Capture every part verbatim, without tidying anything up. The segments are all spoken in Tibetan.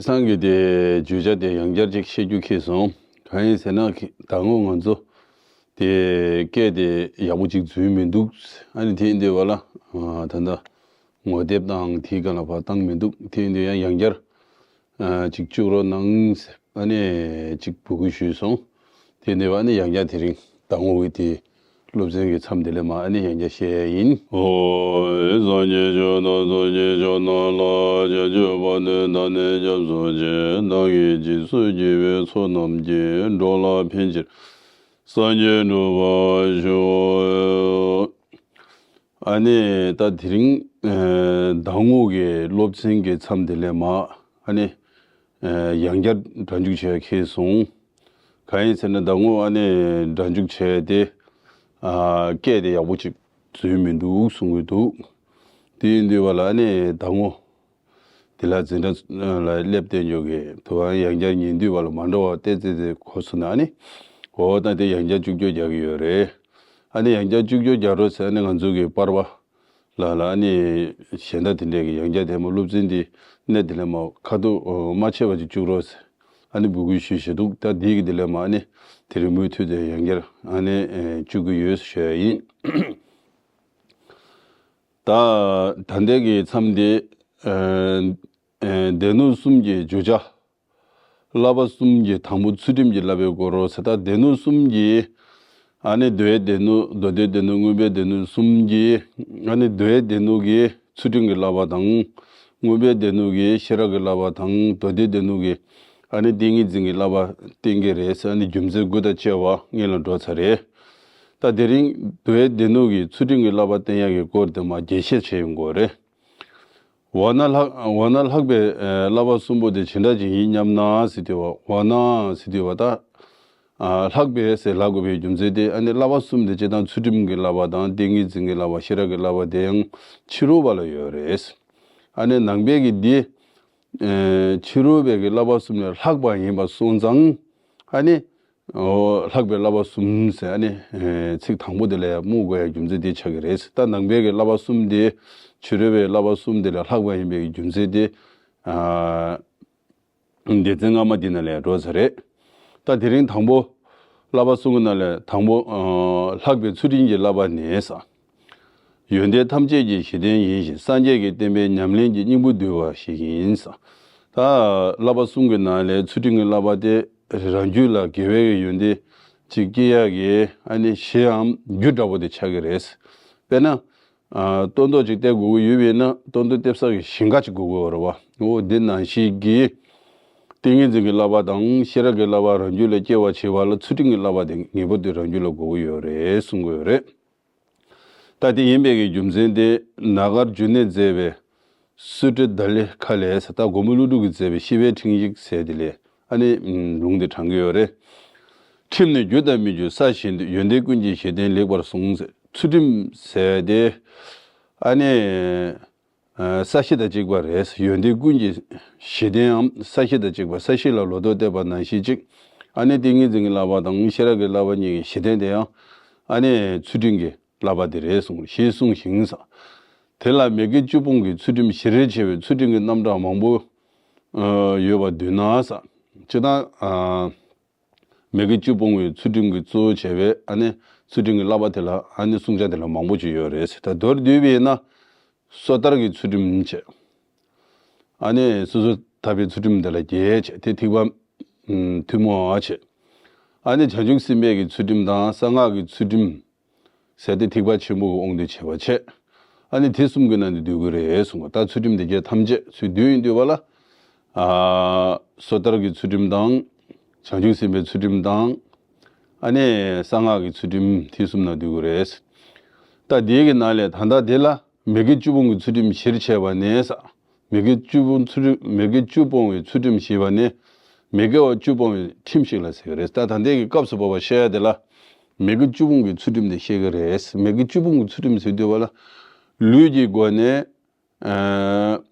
སང་གི་དེ་བརྗོད་བྱ་དེ་ཡང་བསྐྱར་ཅིག་བཤད་རྒྱུ་ཁེལ་སོང་། གང་ཡིན་ཟེར་ན་ད་སྔོན་ང་ཚོ་དེ་སྐད་དེ་ཡག་པོ་ཅིག་འཛུལ་མི་འདུག། ཨ་ནི་དེ་ཡིན་དུས་བ་ལ་ད་ལྟ་ངོ་དེབ་དང་དེའི་སྒང་ལ་ཕར་བཏང་མི་འདུག། དེ་ཡིན་དུས་ཡང་ཡང་བསྐྱར་ཅིག་བཅུག་རོགས་གནང་ཟེར་ཨ་ནི་ཅིག་འབོད་སྐུལ་ཞུས་སོང་། དེ་ནས་བ་ནི་ཡང་བསྐྱར་དེ་རིང་ཟླ་ངོ་བའི་དེ་སློབ་ཚན་གྱི་མཚམས་དེ་ལས་མ་ཨ་ནི་ཡང་བསྐྱར་བཤད་ཡ་ཡིན། ཨོ། སངས་རྒྱས་ཆོས་དང་སངས་རྒྱས་ཆོས་རྣམས་ལ། བྱང་ཆུབ་བར་དུ་བདག་ནི་སྐྱབས་སུ་མཆི། བདག་གིས་སྦྱིན་སོགས་བགྱིས་པའི་ཚོགས་རྣམས་ཀྱིས། འགྲོ་ལ་ཕན་ཕྱིར་སངས་རྒྱས་འགྲུབ་པར་ཤོག། ཨ་ནི་ད་དེ་རིང་ཟླ་ངོ་གི་སློབ་ཚན་གྱི་མཚམས་དེ་ལས་མ་ཨ་ནི་ཡང་བསྐྱར་སྒྲ་འཇུག་བྱས་ཁེལ་སོང་། གང་ཡིན་ཟེར་ན་ཟླ་ངོ་ཨ་ནི་སྒྲ་འཇུག་བྱས་ཏེ་སྐད་དེ་ཡག་པོ་ཅིག་འཛུལ་མི་འདུག་གསུང་གི་འདུག། དེ་ཡིན་དུས་བ་ལ་ཨ་ནི་ཟླ་ངོ་དེ་ལ་འཛིན་གྲྭ་ལ་སླེབས་བསྡད་ཉོ་གི་དུ་བ་ཡང་བསྐྱར་ཉན་དུས་བ་ལ་མ་འགྲོ་བ་ཏེ་ཙེ་ཙེ་གོ་སོང་ན་ཨ་ནི་འོ་ད་དེ་ཡང་བསྐྱར་བཅུག་སྐྱོར་རྒྱག་གི་ཡོད་རེད། ཨ་ནི་ཡང་བསྐྱར་བཅུག་སྐྱོར་རྒྱག་རོགས་ཟེར་ཨ་ནི་ང་ཚོ་གི་པར་བ་ལ་ལ་ཨ་ནི་གཞན་དག་དེ་འདྲས་ཀྱི་ཡང་བསྐྱར་དེ་མ་སློབ་ཚན་འདི་གནས་དེ་ལས་མ་ཁ་ཐུག་མ་ཆད་པ་ཅིག་བཅུག་རོགས་ཟེར་ཨ་ནི་འབོད་སྐུལ་ཞུས་བཞིན་འདུག། ད་འདི་གི་དེ་ལས་མ་ཨ་ནི་དེ་རིང་མུ་མཐུད་དེ་ཡང་བསྐྱར་ཨ་ནི་བཅུག་གི་ཡོད་ཞུ་ཡ་ཡིན། ད་ད་ལྟའི་གི་མཚམས་འདི་སྡེ་སྣོད་གསུམ་གྱི་བརྗོད་བྱ། བསླབ་པ་གསུམ་གྱི་དང་པོ་ཚུལ་ཁྲིམས་ཀྱི་བསླབ་པའི་སྐོར་རོ་ཟེར། ད་སྡེ་སྣོད་གསུམ་གྱི་ཨ་ནི་མདོའི་སྡེ་སྣོད་མདོ་སྡེའི་སྡེ་སྣོད་དངོས་པོའི་སྡེ་སྣོད་གསུམ་གྱི་ཨ་ནི་མདོའི་སྡེ་སྣོད་ཀྱི་ཚུལ་ཁྲིམས་ཀྱི་བསླབ་པ་དང་། དངོས་པོའི་སྡེ་སྣོད་ཀྱི་ཤེས་རབ་ཀྱི་བསླབ་པ་དང་མདོ་སྡེའི་སྡེ་སྣོད་ཀྱི་ཨ་ནི་ཏིང་ངེ་འཛིན་གྱི་བསླབ་པ་བསྟན་གྱི་རེད་ཟེར་ཨ་ནི་རྒྱུ་མཚན་དགུ་དང་བཅས་པ་སྔོན་ལ་འགྲོ་ཚར་རེད། ད་དེ་རིང་མདོའི་སྡེ་སྣོད་ཀྱི་ཚུལ་ཁྲིམས་ཀྱི་བསླབ་པ་བསྟན་ཡག་གི་སྐོར་དེ་མ་རྒྱས་བཤད་བྱས་ཡོང་དགོས་རེད། འོ་ན་ལྷག་འོ་ན་ལྷག་པའི་ཨ་བསླབ་པ་གསུམ་པོ་དེ་ཇི་འདྲ་ཅིག་ཡིན་སྙམ་ན་ཟེར་དུས་བ་འོ་ན་ཟེར་དུས་བ་ད་ཨ་ལྷག་པའི་ཟེར་ལབ་དགོས་པའི་རྒྱུ་མཚན་དེ་ཨ་ནི་བསླབ་པ་གསུམ་དེ་སྤྱིར་བཏང་ཚུལ་ཁྲིམས་ཀྱི་བསླབ་པ་དང་ཏིང་ངེ་འཛིན་གྱི་བསླབ་པ་ཤེས་རབ་ཀྱི་བསླབ་པ་དེ་ཡང་ཕྱི་རོལ་པ་ལ་ཡོད་རེད། ཨ་ནི་ནང་པའི་གི་འདི་ཨ་ཕྱི་རོལ་པའི་གི་བསླབ་པ་གསུམ་ལས་ལྷག་པ་ཡིན་པ་སོང་ཙང་ཨ་ནི། ཨོ། ལྷག་པའི་བསླབ་པ་གསུམ་ཟེར་ཨ་ནི་ཚིག་དང་པོ་དེ་ལ་ཡང་སྨོས་དགོས་ཡ་རྒྱུ་མཚན་དེ་ཆགས་ཀྱི་རེད། ད་ནང་པའི་གི་བསླབ་པ་གསུམ་དེ་ཕྱི་རོལ་པའི་བསླབ་པ་གསུམ་དེ་ལས་ལྷག་པ་ཡིན་པའི་རྒྱུ་མཚན་དེ་ཨ་སྡེ་ཚན་སྔ་མ་འདི་ནང་ལ་ཡང་འགྲོ་ས་རེད། ད་དེ་རིང་དང་པོ་བསླབ་པ་གསུམ་གི་ནང་ལས་དང་པོ་ཨ་ལྷག་པའི་ཚུལ་ཁྲིམས་ཀྱི་བསླབ་པ་ནི་ཟེར། ཡོན་ཏན་ཐམས་ཅད་ཀྱི་གཞི་རྟེན་ཡིན་ཞིང་། སངས་རྒྱས་ཀྱི་བསྟན་པའི་ཉམས་ལེན་གྱི་སྙིང་པོ་བསྡུ་བ་ཞིག་ཡིན་ཟེར། ད་བསླབ་པ་གསུམ་གྱི་ནང་ལས་ཚུལ་ཁྲིམས་ཀྱི་བསླབ་པ་དེ་རང་རྒྱུད་ལ་དགེ་བའི་ཡོན་ཏན་ཅིག་སྐྱེ་ཡག་གི་ཨ་ནི་གཞིའམ་རྒྱུ་འདྲ་པོ་དེ་ཆགས་ཀྱི་རེད། དཔེར་ན། ཨ་སྟོན་ཐོག་ཅིག་སྟེར་དགོས་ཀྱི་ཡོད་པས་ན་སྟོན་ཐོག་སྟེར་ས་གི་ཞིང་ཁ་ཅིག་དགོས་ཀྱི་ཡོད་རེད་བ། འོ་འདི་ནང་བཞིན་གྱི་ཏིང་ངེ་འཛིན་གྱི་བསླབ་པ་དང་ཤེས་རབ་ཀྱི་བསླབ་པ་རང་རྒྱུད་ལ་སྐྱེ་བར་བྱེད་པ་ལ་ཚུལ་ཁྲིམས་ཀྱི་བསླབ་པ་དེ་ངེས་པར་དུ་རང་རྒྱུད་ལ་དགོས་ཀྱི་ཡོད་རེད་གསུང་གི་ཡོད་རེད། ད་དེ་ཡིན་པའི་གི་རྒྱུ་མཚན་དེ་ན་གར་འབྱུང་གནས་མཛད་པའི་སུ་ཏྲི་ད་ལི་ཁ་ལས་ཟེར། ད་མགོན་པོ་ཀླུ་སྒྲུབ་ཀྱིས་མཛད་པའི་ཤེས་པའི་ཕྲེང་ཡིག་ཟེར་དེ་ལས་ཨ་ནི་ལུང་དེ་དྲངས་ཀྱི་ཡོད་རེད། ཁྲིམས་ནི་རྒྱུ་དང་མི་རྒྱུ་ས་གཞན་དུ། ཡོན་ཏན་ཀུན་གྱི་གཞི་རྟེན་ལེགས་པར་གསུངས་ཟེར། ཚུལ་ཁྲིམས་ཟེར་དེ་ཨ་ནི་ས་གཞི་དང་གཅིག་པ་རེད། ཡོན་ཏན་ཀུན་གྱི་གཞི་རྟེན་ཡང་ས་གཞི་དང་གཅིག་པ། ས་གཞི་ལ་ལོ་ཏོག་བསྟེན་པ་ནང་བཞིན་གཅིག། ཨ་ནི་ཏིང་ངེ་འཛིན་གྱི་བསླབ་པ་དང་ཤེས་རབ་ཀྱི་བསླབ་པ་གཉིས་ཀྱི་གཞི་རྟེན་དེ་ཡང་ཨ་ནི་ཚུལ་ཁྲིམས་ཀྱི་བསླབ་པ་དེ་རེད་གསུངས་ཞེས་གསུངས་ཤིང་ཟེར། དེ་ལ་མི་དགེ་བཅུ་སྤོང་གི་ཚུལ་ཁྲིམས་བཞིར་ཕྱེ་བའི་ཚུལ་ཁྲིམས་ཀྱི་རྣམ་གྲངས་མང་པོ་ཡོད་པ་བསྡུས་ན་ཟེར། སྤྱིར་བཏང་མི་དགེ་བཅུ་སྤོང་བའི་ཚུལ་ཁྲིམས་ཀྱི་གཙོ་བོ་བྱས་པའི་ཨ་ནི་ཚུལ་ཁྲིམས་ཀྱི་བསླབ་པ་དེ་ལ་ཨ་ནི་བསྲུང་བྱ་དེ་ལ་མང་པོ་ཅིག་ཡོད་རེད་ཟེར། ད་མདོར་བསྡུས་པས་ན་སོ་ཐར་གྱི་ཚུལ་ཁྲིམས་བྱས། ཨ་ནི་སོ་སོ་ཐར་པའི་ཚུལ་ཁྲིམས་དེ་ལ་རྒྱས་བྱས་དེ་ཐེག་པ་ཐུན་མོང་བ་བྱས། ཨ་ནི་བྱང་ཆུབ་སེམས་དཔའི་གི་ཚུལ་ཁྲིམས་དང་གསང་སྔགས་ཀྱི་ཚུལ་ཁྲིམས་ཟེར་ཏེ་ཐེག་པ་ཆེན་པོ་གི་དབང་དུ་བྱས་པ་བྱས། ཨ་ནི་དེ་གསུམ་གྱི་ནང་དུ་འདུས་ཀྱི་རེད་གསུངས་པ། ད་ཚུལ་ཁྲིམས་སྡེ་བརྒྱད་ཐམས་ཅད་ཚུར་བསྡུས་ཡིན་དུས་བ་ལ། ཨ་སོ་ཐར་གྱི་ཚུལ་ཁྲིམས་དང་། བྱང་ཆུབ་སེམས་དཔའི་ཚུལ་ཁྲིམས་དང་། ཨ་ནི་གསང་སྔགས་ཀྱི་ཚུལ་ཁྲིམས་དེ་གསུམ་ནང་འདུས་ཀྱི་རེད། ད་དེའི་གི་ནང་ལས་ད་ལྟ་དེ་ལ་མི་དགེ་བཅུ་སྤོང་གི་ཚུལ་ཁྲིམས་གཞིར་བྱས་པ་ནས་ས། མི་དགེ་བཅུ་སྤོང་ཚུལ་ཁྲིམས་མི་དགེ་བཅུ་སྤོང་བའི་ཚུལ་ཁྲིམས་ཞེས་པ་ནི་མི་དགེ་བ་བཅུ་སྤོང་བའི་ཁྲིམས་ཤིག་ལ་ཟེར་གྱི་རེད། ད་ད་ལྟའི་གི་སྐབས་སུ་བབ་པ་བཤད་ཡ་དེ་ལ་མི་དགེ་བཅུ་སྤོང་གི་ཚུལ་ཁྲིམས་དེ་བཤད་ཀྱི་རེད། མི་དགེ་བཅུ་སྤོང་གི་ཚུལ་ཁྲིམས་ཟེར་དུས་བ་ལ་ལུས་ཀྱི་སྒོ་ནས་ཨ་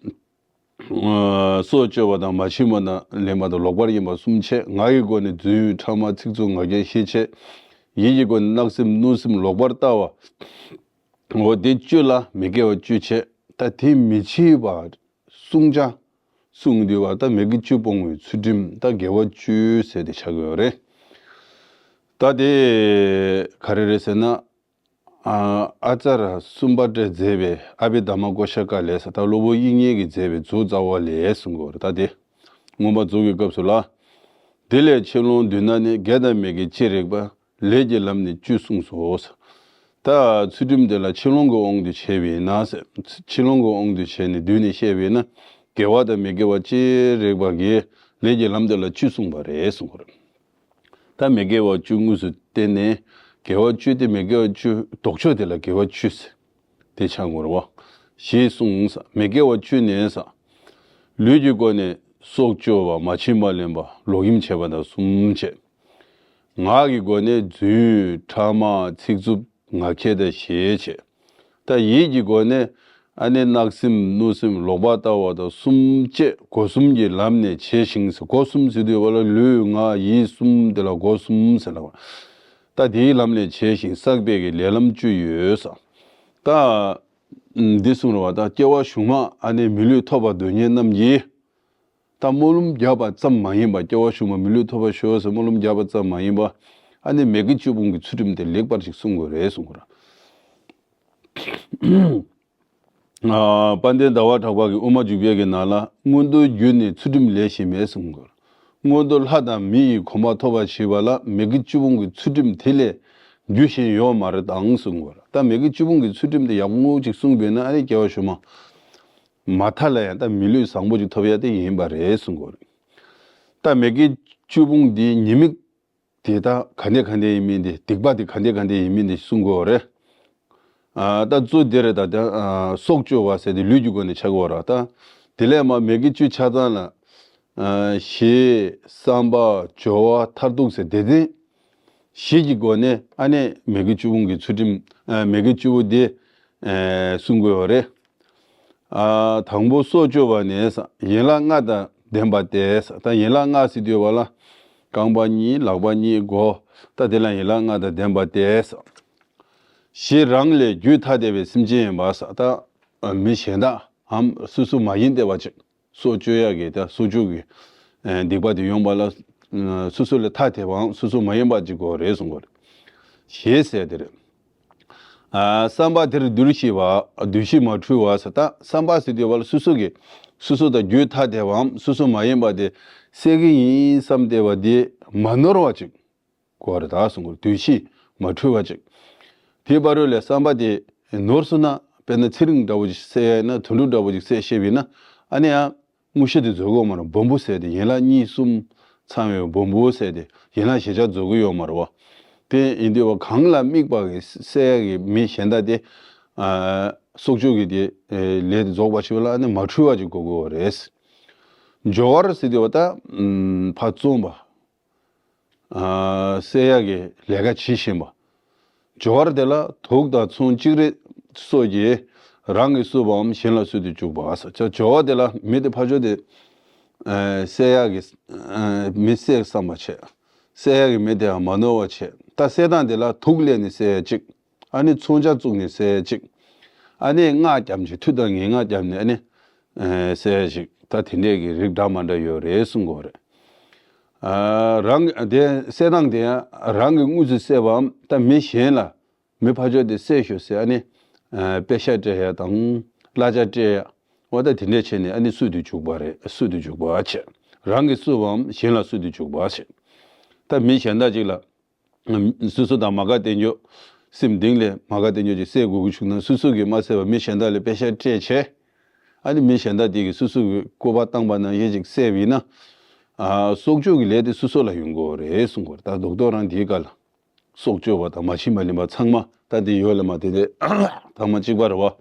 སྲོག་གཅོད་པ་དང་མ་བྱིན་པ་དང་ལེན་པ་དང་ལོག་པར་གཡེམ་པ་གསུམ་བྱས། ངག་གི་སྒོ་ནས་རྫུན་ཕྲ་མ་ཚིག་རྩུབ་ངག་འཁྱལ་བཞི་བྱས། ཡིད་ཀྱི་སྒོ་ནས་བརྣབ་སེམས་གནོད་སེམས་ལོག་པར་ལྟ་བ། འོ་དེ་བཅུ་ལ་མི་དགེ་བ་བཅུ་བྱས། ད་དེ་མི་བྱེད་པར་བསྲུང་བྱ་ གསུངས་དུས་བ་ད་མི་དགེ་བཅུ་སྤོང་བའི་ཚུལ་ཁྲིམས་ད་དགེ་བ་བཅུ་ཟེར་ཏེ་ཆགས་ཀྱི་ཡོད་རེད། ད་དེ་ག་རེ་རེད་ཟེར་ན། ཨ་ཨ་ཙར་གསུམ་པ་སྤྲད་མཛད་པའི་ཨ་བི་དྷརྨ་ཀོ་ཤ་ཀ་ལས་ས་ད་སློབ་བུ་དབྱིག་གཉེན་གྱིས་མཛད་པའི་མཛོ་རྩ་བ་ལས་གསུང་གི་ཡོད་རེད། ད་དེ་མངོན་པ་མཛོ་གི་སྐབས་སུ་ལ། དེ་ལས་ཆེ་ལོང་བདུན་ན་ནི་དགེ་དང་མི་དགེ་ཅི་རིགས་པ། ལས་ཀྱི་ལམ་ནི་བཅུ་གསུངས་སོ། ད་ཚུལ་ཁྲིམས་དེ་ལ་ཆེ་ལོང་གི་དབང་དུ་བྱས་པས་ན་ཟེར། ཆེ་ལོང་གི་དབང་དུ་བྱས་ནས་བསྡུས་ནས་བཤད་པས་ན། དགེ་བ་དང་མི་དགེ་བ་ཅི་རིགས་པ་གི་ལས་ཀྱི་ལམ་དེ་ལ་བཅུ་གསུངས་པ་རེད་གསུང་གི་རེད། ད་མི་དགེ་བ་བཅུ་དངོས་སུ་བསྟན་ནས། དགེ་བ་བཅུ་སྟེ་མི་དགེ་བ་བཅུ་ལྡོག་ཕྱོགས་དེ་ལ་དགེ་བ་བཅུ་ཟེར། དེ་ཆགས་དགོས་རེད་བ། ཞེས་གསུངས་ས། མི་དགེ་བ་བཅུ་ནས་ས། ལུས་ཀྱི་སྒོ་ནས་སྲོག་གཅོད་པ། མ་བྱིན་པ་ལེན་པ། ལོག་གཡེམ་བྱེད་པ་དང་གསུམ་བྱས། ངག་གི་སྒོ་ནས་རྫུན། ཕྲ་མ། ཚིག་རྩུབ། ངག་འཁྱལ་དང་ཞེས་བྱས། ད་ཡིད་ཀྱི་སྒོ་ནས་ཨ་ནི་བརྣབ་སེམས། གནོད་སེམས། ལོག་པར་ལྟ་བ་དང་གསུམ་བཅས་སྒོ་གསུམ་གྱི་ལམ་ནས་བྱས་ཤིང་ཟེར། སྒོ་གསུམ་ཟེར་དུས་བ་ལ་ལུས་ངག་ཡིད་གསུམ་དེ་ལ་སྒོ་གསུམ་ཟེར་ལ་བ། ད་དེའི་ལམ་ནས་བྱས་ཤིང་བསགས་པའི་གི་ལས་ལམ་བཅུ་ཡོད་ས། ད་འདི་གསུང་རོགས། ད་སྐྱེ་བ་གཞུག་མ་ཨ་ནི་མི་ལུས་ཐོབ་པར་འདོད་མཁན་རྣམས་ཀྱིས། ད་སྨོན་ལམ་བརྒྱབ་པ་ཙམ་མ་ཡིན་པ། སྐྱེ་བ་གཞུག་མ་མི་ལུས་ཐོབ་པར་ཤོག་ཟེར་སྨོན་ལམ་བརྒྱབ་པ་ཙམ་མ་ཡིན་པ། ཨ་ནི་མི་དགེ་བཅུ་སྤོང་གི་ཚུལ་ཁྲིམས་དེ་ལེགས་པར་ཞིག་སྲུང་དགོས་རེད་གསུང་གི་རེད། ཨ་དཔལ་ལྡན་ཟླ་བ་གྲགས་པ་གི་དབུ་མ་འཇུག་པའི་གི་ནང་ལ། མངོན་མཐོ་བརྒྱུད་ནས་ཚུལ་ཁྲིམས་ལས་གཞན་མེད་གསུང་གི་རེད། མངོན་མཐོ་ལྷ་དང་མི་ཡི་གོ་འཕང་ཐོབ་པར་བྱེད་པ་ལ་མི་དགེ་བཅུ་སྤོང་གི་ཚུལ་ཁྲིམས་དེ་ལས་རྒྱུ་གཞན་ཡོད་མ་རེད་དང་གསུང་གི་རེད། ད་མི་དགེ་བཅུ་སྤོང་གི་ཚུལ་ཁྲིམས་དེ་ཡག་མོ་ཅིག་སྲུང་བས་ན་ཨ་ནི་སྐྱེ་བ་གཞུག་མ། མ་མཐའ་ལ་ཡང་ད་མི་ལུས་བཟང་པོ་ཅིག་ཐོབ་ཡ་དེ་ཡིན་པ་རེད་གསུང་གི་རེད། ད་མི་དགེ་བཅུ་སྤོང་འདིའི་ཉེས་དམིགས་དེ་ད་ག་འདྲ་ག་འདྲ་ཡིན་མིན་དེ། སྡིག་པ་དེ་ག་འདྲ་ག་འདྲ་ཡིན་མིན་དེ་གསུང་གི་ཡོད་རེད། ཨ་ད་གཙོ་དེ་རེད། ད་ད་ཨ་སྲོག་གཅོད་པ་ཟེར་དེ་ལུས་ཀྱི་སྒོ་ནས་ཆགས་ཀྱི་ཡོད་རེད། ད་དེ་ལས་མ་མི་དགེ་བཅུ་ཆ་ཚང་ལ། ཨ་ཞེས་བསམ་པ། སྦྱོར་བ། མཐར་ཐུག་ཟེར་དེ་དེ། བཞི་གི་སྒོ་ནས་ཨ་ནི་མི་དགེ་བཅུ་སྤོང་གི་ཚུལ་ཁྲིམས། ཨ་མི་དགེ་བཅུ་པོ་དེ་ཨ་གསུང་གི་ཡོད་རེད། ཨ་དང་པོ་སྲོག་གཅོད་པ་ནི་ཡན་ལག་ལྔ་དང་ལྡན་པ་སྟེ། ད་ཡན་ལག་ལྔ་ཟེར་དུས་བ་ལ་རྐང་པ་གཉིས། ལག་པ་གཉིས། མགོ། ད་དེ་ལ་ཡན་ལག་ལྔ་དང་ལྡན་པ་སྟེ། ཞེས་རང་ལས་རྒྱུད་ཐ་དད་པའི་སེམས་ཅན་ཡིན་པ་ས། ད་མི་གཞན་དག་འམ་སོ་སོ་མ་ཡིན་ཏེ་བ་ཅིག་སྲོག་གཅོད་ཡག་གི་ད་སྲོག་གཅོད་ཀྱི་ཨ་སྡིག་པ་དེ་ཡོང་བ་ལ། ཨ་སོ་སོ་ལས་ཐ་དད་པའམ་སོ་སོ་མ་ཡིན་པ་ཅིག་དགོས་རེད་གསུང་གི་རེད། ཞེས་ཟེར་དེ་རེད། ཨ་བསམ་པ་དེར་འདུ་ཤེས་པ། འདུ་ཤེས་མ་འཁྲུལ་བ་ཟེར། ད་བསམ་པ་ཟེར་དུས་བ་ལ་སོ་སོ་གི་སོ་སོ་དང་རྒྱུད་ཐ་དད་པའམ་སོ་སོ་མ་ཡིན་པ་དེ་སད་ཀྱི་ཡིན་བསམ་སྟེ་བ་དེ་མ་ནོར་བ་ཅིག་དགོས་རེད་ད་གསུང་གི་རེད། འདུ་ཤེས་མ་འཁྲུལ་བ་ཅིག་དེའི་བར་རོལ་ལས་བསམ་པ་དེ་ནོར་སོང་ན། དཔེར་ན་ཚེ་རིང་འདྲ་བོ་ཅིག་བསད་ཡ་ཡིན་ན། དུད་འགྲོ་འདྲ་བོ་ཅིག་བསད་ཤེས་པ་ཡིན་ན། ཨ་ནི་ཡང་དངོས་གཞི་དེ་བཟོ་གི་ཡོད་མ་རེད། སྦོམ་པོ་བསད་དེ་ཡན་ལག་གཉིས་གསུམ་ཚང་བའི་སྦོམ་པོ་བསད་དེ་ཡན་ལག་བཞི་ཆ་བཟོ་གི་ཡོད་མ་རེད་བ། དེ་ཡིན་དུས་བ་གང་ལ་དམིགས་པ་གི་བསད་ཡ་གི་མི་གཞན་དག་དེ་ཨ་སྲོག་གཅོད་ཀྱི་དེ་ཨེ་ལས་དེ་རྫོགས་པ་ཞིག་ལ་ཨ་ནི་མ་འཁྲུལ་བ་ཅིག་དགོས་ཀྱི་ཡོད་རེད། སྦྱོར་བ་ཟེར་དུས་བ་ད་ཨམ་ཕར་བཙོང་པ། ཨ་བསད་ཡག་གི་ལས་ཀ་བྱེད་བཞིན་པ། སྦྱོར་བ་དེ་ལ་དུག་དང་མཚོན་ཅིག་རེ་སོགས་ཀྱིས་རང་གིས་གསོས་པའམ་གཞན་ལ་གསོས་ཏེ་འཇུག་པ་ཟེར། སྦྱོར་བ་དེ་ལ་མི་དེ་ཕར་ཕྱོགས་དེ་ཨ་བསད་ཡག་གི་ཨ་མི་བསད་བསམ་པ་བྱས། བསད་ཡག་གི་མི་དེའང་མ་ནོར་བ་བྱས། ད་བསད་སྟངས་དེ་ལ་དུག་ལས་ནས་བསད་ཡ་གཅིག་ཨ་ནི་མཚོན་ཆ་བཙུགས་ནས་བསད་ཡ་གཅིག་ཨ་ནི་སྔགས་བརྒྱབ་ནས། མཐུ་དང་ངན་སྔགས་བརྒྱབ་ནས་ཨ་ནི་ཨ་བསད་ཡ་ཞིག་ད་དེ་འདྲས་ཀྱི་རིགས་འདྲ་མ་འདྲ་ཡོད་རེད་གསུང་གི་ཡོད་རེད། ཨ་རང་དེ་བསད་སྟངས་དེ་ཡང་རང་གིས་དངོས་སུ་བསད་པའམ་ད་མི་གཞན་ལ་མི་ཕར་ཕྱོགས་དེ་བསད་ཤོག་ཟེར་ཨ་ནི་ཨ་པེ་ཤག་སྤྲད་ཡ་དང་གླ་ཆ་སྤྲད་ཡ། འོ་ད་དེ་འདྲས་བྱས་ནས་ཨ་ནི་གསོད་དུ་འཇུག་པ་རེད། གསོད་དུ་འཇུག་པ་བྱས། རང་གིས་གསོས་པའམ་གཞན་ལ་གསོད་དུ་འཇུག་པ་བྱས། ད་མི་གཞན་དག་ཅིག་ལ། སོ་སོ་དང་མ་དགའ་བརྟན་འཇོག་སེམས་གཏིང་ལས་མ་དགའ་བརྟན་འཇོག་ཅིག་བསད་དགོས་ཀྱི་བྱུང་ན། སོ་སོ་གིས་མ་བསད་པར་མི་གཞན་དག་ལ་པེ་ཤག་སྤྲད་བྱས། ཨ་ནི་མི་གཞན་དག་དེ་གིས་སོ་སོ་གི་སྐུར་པ་བཏང་པ་ནང་བཞིན་ཅིག་བསད་པ་ཡིན་ན། ཨ་སྲོག་གཅོད་ཀྱི་ལས་དེ་སོ་སོ་ལ་ཡོང་གི་ཡོད་རེད་གསུང་གི་ཡོད་རེད། ད་རྡོག་རྡོག་རང་དེའི་སྐབས་ལ། སྲོག་གཅོད་པ་དང་མ་བྱིན་པ་ལེན་པ་ཚང་མ་ད་དེ་ཡོད་ལ་མ་དེ་དེ་ཐ་མ་གཅིག་པ་རེད་བ།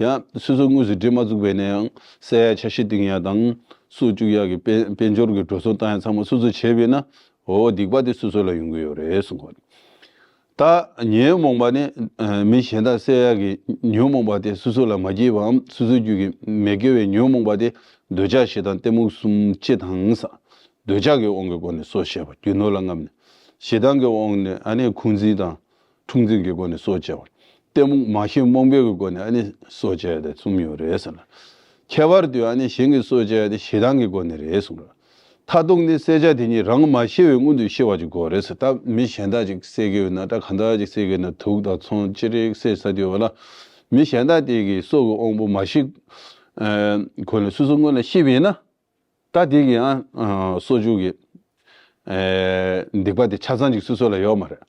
ཡང་སོ་སོ་དངོས་སུ་འདྲེ་མ་བཙུགས་པས་ན་ཡང་བསད་ཡ་འཆར་གཞི་བཏིང་ཡ་དང་། སྲོག་གཅོད་ཡ་གི་དཔལ་དཔལ་འབྱོར་གྱི་འགྲོ་སོང་བཏང་ཡ་ཚང་མ་སོ་སོ་བྱས་པས་ན། འོ་སྡིག་པ་དེ་སོ་སོ་ལ་ཡོང་གི་ཡོད་རེད་གསུང་གི་ཡོད་རེད། ད་ཉོན་མོངས་པ་ནི་ཨ་མི་གཞན་དག་བསད་ཡག་གི་ཉོན་མོངས་པ་དེ་སོ་སོ་ལ་མ་སྐྱེས་པའམ་སོ་སོའི་རྒྱུད་ཀྱི་མི་དགེ་བའི་ཉོན་མོངས་པ་དེ་འདོད་ཆགས་ཞེ་སྡང་གཏི་མུག་གསུམ་སྤྱི་དང་ས། འདོད་ཆགས་ཀྱི་དབང་གི་སྒོ་ནས་སྲོག་བཅད་པ་རྒྱུ་ནོར་ལ་རྔམ་ནས། ཞེ་སྡང་གི་དབང་ནས་ཨ་ནི་འཁོན་འཛིན་དང་འཁྲུག་འཛིན་གྱི་སྒོ་ནས་སྲོག་བཅད་པ། གཏི་མུག་མ་ཤེས་རྨོངས་པའི་གི་སྒོ་ནས་ཨ་ནི་སྲོག་བཅད་དེ་གསུམ་ཡོད་རེད་ཟེར་ལ། ཁྱད་པར་དུ་ཨ་ནི་གཞན་གྱི་སྲོག་བཅད་ཡ་དེ་ཞེ་སྡང་གི་སྒོ་ནས་རེད་གསུངས་ར། མཐར་ཐུག་ནི་བསད་བྱ་དེ་ཉིད་རང་མ་ཤི་བའི་སྔོན་དུ་ཤི་བ་ཅིག་དགོས་རེད་ཟེར། ད་མི་གཞན་དག་ཅིག་བསད་ཀྱི་ཡོད་ན། ད་གང་དག་ཅིག་བསད་ཀྱི་ཡོད་ན། དུག་དང་ཚོང་ཅི་རིགས་བསད་ཟ་དུས་བ་ལ། མི་གཞན་དག་དེ་གི་སྲོག་གི་དབང་པོ་མ་ཤི་གོང་ལ་སོ་སོ་སྔོན་ལ་ཤི་བ་ཡིན་ན། ད་དེ་གི་ཨ་སྲོག་གཅོད་ཀྱི་སྡིག་པ་དེ་ཆ་ཚང་ཅིག་སོ་སོ་ལ་ཡོད་མ་རེད།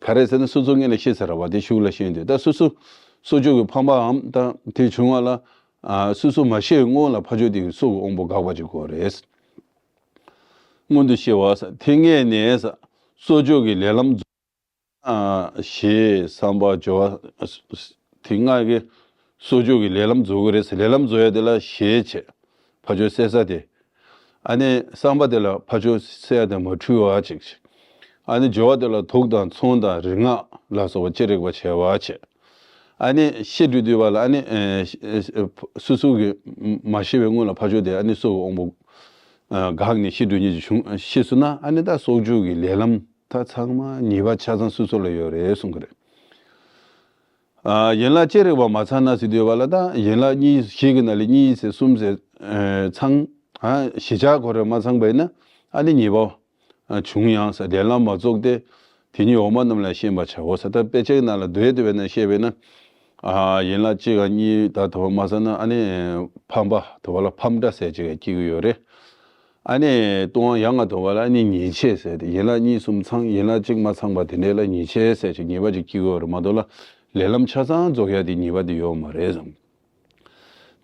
ག་རེ་ཟེར་ན་སོ་སོ་སྔོན་ལ་ཤི་ཟེར་བ་དེ་གཞུག་ལ་ཤི་ཡོང་དུས། ད་སོ་སོ་སྲོག་གཅོད་ཀྱི་ཕམ་པའམ་ད་དེ་བྱུང་བ་ལ། ཨ་སོ་སོ་མ་ཤི་བའི་སྔོན་ལ་ཕར་ཕྱོགས་དེ་གི་སྲོག་གི་དབང་པོ་འགག་པ་ཅིག་དགོས་རེད། སྔོན་དུ་ཤི་བ་ཟེར། དེ་སྔས་ནས་ཟེར། སྲོག་གཅོད་ཀྱི་ལས་ལམ་རྫོགས། ཨ་ཞེས་བསམ་པ་སྦྱོར་བ་དེ་སྔ་གི་སྲོག་གཅོད་ཀྱི་ལས་ལམ་རྫོགས་ཀྱི་རེད་ཟེར། ལས་ལམ་རྫོགས་ཡ་དེ་ལ་ཞེས་བྱས། ཕར་ཕྱོགས་བསད་ས་དེ། ཨ་ནི་བསམ་པ་དེ་ལ་ཕར་ཕྱོགས་བསད་ཡ་དེ་མ་འཁྲུལ་བ་ཅིག། ཨ་ནི་སྦྱོར་བ་དེ་ལ་དུག་དང་ཚོང་དང་རིག་སྔགས་ལ་སོགས་པ་ཅི་རིགས་པ་བྱས་པ་བྱས། ཨ་ནི་ཤི་འགྲོ་དུས་བ་ལ་ཨ་ནི་ཨེ་ཤི་ཨེ་སོ་སོ་གི་མ་ཤི་བའི་སྔོན་ལ་ཕར་ཕྱོགས་དེ་ཨ་ནི་སྲོག་གི་དབང་པོ་ཨ་འགག་ནས་ཤི་འགྲོ་མཁན་ཅིག་བྱུང་ཤི་སོང་ན། ཨ་ནི་ད་སྲོག་གཅོད་ཀྱི་ལས་ལམ་ད་ཚང་མ་ཉེས་པ་ཆ་ཚང་སོ་སོ་ལ་ཡོད་རེད་གསུང་གི་རེད། ཨ་ཡན་ལག་ཅི་རིགས་པ་མ་ཚང་ན་ཟེར་དུས་བ་ལ། ད་ཡན་ལག་གཉིས་བཞི་གི་ནང་ལས་གཉིས་ཟེར་གསུམ་ཟེར་ཨེ་ཚང་། ཨ་བཞི་ཆ་གོ་རེ་མ་ཚང་པ་ཡིན་ན་ཨ་ནི་ཉེས་པ་ཨ་བྱུང་ཡང་ཟེར། ལས་ལམ་མ་རྫོགས་ཏེ་དེ་ཉིད་འོག་མ་རྣམས་ལ་ཤེས་པར་བྱའོ་ཟེར། ད་དཔེ་ཆའི་ནང་ལ་མདོའི་དེ་བས་ན་བཤད་པས་ན། ཨ་ཡན་ལག་གཅིག་ག་གཉིས་ད་དོ་མ་ཚང་ན་ཨ་ནི་ཕམ་པ་དོ་བ་ལ་ཕམ་དགྲ་ཟེར་ཅིག་སྐྱེ་གི་ཡོད་རེད། ཨ་ནི་ལྟུང་བ་ཡང་ང་དོ་བ་ལ་ཨ་ནི་ཉེས་ཆད་ཟེར་ཏེ། ཡན་ལག་གཉིས་གསུམ་ཚང་ཡན་ལག་གཅིག་མ་ཚང་པ་དེ་འདྲས་ལ་ཉེས་ཆད་ཟེར་ཅིག་ཉེས་པ་ཅིག་སྐྱེ་གི་ཡོད་རེད་མ་གཏོགས་ལ། ལས་ལམ་ཆ་ཚང་རྫོགས་ཡ་དེ་ཉེས་པ་དེ་ཡོད་མ་རེད་བསམ།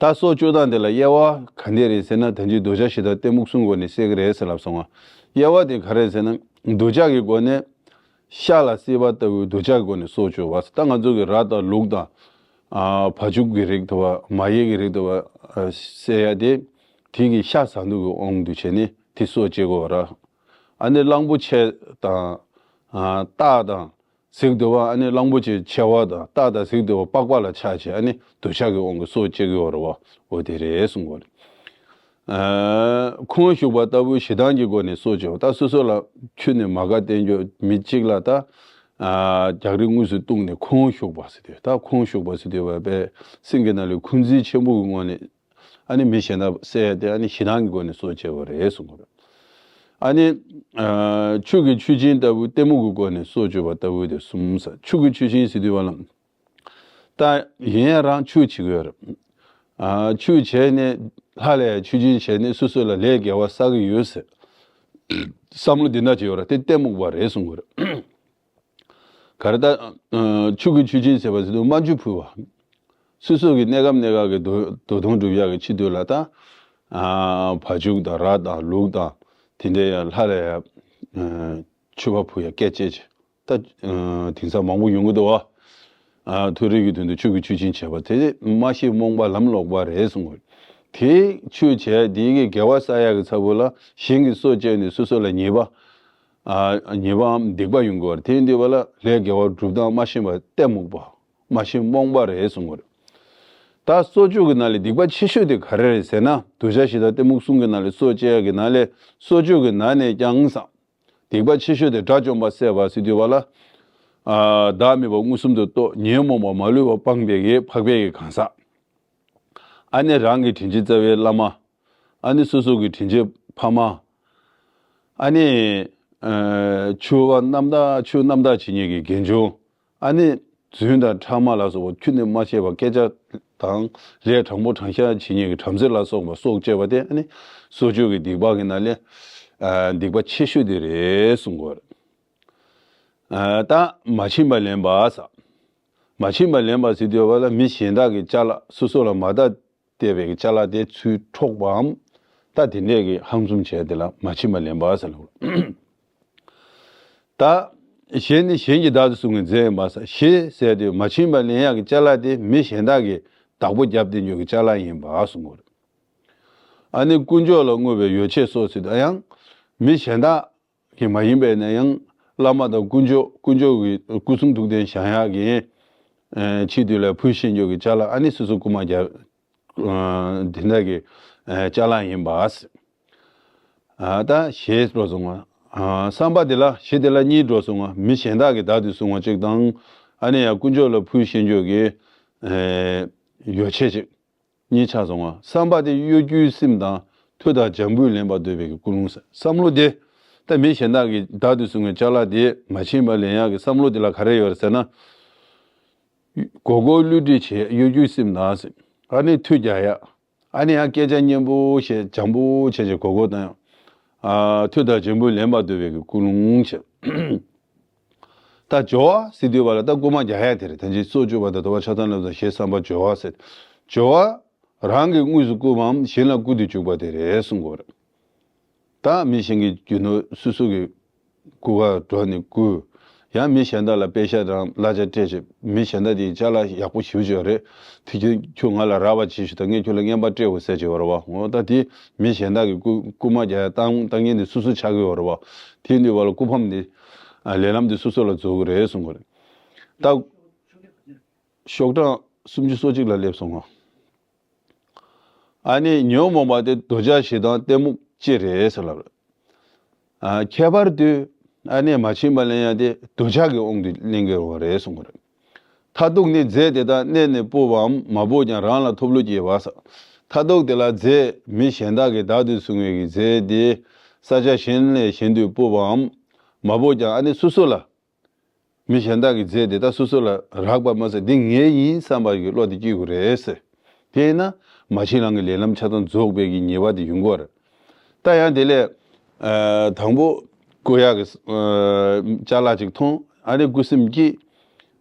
ད་སྲོག་གཅོད་སྟངས་དེ་ལ་དབྱེ་བ་ག་འདྲས་རེད་ཟེར་ན། ད་ཅི་འདོད་ཆགས་ཞེ་སྡང་གཏི་མུག་གསུམ་སྒོ་ནས་བསད་ཀྱི་རེད་ཟེར་ལབ་སོང་ང་། དབྱེ་བ་དེ་ག་རེ་ཟེར་ན། འདོད་ཆགས་ཀྱི་སྒོ་ནས་ཤ་ལ་བསིལ་བ་ལྟ་བུའི་འདོད་ཆགས་ཀྱི་སྒོ་ནས་སྲོག་གཅོད་པ། ད་ང་ཚོ་གི་ར་དང་ལུག་དང་ཨ་བ་ཕྱུགས་ཀྱི་རིགས་དུ་བ་མ་ཡི་གི་རིགས་དུ་བ་ཨ་བསད་ཡ་དེ་དེ་གི་ཤ་ཟ་འདོད་ཀྱི་དབང་དུ་བྱས་ནས་དེ་སྲོག་གཅོད་དགོས་པ་ར། ཨ་ནི་གླང་པོ་ཆེ་དང་ཨ་སྟག་དང་ཟེར་གི་འདུག་བ། ཨ་ནི་གླང་པོ་ཆེ་ཆེ་བ་དང་སྟག་དང་ཟེར་གི་འདུག་བ། པགས་པ་ལ་ཆགས་བྱས་ཨ་ནི་འདོད་ཆགས་ཀྱི་དབང་གིས་སྲོག་གཅོད་ཀྱི་ཡོད་རེད་བ། འོ་དེ་རེད་གསུང་གི་ཡོད་རེད། ཨ་ཁོང་ཞུགས་པ་ལྟ་བུའི་ཞེ་སྡང་གི་སྒོ་ནས་སྲོག་གཅོད་པ། ད་སོ་སོ་ལ་ཁྱོན་ནས་མ་དགའ་བསྟན་རྒྱུ་མི་གཅིག་ལ་ད་ཨ་རྒྱག་རེས་དངོས་སུ་བཏུངས་ནས་ཁོང་ཞུགས་པ་ཟེར་དུས། ད་ཁོང་ཞུགས་པ་ཟེར་དུས་བ་པའི་སེམས་ཀྱི་ནང་ལ་འཁོན་འཛིན་ཆེན་པོ་གི་ངང་ནས། ཨ་ནི་མི་གཞན་དག་བསད་ཡ་དེ་ཨ་ནི་ཞེ་སྡང་གི་སྒོ་ནས་སྲོག་གཅོད་པ་རེད་གསུང་གི་རེད། ཨ་ནི་ཨ་ཆུ་གི་ཆུ་ཆེན་ལྟ་བུ་གཏི་མུག་གི་སྒོ་ནས་སྲོག་གཅོད་པ་ལྟ་བུ་དེ་གསུམ་ཟེར། ཆུ་གི་ཆུ་ཆེན་ཟེར་དུས་བ་ལ། ད་ཡིན་ཡང་རང་ཆོས་བྱེད་ཀྱི་ཡོད་རེད། ཨ་ཆོས་བྱས་ནས་ལྷ་ལ་ཡང་ཆོས་སྦྱིན་བྱས་ནས་སོ་སོ་ལ་ལས་དགེ་བ་བསགས་ཀྱི་ཡོད་ཟེར་བསམ་བློ་འདི་འདྲ་བྱེད་ཡོད་རེད། དེ་གཏི་མུག་པ་རེད་གསུང་གི་རེད། ག་རེ་ད། ཆུ་གི་ཆུ་ཆེན་ཟེར་བ་ཟེར་དུས་མ་འཇུ་ཕུལ་བ། སོ་སོ་གི་གནས་སྐབས་གནས་སྐབས་ཀྱི་འདོད་འདོད་དོན་སྒྲུབ་ཡག་གི་ཆེད་དུ་ལ་ད། བ་ཕྱུགས་དང་ར་དང་ལུག་དང་དེ་འདྲའི་ཡང་ལྷ་ལ་ཡང་མཆོད་པ་ཕུལ་ཡག་སྐད་ཆ་བྱས། ད་དེང་སང་མང་པོ་ཡོང་གི་འདུག་བ། མཐོ་རིས་ཀྱི་དོན་དུ་ཆུ་གི་ཆུ་ཆེན་བྱས་པ་དེ་མ་ཤེས་རྨོངས་པ་ལམ་ལོག་པ་རེད་གསུང་གི། དེ་ཆོས་བྱས་དེ་གི་དགེ་བ་བསགས་ཡག་གི་ཚབ་ལ་གཞན་གྱི་སྲོག་བཅད་ནས་སོ་སོ་ལ་ཉེས་པ། ཉེས་པའམ་སྡིག་པ་ཡོང་གི་བ་རེད། དེ་ཡིན་དུས་བ་ལ་ལས་དགེ་བ་སྒྲུབ་སྟངས་མ་ཤེས་པ་གཏི་མུག་པ། མ་ཤེས་རྨོངས་པ་རེད་གསུང་གི་རེད། ད་སྲོག་གཅོད་ཀྱི་ནང་ལས་སྡིག་པ་ཆེ་ཤོས་དེ་ག་རེ་རེད་ཟེར་ན། འདོད་ཆགས་ཞེ་སྡང་གཏི་མུག་གསུམ་གྱི་ནང་ལས་སྲོག་བཅད་ཡག་གི་ནང་ལས་སྲོག་གཅོད་ཀྱི་ནང་ནས་ཀྱང་ས། སྡིག་པ་ཆེ་ཤོས་དེ་དགྲ་བཅོམ་པ་བསད་པ་ཟེར་དུས་བ་ལ། བདག་མེད་པ་མངོན་སུམ་དུ་རྟོགས། ཉོན་མོངས་པ་མ་ལུས་པ་སྤངས་པའི་གི་འཕགས་པའི་གི་གང་ཟག། ཨ་ནི་རང་གི་དྲིན་ཅན་རྩ་བའི་བླ་མ། ཨ་ནི་སོ་སོ་གི་དྲིན་ཅན་ཕ་མ། ཨ་ནི་ཆོས་པ་རྣམ་དག་ཆོས་རྣམ་དག་བྱེད་མཁན་གྱི་དགེ་སྦྱོང་། ཨ་ནི་རྫུན་དང་ཕྲ་མ་ལ་སོགས་པ་ཁྱོན་ནས་མ་བཤད་པ་སྐད་ཆ་དང་ལས་དྲང་པོ་དྲང་བཞག་བྱེད་མཁན་གྱི་བྲམ་ཟེ་ལ་སོགས་པ་སྲོག་བཅད་པ་དེ་ཨ་ནི་སྲོག་གཅོད་ཀྱི་སྡིག་པ་གི་ནང་ལས་སྡིག་པ་ཆེ་ཤོས་དེ་རེད་གསུང་གི་ཡོད་རེད། ད་མ་བྱིན་པ་ལེན་པ་ཟེར། མ་བྱིན་པ་ལེན་པ་ཟེར་དུས་བ་ལ་མི་གཞན་དག་གི་ཅ་ལག་སོ་སོ་ལ་མ་བདག་བལྟས་པའི་ཅ་ལག་དེ་ཚུར་འཕྲོག་པའམ། ད་དེ་འདྲས་ཀྱི་ཧམ་བཟུང་བྱས་དེ་ལ་མ་བྱིན་པ་ལེན་པ་ཟེར་ལོ། ད་གཞན་ནི་གཞན་གྱིས་བདག་ཏུ་བཟུང་བའི་རྫས་ཡིན་པ་ཟེར། གཞན་ཟེར་དུས་མ་བྱིན་པ་ལེན་ཡག་གི་ཅ་ལག་དེ་མི་གཞན་དག་གིས་བདག་པོ་རྒྱབ་བསྟན་རྒྱུ་གི་ཅ་ལག་ཡིན་པ་གསུངས་པ་རེད། ཨ་ནི་དཀོན་མཆོག་ལ་བསྔོ་བའི་ཡོ་བྱད་སོགས་ཟེར་དུས་ཡང་མི་གཞན་དག་གི་མ་ཡིན་པས་ན་ཡང་བླ་མ་དང་དཀོན་མཆོག་དཀོན་མཆོག་གི་སྐུ་གསུང་ཐུགས་རྟེན་བཞེངས་ཡག་གི་ཆེད་དུ་ལ་ཕུལ་ཤེས་རྒྱུ་གི་ཅ་ལག་ཨ་ནི་སོ་སོ་རྐུ་མ་རྒྱག་དེ་འདྲ་གི་ཅ་ལག་ཡིན་པ། ད་ཞེས་སོགས་གསུངས་པ། བསམ་པ་དེ་ལ་ཞེས་དེ་ལ་གཉིས་འགྲོ་གསུངས་པ། མི་གཞན་དག་གིས་བདག་ཏུ་བཟུང་བ་གཅིག་དང་། ཨ་ནི་ཡང་དཀོན་མཆོག་ལ་ཕུལ་ཤེས་རྒྱུ་གི་ཡོ་བྱད་ཅིག། གཉིས་ཆགས་སོང་ང་། བསམ་པ་དེ་གཡོ་སྒྱུའི་སེམས་དང་མཐུ་དང་བྱམས་པོས་ལེན་པར་འདོད་པའི་གི་ཀུན་སློང་ཟེར། བསམ་བློ་དེ་ད་མི་གཞན་དག་གིས་བདག་ཏུ་བཟུང་བའི་ཅ་ལག་དེ་མ་བྱིན་པར་ལེན་ཡག་གི་བསམ་བློ་དེ་ལ་ག་རེ་ཡོད་རེད་ཟེར་ན། མགོ་སྐོར་བསླུ་བྲིད་བྱེད་གཡོ་སྒྱུའི་སེམས་དང་ཟེར། ཨ་ནི་མཐུ་རྒྱག་ཡག་ཨ་ནི་ཡང་སྐད་ཆ་སྙན་པོ་བཤད་བྱམས་པོ་བྱས་བྱས་མགོ་སྐོར་བཏང་ཡག་ཨ་མཐུ་དང་བྱམས་པོས་ལེན་པར་འདོད་པའི་གི་ཀུན་སློང་བྱས། ད་སྦྱོར་བ་ཟེར་དུས་བ་ལ་ད་རྐུ་མ་རྒྱག་ཡག་དེ་རེད། ད་ཅི་སྲོག་གཅོད་པ་དང་དོར་བ་ཆགས་སྡང་ལ་སོགས་ཞེ་བསམ་པ་སྦྱོར་བ་ཟེར། སྦྱོར་བ་རང་གིས་དངོས་སུ་རྐུ་བའམ་གཞན་ལ་རྐུ་སྟེ་འཇུག་པ་དེ་རེད་གསུང་གི་ཡོད་རེད། ད་མི་གཞན་གྱི་རྒྱུ་ནོར་སོ་སོ་གི་རྐུ་གར་འགྲོ་ནས་རྐུ། ཡང་མི་གཞན་དག་ལ་པེ་ཤག་དང་གླ་ཆ་སྤྲད་བྱས། མི་གཞན་དག་དེ་ཅ་ལག་ཡག་པོ་ཞེ་པོ་ཅིག་ཡོད་རེད། དེ་ཁྱོད་ཁྱོད་ང་ལ་རག་པ་བྱེད་ཤོག་དང་། ངས་ཁྱོད་ལ་རྔན་པ་སྤྲད་དགོས་ཟེར་བྱས་ཡོད་རེད་བ། འོ་ད་དེ་མི་གཞན་དག་གི་རྐུ་རྐུ་མ་རྒྱག་ཡག་བཏང་བཏང་མཁན་དེ་སོ་སོ་ཆགས་ཀྱི་ཡོད་རེད་བ། དེ་ཡིན་དུས་བ་ལ་རྐུ་ཕམ་དེ་ལས་ལམ་དེ་སོ་སོ་ལ་རྫོགས་ཀྱི་རེད་གསུང་གི་རེད། ད་ཤོག་གྲངས་སུམ་ཅུ་སོ་གཅིག་ལ་སླེབས་སོང་ང་། ཨ་ནི་ཉོན་མོངས་པ་དེ་འདོད་ཆགས་ཞེ་སྡང་གཏི་མུག་ཅེས་རེད་ཟེར་ལབ་རེད། ཨ་ཁྱད་པར་དུ་ཨ་ནི་མ་བྱིན་པ་ལེན་ཡག་དེ་འདོད་ཆགས་ཀྱི་དབང་དུ་ལེན་དགོས་པ་རེད་གསུང་གི་རེད། མཐར་ཐུག་ནི་རྫས་དེ་དག་གནས་ནས་སྤོབས་པའམ་མ་སྤོབས་ཀྱང་རང་ལ་ཐོབ་ལོ་སྐྱེ་བ་ཟེར། མཐར་ཐུག་དེ་ལ་རྫས་མི་གཞན་དག་གིས་བདག་ཏུ་བཟུང་བའི་གི་རྫས་དེ་ས་ཆ་གཞན་ལས་གཞན་དུ་སྤོབས་པའམ་མ་སྤོབས་ཀྱང་ཨ་ནི་སོ་སོ་ལ། མི་གཞན་དག་གི་རྫས་དེ་དག་སོ་སོ་ལ་རག་པ་མ་ཟད་འདི་ངའི་ཡིན་བསམ་པ་གི་བློ་དེ་སྐྱེ་དགོས་རེད་ཟེར། དེས་ན་མ་བྱིན་རང་གི་ལས་ལམ་ཆ་ཚང་རྫོགས་པའི་གི་ཉེས་པ་དེ་ཡོང་གི་རེད། ད་ཡང་དེ་ལས་ཨ་དང་པོ་རྐུ་ཡག་གི་ཨ་ཅ་ལག་ཅིག་མཐོང་། ཨ་ནི་རྐུ་སེམས་སྐྱེས།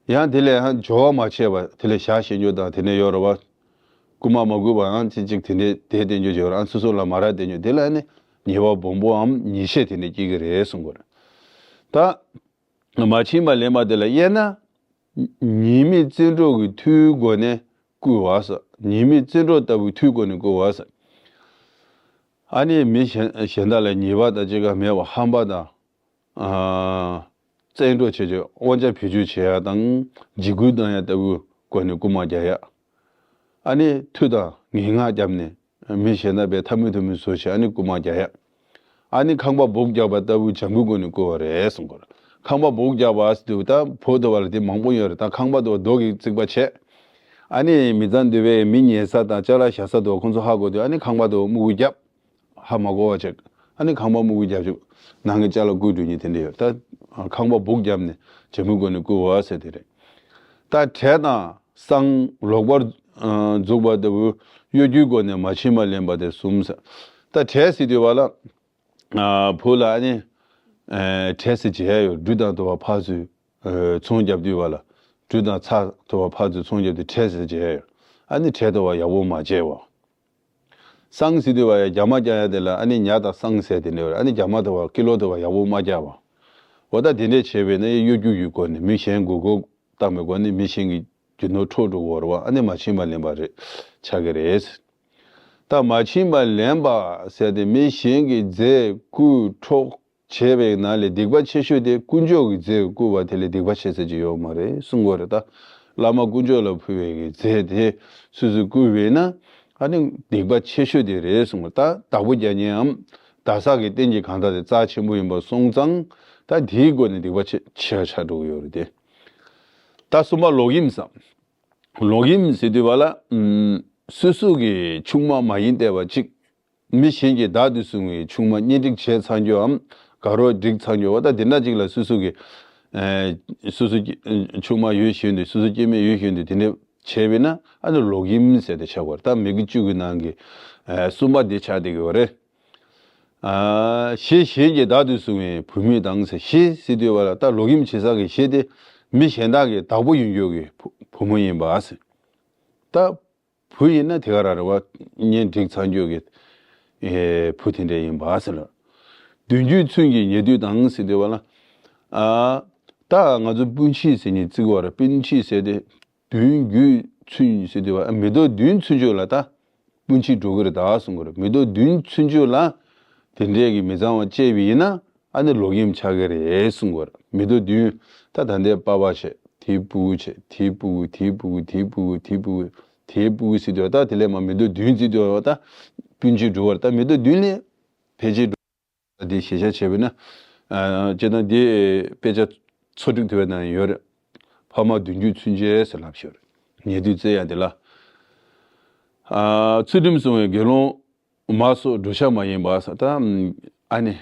ཡང་དེ་ལས་ཡང་སྦྱོར་བ་མ་བྱས་པ་དེ་ལས་ཞག་བཞེས་རྒྱུ་དང་དེ་ནས་ཡོད་རེད་བ། རྐུ་མ་མ་རྐུས་པའང་ཅིག་ཅིག་དེ་འདྲའི་དེ་བསྟན་རྒྱུ་ཅིག་ཡོད་རེད། ཨ་སོ་སོ་ལ་མ་རག་བསྟན་རྒྱུ་དེ་ལ་ཨ་ནི་ཉེས་པ་སྦོམ་པོའམ་ཉེས་ཆད་དེ་འདྲ་སྐྱེ་གི་རེད་གསུང་གི་རེད། ད། མ་བྱིན་པ་ལེན་པ་དེ་ལ་དབྱེ་ན། ཉེས་དམིགས་བརྩེ་འགྲོ་གི་མཐུའི་སྒོ་ནས་བསྐུལ་བ་ཟེར། ཉེས་དམིགས་བརྩེ་འགྲོ་ལྟ་བུའི་མཐུའི་སྒོ་ནས་བསྐུལ་བ་ཟེར། ཨ་ནི་མི་གཞན་གཞན་དག་ལ་ཉེས་པ་དང་ཅི་ག་མེད་པ་ཧམ་པ་དང་། ཨ་བརྩེ་འགྲོ་བྱེད་ཀྱི་དབང་ཆ་བེད་སྤྱོད་བྱེད་ཡ་དང་འཇིགས་སྐུལ་གཏོང་ཡ་ལྟ་བུའི་སྒོ་ནས་རྐུ་མ་རྒྱག་ཡ། ཨ་ནི་མཐུ་དང་ངན་སྔགས་བརྒྱབ་ནས། མི་གཞན་དག་པའི་ཐ་མི་དུ་མི་བཟོ་བྱས་ཨ་ནི་རྐུ་མ་རྒྱག་ཡ། ཨ་ནི་ཁང་པ་སྦུག་རྒྱག་པ་ལྟ་བུ་བྱམས་པོའི་སྒོ་ནས་བསྐུལ་བ་རེད་གསུང་གི་རེད། ཁང་པ་སྦུག་རྒྱག་པ་ཟེར་དུས་ད་བོད་དུ་བ་ལ་དེ་མང་པོ་ཡོད་རེད། ད་ཁང་པ་དུ་བ་རྡོ་གིས་བརྩིགས་པ་བྱས། ཨ་ནི་མི་ཚང་འདུས་པའི་མི་ཉལ་ས་དང་ཅ་ལག་བཞག་ས་དུ་བ་ཁོང་ཚོ་ཧ་གོ་དུས་ཨ་ནི་ཁང་པ་དུ་བ་སྨུག་གུ་བརྒྱབ། ཧ་མ་གོ་བ་བྱས། ཨ་ནི་ཁང་པ་སྨུག་གུ་བརྒྱབ་བྱས་ནང་གི་ཅ་ལག་བརྐུས་འགྲོ་མཁན་དེ་འདྲ་ཡོད། ད་ཁང་པ་སྦུག་བརྒྱབ་ནས་བྱམས་པོའི་སྒོ་ནས་བསྐུལ་བ་ཟེར་དེ་རེད། ད་བྲེ་དང་བསང་ལོག་པར་ཨ་འཛུགས་པ་ལྟ་བུ་གཡོ་སྒྱུའི་སྒོ་ནས་མ་བྱིན་པ་ལེན་པ་དེ་གསུམ་ཟེར། ད་བྲེ་ཟེར་དུས་བ་ལ་ཨ་བོད་ལ་ཨ་ནི་ཨ་བྲེ་ཟེར་བྱས་ཡོད། འབྲུ་དང་དུ་བ་ཕར་ཚུར་ཨ་ཚོང་རྒྱབ་དུས་བ་ལ་འབྲུ་དང་ཚྭ་དུ་བ་ཕར་ཚུར་ཚོང་རྒྱབ་དུས་བྲེ་ཟེར་བྱས་ཡོད། ཨ་ནི་བྲེ་དུ་བ་ཡག་པོ་མ་བྱས་བ། བསང་ཟེར་དུས་བ་ཡ་རྒྱ་མ་རྒྱག་ཡ་དེ་ལ་ཨ་ནི་ཉ་དང་བསང་ཟེར་དེ་འདྲ་ཡོད་རེད། ཨ་ནི་རྒྱ་མ་དུ་བ་ཀི་ལོ་དུ་བ་ཡག་པོ་མ་རྒྱག་བ། འོ་ད་དེ་འདྲས་བྱས་པས་ན་གཡོ་སྒྱུ་ཡི་སྒོ་ནས་མི་གཞན་མགོ་སྐོར་བཏང་བའི་སྒོ་ནས་མི་གཞན་གྱི་རྒྱུ་ནོར་འཕྲོག་འགྲོ་གི་ཡོད་རེད་བ། ཨ་ནི་མ་བྱིན་པ་ལེན་པ་རེད་ཆགས་ཀྱི་རེད། ད་མ་བྱིན་པ་ལེན་པ་ཟེར་དེ་མི་གཞན་གྱི་རྫས་རྐུ་འཕྲོག་བྱས་པའི་ནང་ལས་སྡིག་པ་ཆེ་ཤོས་དེ་དཀོན་མཆོག་གི་རྫས་བརྐུ་བ་དེ་ལས་སྡིག་པ་ཆེ་ས་ཅིག་ཡོད་མ་རེད་གསུང་གི་ཡོད་རེད། ད་བླ་མ་དཀོན་མཆོག་ལ་ཕུལ་བའི་གི་རྫས་དེ་སོ་སོས་བརྐུས་པས་ན་ཨ་ནི་སྡིག་པ་ཆེ་ཤོས་དེ་རེད་གསུང་གི། ད་བདག་པོ་རྒྱག་མཁན་འམ་བདག་བསགས་ཀྱི་རྟེན་གྱི་གང་ཟག་དེ་རྩ་ཆེན་པོ་ཡིན་པ་སོང་ཙང་ད་དེའི་སྒོ་ནས་སྡིག་པ་ཆེ་ཆེ་བ་ཆགས་འགྲོ་གི་ཡོད་རེད་དེ། ད་གསུམ་པ་ལོག་གཡེམ་བསམ། ལོག་གཡེམ་ཟེར་དུས་བ་ལ་ཨུམ་སོ་སོ་གི་ཆུང་མ་མ་ཡིན་བསྡད་པ་གཅིག་མི་གཞན་གྱིས་བདག་ཏུ་བཟུང་བའི་ཆུང་མ་གཉེན་སྒྲིག་བྱས་ཚར་རྒྱུའམ་དགའ་རོགས་སྒྲིག་ཚར་རྒྱུ་བ་ད་དེ་འདྲ་ཅིག་ལ་སོ་སོ་གི་ཨེ་སོ་སོ་སྐྱེ་ཆུང་མ་ཡོད་བཞིན་དུ་སོ་སོ་སྐྱེ་དམན་ཡོད་བཞིན་དུ་དེ་འདྲ་བྱས་པས་ན་ཨ་ནི་ལོག་གཡེམ་ཟེར་ཏེ་ཆགས་པ་རེད། ད་མི་དགེ་བཅུ་གི་ནང་གི་ཨེ་གསུམ་པ་དེ་ཆགས་བསྡད་ཀྱི་ཡོད་རེད། ཨ་གཞི་གཞན་གྱིས་བདག་ཏུ་བཟུང་བའི་བུད་མེད་དང་ཟེར། གཞི་ཟེར་དུས་བ་ལ་ད་ལོག་གཡེམ་བྱེད་ས་གི་གཞི་དེ་མི་གཞན་དག་གི་བདག་པོ་ཡིན་རྒྱུ་གི་བུ་བུ་མོ་ཡིན་པ་ཟེར། ད་བུ་ཡིན་ན་དེ་ག་རང་རེད་བ། གཉེན་སྒྲིག་ཚར་རྒྱུ་གི་ཨེ་བུ་དེ་འདྲ་ཡིན་པ་ཟེར་ལ། བདུན་རྒྱུད་ཚུན་གྱི་ཉེ་དུ་དང་ཟེར་དུས་བ་ལ། ཨ་ད་ང་ཚོ་སྤུན་མཆེད་ཟེར་ནས་བརྩི་གི་བ་རེད། སྤུན་མཆེད་ཟེར་དེ་བདུན་རྒྱུད་ཚུན་ཟེར་དུས་བ་མི་ཐོག་བདུན་ཚུན་ཆོད་ལ་ད་སྤུན་མཆེད་འགྲོ་གི་རེད་ད་གསུང་གི་རེད། མི་ཐོག་བདུན་ཚུན་ཆོད་ལ་དེ་འདྲའི་གི་མི་གཙང་བ་སྤྱད་པ་ཡིན་ན་ཨ་ནི་ལོག་གཡེམ་ཆགས་ཀྱི་རེད་གསུང་གི་རེད། མི་ཐོག་བདུན་ད་ད་ལྟའི་པ་ཕ་བྱས། དེའི་སྤུ་གུ་བྱས། དེའི་སྤུ་གུ། དེའི་སྤུ་གུ། དེའི་སྤུ་གུ། དེའི་སྤུ་གུ་ཟེར་དུས་ད་དེ་ལས་མ་མི་ཐོག་བདུན་ཟེར་དུས་ད་སྤུན་མཆེད་འགྲོ་བར་ད་མི་ཐོག་བདུན་ལས་ཕལ་ཆེར་འགྲོ་བ་དེ་ཞེ་ཆ་བྱས་པས་ན། ཨ་སྤྱིར་བཏང་དེ་དཔེ་ཆ་ཚོ་དྲུག་ཐེ་བའི་ནང་ཡོད་རེད། ཕ་མ་བདུན་རྒྱུད་ཚུན་ཆད་ཟེར་ལབ་ཤོར་ཉེ་དུས་བཙལ་ཡ་དེ་ལ། ཨ་ཚུལ་ཁྲིམས་སྲུང་བའི་དགེ་སློང་མ་སོགས་འགྲོ་བྱ་མ་ཡིན་པ་ས་ད་ཨ་ནི།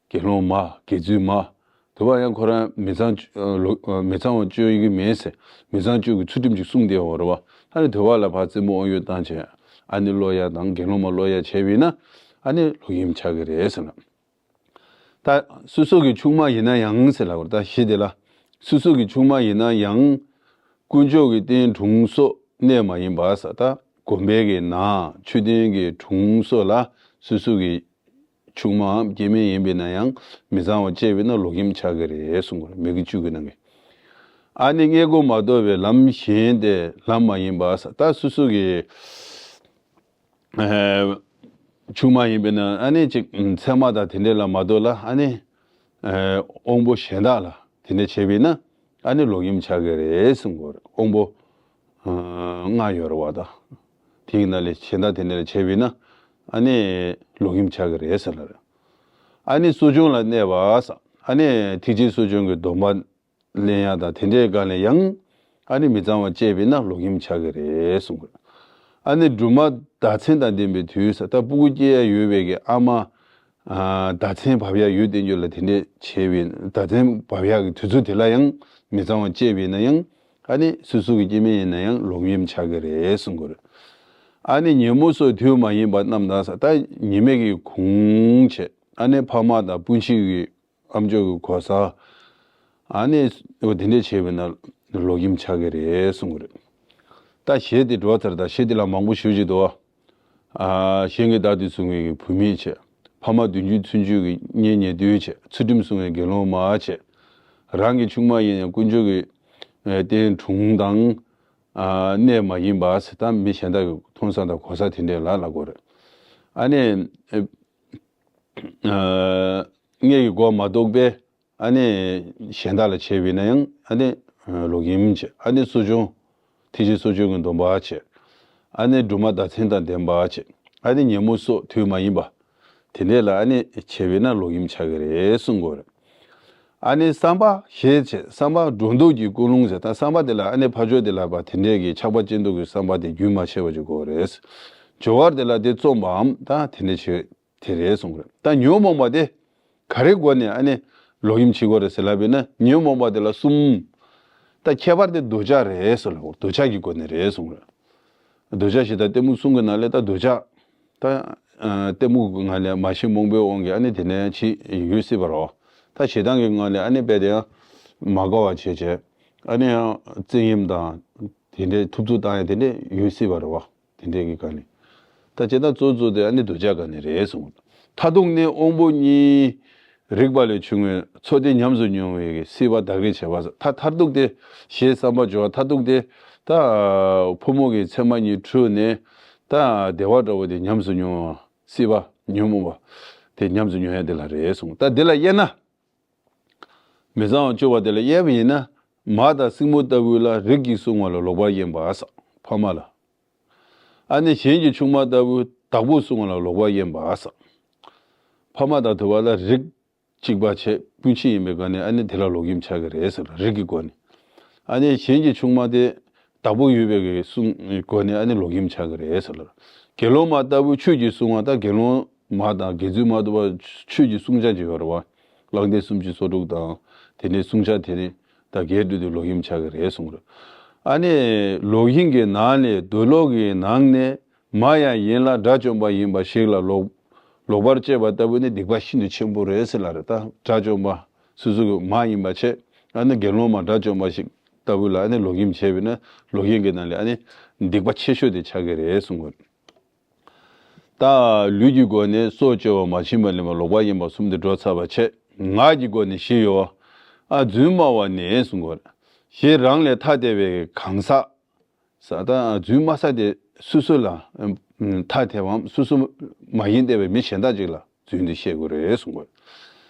དགེ་སློང་མ་དགེ་ཚུལ་མ། དེ་བ་ཡང་ཁོ་རང་མི་ཚངས་ལོ་མི་ཚངས་པ་སྤྱོད་ཡི་གི་མེད་ཟེར་མི་ཚངས་སྤྱོད་ཀྱི་ཚུལ་ཁྲིམས་ཅིག་སྲུང་བསྡད་ཡོད་རེད་བ། ཨ་ནི་དེ་བ་ལ་ཕར་རྩེད་མོ་ཨང་གཡོ་བཏང་བྱས་ཨ་ནི་ཀློག་ཡ་དང་དགེ་སློང་མ་ཀློག་ཡ་བྱས་པས་ན་ཨ་ནི་ལོག་གཡེམ་ཆགས་ཀྱི་རེད་ཟེར་ན། ད་སོ་སོ་གི་ཆུང་མ་ཡིན་ན་ཡང་ཟེར་ལབ་པར་ད་གཞི་དེ་ལ་སོ་སོ་གི་ཆུང་མ་ཡིན་ན་ཡང་དཀོན་མཆོག་གི་རྟེན་དྲུང་སོགས་གནས་མ་ཡིན་པ་ས་ད་དགོན་པའི་གི་ནང་མཆོད་རྟེན་གི་དྲུང་སོགས་ལ་སོ་སོ་གི་ཆུང་མའམ་སྐྱེ་དམན་ཡིན་པས་ན་ཡང་མི་གཙང་བ་སྤྱད་པས་ན་ལོག་གཡེམ་ཆགས་ཀྱི་རེད་གསུང་གི་རེད། མི་དགེ་བཅུ་གི་ནང་གི། ཨ་ནི་མངལ་སྒོ་མ་གཏོགས་པའི་ལམ་གཞན་དེ་ལམ་མ་ཡིན་པ་ས་ད་སོ་སོ་གི་ཆུང་མ་ཡིན་པས་ན་ཨ་ནི་ཅིག་ཚད་མ་དང་དེ་འདྲས་ལ་མ་གཏོགས་ལ་ཨ་ནི་དབང་པོ་གཞན་དག་ལ་དེ་འདྲས་བྱས་པས་ན་ཨ་ནི་ལོག་གཡེམ་ཆགས་ཀྱི་རེད་གསུང་གི་རེད། དབང་པོ་ལྔ་ཡོད་རེད་བ་ད། དེའི་ནང་ལས་གཞན་དག་དེ་འདྲས་ལ་བྱས་པས་ན་ཨ་ནི་ལོག་གཡེམ་ཆགས་ཀྱི་རེད་ཟེར་ལ་རེད། ཨ་ནི་གསོ་སྦྱོང་ལ་གནས་པ་ས་ཨ་ནི་ཐེག་ཆེན་གསོ་སྦྱོང་གི་སྡོམ་པ་ལེན་ཡ་དང་དེ་འདྲའི་སྒང་ལ་ཡང་ཨ་ནི་མི་གཙང་བ་སྤྱད་པས་ན་ལོག་གཡེམ་ཆགས་ཀྱི་རེད་གསུང་གི། ཨ་ནི་སྦྲུམ་མ་ཟླ་མཚན་དང་ལྡན་པའི་དུས་ས་ད་སྤུ་གུ་སྐྱེ་ཡ་ཡོད་པའི་གི་ཨ་མ་ཟླ་མཚན་བབས་ཡ་ཡོད་བསྟན་རྒྱུ་ལ་དེ་འདྲས་བྱས་པའི་ཟླ་མཚན་བབས་ཡ་གི་དུས་ཚོད་དེ་ལ་ཡང་མི་གཙང་བ་སྤྱད་པས་ན་ཡང་ཨ་ནི་སོ་སོ་གི་སྐྱེ་དམན་ཡིན་ན་ཡང་ལོག་གཡེམ་ཆགས་ཀྱི་རེད་གསུང་གི་རེད། ཨ་ནི་ཉིན་མོ་སོགས་དུས་མ་ཡིན་པ་རྣམས་དང་ས་ད་ཉི་མའི་གི་གུང་བྱས་ཨ་ནི་ཕ་མ་དང་སྤུན་མཆེད་ཀྱི་ཨ་མཆོག་གི་གོ་ས། ཨ་ནི་འོ་དེ་འདྲས་བྱས་པས་ན་ལོག་གཡེམ་ཆགས་ཀྱི་རེད་གསུང་གི་རེད། ད་གཞས་དེ་འགྲོ་ཚར་ད་གཞས་དེ་ལ་མང་པོ་ཞུ་བྱེད་དོ། ཨ་གཞན་གྱི་བདག་ཏུ་བཟུང་བའི་བུད་མེད་བྱས། ཕ་མ་བདུན་ཅུ་ཚུན་ཆོད་ཀྱི་གཉེན་ཉེ་དུ་བྱས། ཚུལ་ཁྲིམས་སྲུང་བའི་དགེ་སློང་མ་བྱས། རང་གི་ཆུང་མ་ཡིན་ཡང་དཀོན་མཆོག་གི་རྟེན་དྲུང་དང་གནས་མ་ཡིན་པ་ཟེར་ད་མི་གཞན་དག་གི་མཐོང་ས་དང་གོ་ས་དེ་འདྲས་ལ་ལབ་དགོས་རེད། ཨ་ནི། ཨ་མངལ་གྱི་སྒོ་མ་གཏོགས་པའི་ཨ་ནི་གཞན་དག་ལ་བྱས་པས་ན་ཡང་ཨ་ནི་ལོག་གཡེམ་བྱས། ཨ་ནི་གསོ་སྦྱོང་། ཐེག་ཆེན་གསོ་སྦྱོང་གི་སྡོམ་པ་བྱས། ཨ་ནི་སྦྲུམ་མ་ཟླ་མཚན་དང་ལྡན་པ་བྱས། ཨ་ནི་ཉིན་མོ་སོགས་དུས་མ་ཡིན་པ། དེ་འདྲས་ལ་ཨ་ནི་བྱས་པས་ན་ལོག་གཡེམ་ཆགས་ཀྱི་རེད་གསུང་དགོས་རེད། ཨ་ནི་བསམ་པ་ཞེས་བྱས་བསམ་པ་སྒྲོ་འདོགས་ཀྱི་ཀུན་སློང་ཟེར་ད་བསམ་པ་དེ་ལ་ཨ་ནི་ཕར་ཕྱོགས་དེ་ལ་བ་དེ་འདྲས་ཀྱི་ཆགས་པ་ཅན་འདུག་གི་བསམ་པ་དེ་རྒྱུན་མ་ཆད་པ་ཅིག་དགོས་རེད། སྦྱོར་བ་དེ་ལ་དེ་རྩོམ་པའམ་ད་དེ་འདྲས་བྱས། དེ་རེད་གསུངས་རེད། ད་ཉོན་མོངས་པ་དེ་ག་རེ་སྒོ་ནས་ཨ་ནི་ལོག་གཡེམ་བྱེད་དགོས་རེད་ཟེར་ལབ་པས་ན་ཉོན་མོངས་པ་དེ་ལ་གསུམ། ད་ཁྱད་པར་དེ་འདོད་ཆགས་རེད་ཟེར་ལབ་འདོད་ཆགས་ཀྱི་སྒོ་ནས་རེད་གསུངས་རེད། འདོད་ཆགས་ཞེ་སྡང་གཏི་མུག་གསུམ་གྱི་ནང་ལས་ད་འདོད་ཆགས། ད་ཨ་གཏི་མུག་གི་ངང་ལས་མ་ཤེས་རྨོངས་པའི་དབང་གིས་ཨ་ནི་དེ་ནས་ཅིག་ཡོད་སྲིད་པ་རེད། ད་ཞེ་སྡང་གི་ངང་ལས་ཨ་ནི་དཔེ་དེ་ཡང་མ་དགའ་བ་བྱས་བྱས་ཨ་ནི་ཡང་བཙན་གཡེམ་དང་དེ་འདྲའི་ཐུབ་ཚོད་བཏང་ཡ་དེ་འདྲས་ཡོད་སྲིད་པ་རེད་བ། དེ་འདྲས་ཀྱི་སྒང་ནས། ད་བྱས་ན་གཙོ་གཙོ་དེ་ཨ་ནི་འདོད་ཆགས་སྒང་ནས་རེད་གསུངས། མཐར་ཐུག་ནི་དབང་པོ་གཉིས་རིག་པ་ལས་བྱུང་བའི་ཚོགས་དེ་ཉམས་སུ་མྱོང་བའི་སྲིད་པ་བདག་གིར་བྱེད་པ་ས་ད་མཐར་ཐུག་དེ་ཞེས་བསམ་པ་སྦྱོར་བ་མཐར་ཐུག་དེ་ད་ཕོ་མོ་གི་མཚན་མ་གཉིས་འཁྲུལ་ནས་ད་བདེ་བ་འདྲ་བོ་དེ་ཉམས་སུ་མྱོང་བ་སྲིད་པ་ཉོན་མོངས་པ་དེ་ཉམས་སུ་མྱོང་ཡ་དེ་ལ་རེད་གསུངས། ད་དེ་ལ་དབྱེ་ན། མི་གཙང་བ་སྤྱོད་པ་དེ་ལ་དབྱེ་བ་ཡིན་ན། མ་དང་སྲིང་མོ་ལྟ་བུ་ལ་རིགས་ཀྱིས་བསྲུང་བ་ལ་ལོག་པར་གཡེམ་པ་ས། ཕ་མ་ལ། ཨ་ནི་གཞན་གྱི་ཆུང་མ་ལྟ་བུ་བདག་པོས་བསྲུང་བ་ལ་ལོག་པར་གཡེམ་པ་ས། ཕ་མ་དང་དུ་བ་ལ་རིགས་གཅིག་པ་བྱས་སྤུན་མཆེད་ཡིན་པའི་སྒང་ནས་ཨ་ནི་དེ་ལ་ལོག་གཡེམ་ཆགས་ཀྱི་རེད་ཟེར་ལ་རིགས་ཀྱི་སྒོ་ནས། ཨ་ནི་གཞན་གྱི་ཆུང་མ་དེ་བདག་པོ་ཡོད་པའི་གི་བསྲུང་སྒོ་ནས་ཨ་ནི་ལོག་གཡེམ་ཆགས་ཀྱི་རེད་ཟེར་ལ། དགེ་སློང་མ་ལྟ་བུ་ཆོས་ཀྱིས་བསྲུང་བ་དང་དགེ་སློང་མ་དང་དགེ་ཚུལ་མ་ལྟ་བུ་ཆོས་ཀྱི་བསྲུང་བྱ་ཅིག་ཡོད་རེད་བ། གླང་ཆེན་སུམ་ཅུ་སོ་དྲུག་དང་དེ་འདྲའི་བསྲུང་བྱ་དེ་ནི་ད་རྒྱས་སྤྲོས་དེ་ལོག་གཡེམ་ཆགས་ཀྱི་རེད་གསུངས་རེད། ཨ་ནི་ལོག་གཡེམ་གྱི་ནང་ནས་འདོད་ལོག་གི་ནང་ནས་མ་ཡང་ཡིན་ལ་དགྲ་བཅོམ་པ་ཡིན་པ་ཞིག་ལ་ལོག་ལོག་པར་སྤྱད་པ་ལྟ་བུ་ནི་སྡིག་པ་ཤིན་ཏུ་ཆེན་པོ་རེད་ཟེར་ལ་རེད། ད་དགྲ་བཅོམ་པ་སོ་སོ་གི་མ་ཡིན་པ་བྱས་ཨ་ནི་དགེ་སློང་མ་དགྲ་བཅོམ་པ་ཞིག་ལྟ་བུ་ལ་ཨ་ནི་ལོག་གཡེམ་བྱས་པས་ན་ལོག་གཡེམ་གྱི་ནང་ལས་ཨ་ནི་སྡིག་པ་ཆེ་ཤོས་དེ་ཆགས་ཀྱི་རེད་གསུངས་པ་རེད། ད་ལུས་ཀྱི་སྒོ་ནས་སྲོག་གཅོད་པ་མ་བྱིན་པ་ལེན་པ་ལོག་པར་གཡེམ་པ་གསུམ་དེ་འགྲོ་ཚར་བ་བྱས། ངག་གི་སྒོ་ནས་བཞི་ཡོད། ཨ་རྫུན་སྨྲ་བ་ནི་གསུངས་པ་རེད། ཞེས་རང་ལས་ཐ་དད་པའི་གང་ཟག་ས་ད་རྫུན་སྨྲ་ས་དེ་སོ་སོ་ལ་ཨམ་ཐ་དད་པའམ་སོ་སོ་མ་ཡིན་བསྡད་པའི་མི་གཞན་དག་ཅིག་ལ་རྫུན་དེ་བཤད་དགོས་རེད་གསུངས་པ་རེད།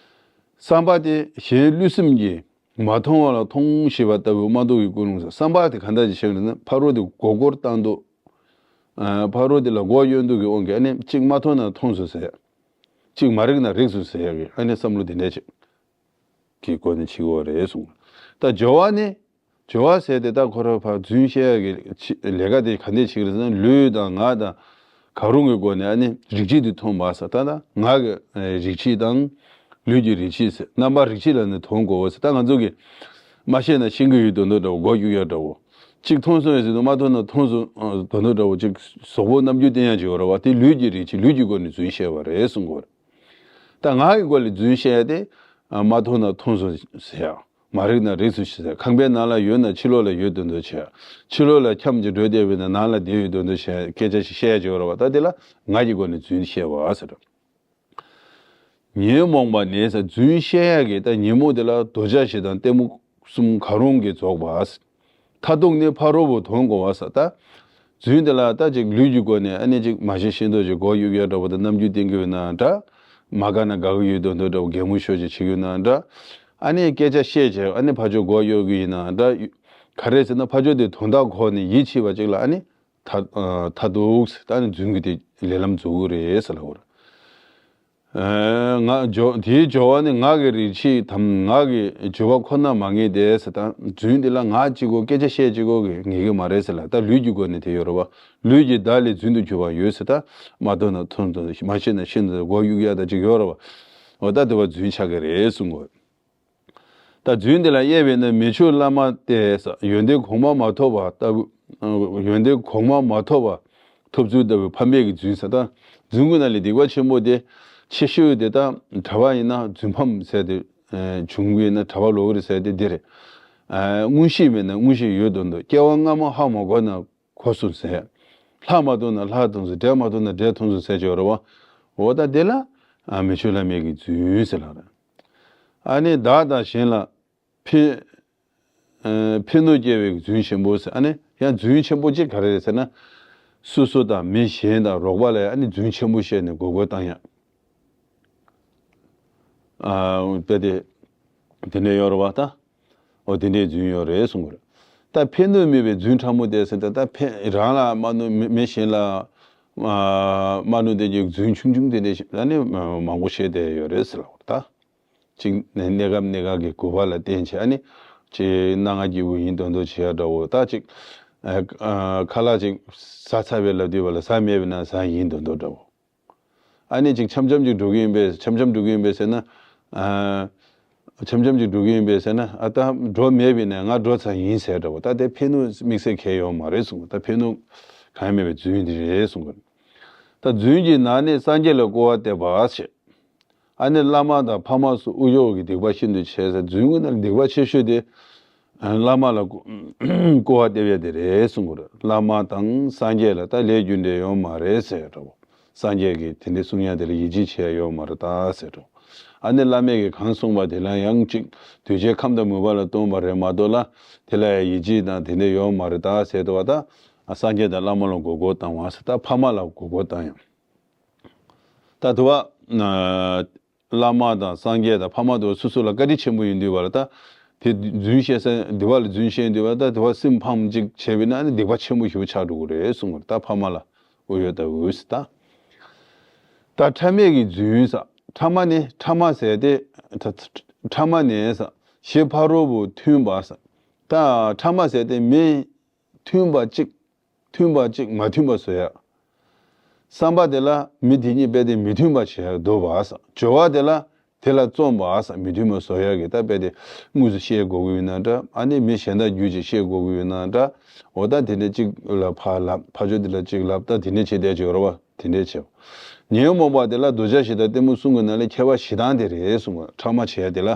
བསམ་པ་དེ་གཞན་ལུས་སེམས་ཀྱིས་མ་མཐོང་བ་ལ་མཐོང་ཞེས་པ་ལྟ་བུ་མ་རྟོགས་ཀྱི་ཀུན་སློང་ཟེར། བསམ་པ་དེ་གང་འདྲ་ཅིག་བཤད་ན་ཕ་རོལ་དེ་མགོ་སྐོར་བཏང་འདུག་ཨ་ཕ་རོལ་དེ་ལ་མགོ་གཡོན་འདུག་གི་དབང་གིས་ཨ་ནི་གཅིག་མ་མཐོང་ན་མཐོང་སོང་ཟེར། གཅིག་མ་རིག་ན་རིག་སོང་ཟེར་ཡག་གི་ཨ་ནི་བསམ་བློ་དེ་འདྲ་ཅིག་གི་སྒོ་ནས་བྱེད་དགོས་རེད་གསུངས། ད་སྦྱོར་བ་ནི་ སྦྱོར་བ་ཟེར་དེ་ད་ཁོ་རང་ཕར་རྫུན་བཤད་ཡག་གི་ཆི་ལས་ཀ་དེ་ག་འདྲས་བྱེད་ཀྱི་རེད་ཟེར་ན། ལུས་དང་ངག་དང་གང་རུང་གི་སྒོ་ནས་ཨ་ནི་རིགས་གཅིག་དེ་མཐོང་བ་ཟེར། ད་ད་ངག་གི་ཨེ་རིགས་གཅིག་དང་ལུས་ཀྱི་རིགས་གཅིག་ཟེར། རྣམ་པ་རིགས་གཅིག་ལ་ནི་དོན་གོ་བ་ཟེར། ད་ང་ཚོ་གི་མ་ཤེས་ན་ཤེས་ཀྱི་ཡོད་དོན་དུ་འདྲ་བོ། མགོ་གཡུག་ཡག་འདྲ་བོ། གཅིག་མཐོང་སོང་ཡོད་ཟེར་དུས་མ་མཐོང་ན་མཐོང་སོང་དོན་དུ་འདྲ་བོ། གཅིག་གཟུགས་པོ་རྣམ་འགྱུར་བསྟན་ཡག་ཅིག་ཡོད་རེད་བ། དེ་ལུས་ཀྱི་རིགས་གཅིག་ལུས་ཀྱི་སྒོ་ནས་རྫུན་བཤད་པ་རེད་གསུང་གི་ཡོད་རེད། ད་ངག་གི་སྒོ་ནས་རྫུན་བཤད་ཡག་དེ་མ་མཐོང་ན་མཐོང་སོང་ཟེར་ཡག་མ་རིག་ན་རིག་སོང་ཟེར། ཁང་པའི་ནང་ལ་ཡོད་ན་ཕྱི་ལོགས་ལ་ཡོད་དོན་དུ་བྱས། ཕྱི་ལོགས་ལ་འཁྱམས་ཀྱི་འགྲོ་བསྡད་པས་ན་ནང་ལ་བསྡད་ཡོད་དོན་དུ་བྱས། སྐད་ཆ་ཞིག་བཤད་ཡག་ཅིག་ཡོད་རེད་བ། ད་དེ་ལ་ངག་གི་སྒོ་ནས་རྫུན་བཤད་པ་ཟེར། ཉོན་མོངས་པ་ནི་ཟེར། རྫུན་བཤད་ཡག་གི་ད་ཉོན་མོངས་དེ་ལ་འདོད་ཆགས་ཞེ་སྡང་གཏི་མུག་གསུམ་གང་རུང་གིས་རྫོགས་པ། མཐར་ཐུག་ནི་ཕ་རོལ་པོ་དོན་གོ་བ་ཟེར། ད་རྫུན་དེ་ལ་ད་ཅིག་ལུས་ཀྱི་སྒོ་ནས་ཨ་ནི་ཅིག་མ་ཤེས་ཤེས་མདོག་ཅིག་མགོ་གཡུག་ཡག་འདྲ་བོ་དང་རྣམ་འགྱུར་བསྟན་གྱི་ཡོད་ན་འདྲ། མ་དགའ་ན་དགའ་གི་ཡོད་དོན་དུ་འདྲ་བོ། གད་མོ་ཤོར་ཅིག་བྱེད་ཀྱི་ཡོད་ན་འདྲ། ཨ་ནི་སྐད་ཆ་བཤད་བྱས་ཨ་ནི་ཕར་ཕྱོགས་མགོ་གཡུག་གི་ཡིན་ན་འདྲ། ག་རེ་ཟེར་ན་ཕར་ཕྱོགས་དེ་དོན་དག་གོ་ནས་ཡིད་ཆེས་པ་ཅིག་ལ་ཨ་ནི་མཐར་མཐར་ཐུག་ཟེར། ད་ནི་རྫུན་གྱི་དེ་ལས་ལམ་འཛུགས་ཀྱི་རེད་ཟེར་ལབ་པ་རེད། ཨ། ང་སྦྱོར་དེའི་སྦྱོར་བ་ནི་ངག་གི་རིགས་གཅིག་དམ། ངག་གི་སྦྱོར་བ་ཁོ་ན་མ་ངེས་ཏེ་ཟེར། ད་རྫུན་དེ་ལ་ངག་གཅིག་པོ་སྐད་ཆ་བཤད་གཅིག་པོ་གིས་ངེས་ཀྱི་མ་རེད་ཟེར་ལ། ད་ལུས་ཀྱི་སྒོ་ནས་དེ་ཡོད་རེད་བ། ལུས་ཀྱི་བདག་ལས་རྫུན་དུ་གྱུར་པ་ཡོད་ཟེར། ད་མ་མཐོང་ན་མཐོང་དང་མ་ཤེས་ན་ཤེས་དང་མགོ་གཡུག་ཡག་ད་ཅིག་ཡོད་རེད་བ། འོ་ད་དེ་བ་རྫུན་ཆགས་ཀྱི་རེད་གསུང་གོ། ད་རྫུན་དེ་ལ་དབྱེ་བས་ན། མི་ཆོས་བླ་མ་སྟེ་ཟེར། ཡོན་ཏན་གོང་མ་མ་ཐོབ་པ་ལྟ་བུ། ཡོན་ཏན་གོང་མ་མ་ཐོབ་པ་ཐོབ་ཚུལ་ལྟ་བུའི་ཕ་མེས་ཀྱི་རྫུན་ཟེར། ད་རྫུན་གྱི་ནང་ལས་སྡིག་པ་ཆེན་པོ་དེ་ཆེ་ཤོས་དེ་ད་གྲྭ་པ་ཡིན་ན་རྫུན་ཕམ་ཟེར་དེ་བྱུང་གི་ཡིན་ན་གྲྭ་པ་ལོག་གི་རེད་ཟེར་དེ་འདི་རེད། དངོས་གཞི་མེད་ན་དངོས་གཞི་ཡོད་དོན་དུ། སྐྱེ་བ་སྔ་མ་ཧ་མ་གོ་ན་གོ་སོང་ཟེར། ལྷ་མ་མཐོང་ན་ལྷ་མཐོང་སོང་། འདྲེ་མ་མཐོང་ན་འདྲེ་མཐོང་སོང་ཟེར་གྱི་ཡོད་རེད་བ། འོ་ད་དེ་ལ་མི་ཆོས་བླ་མེད་ཀྱི་རྫུན་ཟེར་ལབ་རེད། ཨ་ནི་བདག་དང་གཞན་ལ་ཕན་ཨ་ཕན་གནོད་སྐྱེལ་བའི་རྫུན་ཆེན་པོ་ཟེར། ཨ་ནི་ཡང་རྫུན་ཆེན་པོ་གཅིག་ག་རེ་རེད་ཟེར་ན། སོ་སོ་དང་མི་གཞན་དང་རོགས་པ་ལ་ཨ་ནི་རྫུན་ཆེན་པོ་བཤད་ནས་མགོ་སྐོར་བཏང་ཡག་ཨ་དཔེ་དེ་དེ་འདྲ་ཡོད་རེད་བ་ད། འོ་དེ་འདྲའི་རྫུན་ཡོད་རེད་གསུང་གི་རེད། ད་ཕན་གནོད་མེད་པའི་རྫུན་ཕྲ་མོ་དེ་ཟེར་ད། ད་ཕན་རང་ལ་མ་གནོད། མི་མི་གཞན་ལ་ཨ་མ་གནོད་བསྡད་ཀྱི་རྫུན་ཆུང་ཆུང་དེ་འདྲ་ཞིག་ཨ་ནི་མང་པོ་བཤད་བསྡད་ཡོད་རེད་ཟེར་ལབ་པ་རེད་ད། གཅིག་ནས་གནས་སྐབས་གནས་སྐབས་ཀྱི་དགོས་པ་ལ་བརྟེན་བྱས་ཨ་ནི་གཅིག་སྣ་ལྔ་སྐྱེས་བུ་ཡིན་དོན་དུ་བྱེད་ཡག་འདྲ་བོ། ད་གཅིག་ཨ་ཁ་ལག་ཅིག་ཟ་ཚར་བའི་ལབ་དུས་བ་ལ་ཟ་མེད་པས་ན་ཟ་ཡིན་དོན་དུ་འདྲ་བོ། ཨ་ནི་ཅིག་འཆམ་འཆམ་ཅིག་འགྲོ་གི་ཡིན་པས། འཆམ་འཆམ་འགྲོ་གི་ཡིན་པས་ཟེར་ན། ཨ་འཆམ་འཆམ་ཅིག་འགྲོ་གི་ཡིན་པས་ཟེར་ན། ཨ་ད་འགྲོ་མེད་པས་ན་ང་འགྲོ་ཚར་ཡིན་ཟེར་འདྲ་བོ། ད་དེ་ཕན་གནོད་དམིགས་བསལ་གང་ཡང་ཡོད་མ་རེད་གསུངས། ད་ཕན་གནོད་གང་ཡང་མེད་པའི་རྫུན་འདི་རེད་གསུངས། ད་རྫུན་གྱི་ནང་ནས་སངས་རྒྱས་ལ་སྐུར་བ་འདེབས་པ་ཞེས། ཨ་ནི་བླ་མ་དང་ཕ་མ་སོགས་དབུ་ཞྭ་གི་སྡིག་པ་ཤིན་ཏུ་ཆེ་ཟེར། རྫུན་གྱི་ནང་ལ་སྡིག་པ་ཆེ་ཤོས་དེ་བླ་མ་ལ་སྐུར་བ་འདེབས་ཡག་དེ་རེད་གསུང་གི་རེད། བླ་མ་དང་སངས་རྒྱས་ལ་ད་ལས་རྒྱུ་འབྲས་ཡོད་མ་རེད་ཟེར་འདྲ་བོ། སངས་རྒྱས་ཀྱིས་དེ་འདྲའི་གསུང་ཡག་དེ་ལ་ཡིད་ཆེས་བྱེད་ཡག་ཡོད་མ་རེད་ད་ཟེར་འདྲ་བོ། ཨ་ནི་བླ་མས་ཀྱིས་གང་གསུངས་པ་དེ་ལ་ཡང་གཅིག་གདུལ་བྱའི་ཁམས་དང་མོས་པ་ལ་གཏོང་བ་རེད་མ་གཏོགས་ལ་དེ་ལ་ཡང་ཡིད་ཆེས་དང་དེ་འདྲ་ཡོད་མ་རེད་ད་ཟེར་འདྲ་བ། ད་སངས་རྒྱས་དང་བླ་མ་ལ་མགོ་སྐོར་བཏང་བ་ཟེར། ད་ཕ་མ་ལ་མགོ་སྐོར་བཏང་ཡག་ད་དུ་བ། བླ་མ་དང་སངས་རྒྱས་དང་ཕ་མ་དུ་བ་སོ་སོ་ལ་བཀའ་དྲིན་ཆེན་པོ་ཡིན་དུས་བ་ལ་ད། དེ་རྫུན་བཤད་ས་འདི་བ་ལ་རྫུན་བཤད་དུས་བ་ད་དུ་བ་སེམས་ཕམ་ཅིག་བྱས་པས་ན་ནི་སྡིག་པ་ཆེན་པོ་ཞིག་ཆགས་འགྲོ་གི་རེད་གསུངས་པ་རེད། ད་ཕ་མ་ལ་དབུ་ཞྭ་ལྟ་བུ་ཟེར་ད། ད་ཕྲ་མེད་ཀྱི་རྫུན་ཟེར། ཕྲ་མ་ནི་ཕྲ་མ་ཟེར་ཏེ། ད་ཕྲ་མ་ནི་ཟེར། ཞི་ཕ་རོལ་པོ་མཐུན་པ་ཟེར། ད་ཕྲ་མ་ཟེར་ཏེ་མི་མཐུན་པ་གཅིག་མཐུན་པ་གཅིག་མ་མཐུན་པ་བཟོ་ཡག་བསམ་པ་དེ་ལ་མི་དེ་གཉིས་རྦད་དེ་མི་མཐུན་པ་བྱེད་ཡག་འདོད་པ་ཟེར། སྦྱོར་བ་དེ་ལ་དེ་ལ་བརྩོན་པ་ཟེར། མི་མཐུན་པ་བཟོ་ཡག་གི་ད་རྦད་དེ་དངོས་སུ་བཤད་དགོས་ཀྱི་ཡོད་ན་འདྲ། ཨ་ནི་མི་གཞན་དག་བརྒྱུད་ཅིག་བཤད་དགོས་ཀྱི་ཡོད་ན་འདྲ། འོ་ད་དེ་འདྲ་གཅིག་ལ་ཕར་ལབ། ཕར་ཕྱོགས་དེ་ལ་གཅིག་ལབ། ད་དེ་འདྲ་བྱེད་བསྡད་ཀྱི་ཡོད་རེད་བ། དེ་འདྲ་བྱེད། ཉོན་མོངས་པ་དེ་ལ་འདོད་ཆགས་ཞེ་སྡང་གཏི་མུག་གསུམ་གྱི་ནང་ལས་ཁྱད་པར་ཞེ་སྡང་དེ་རེད་གསུངས་པ། ཕྲ་མ་བྱེད་ཡག་དེ་ལ།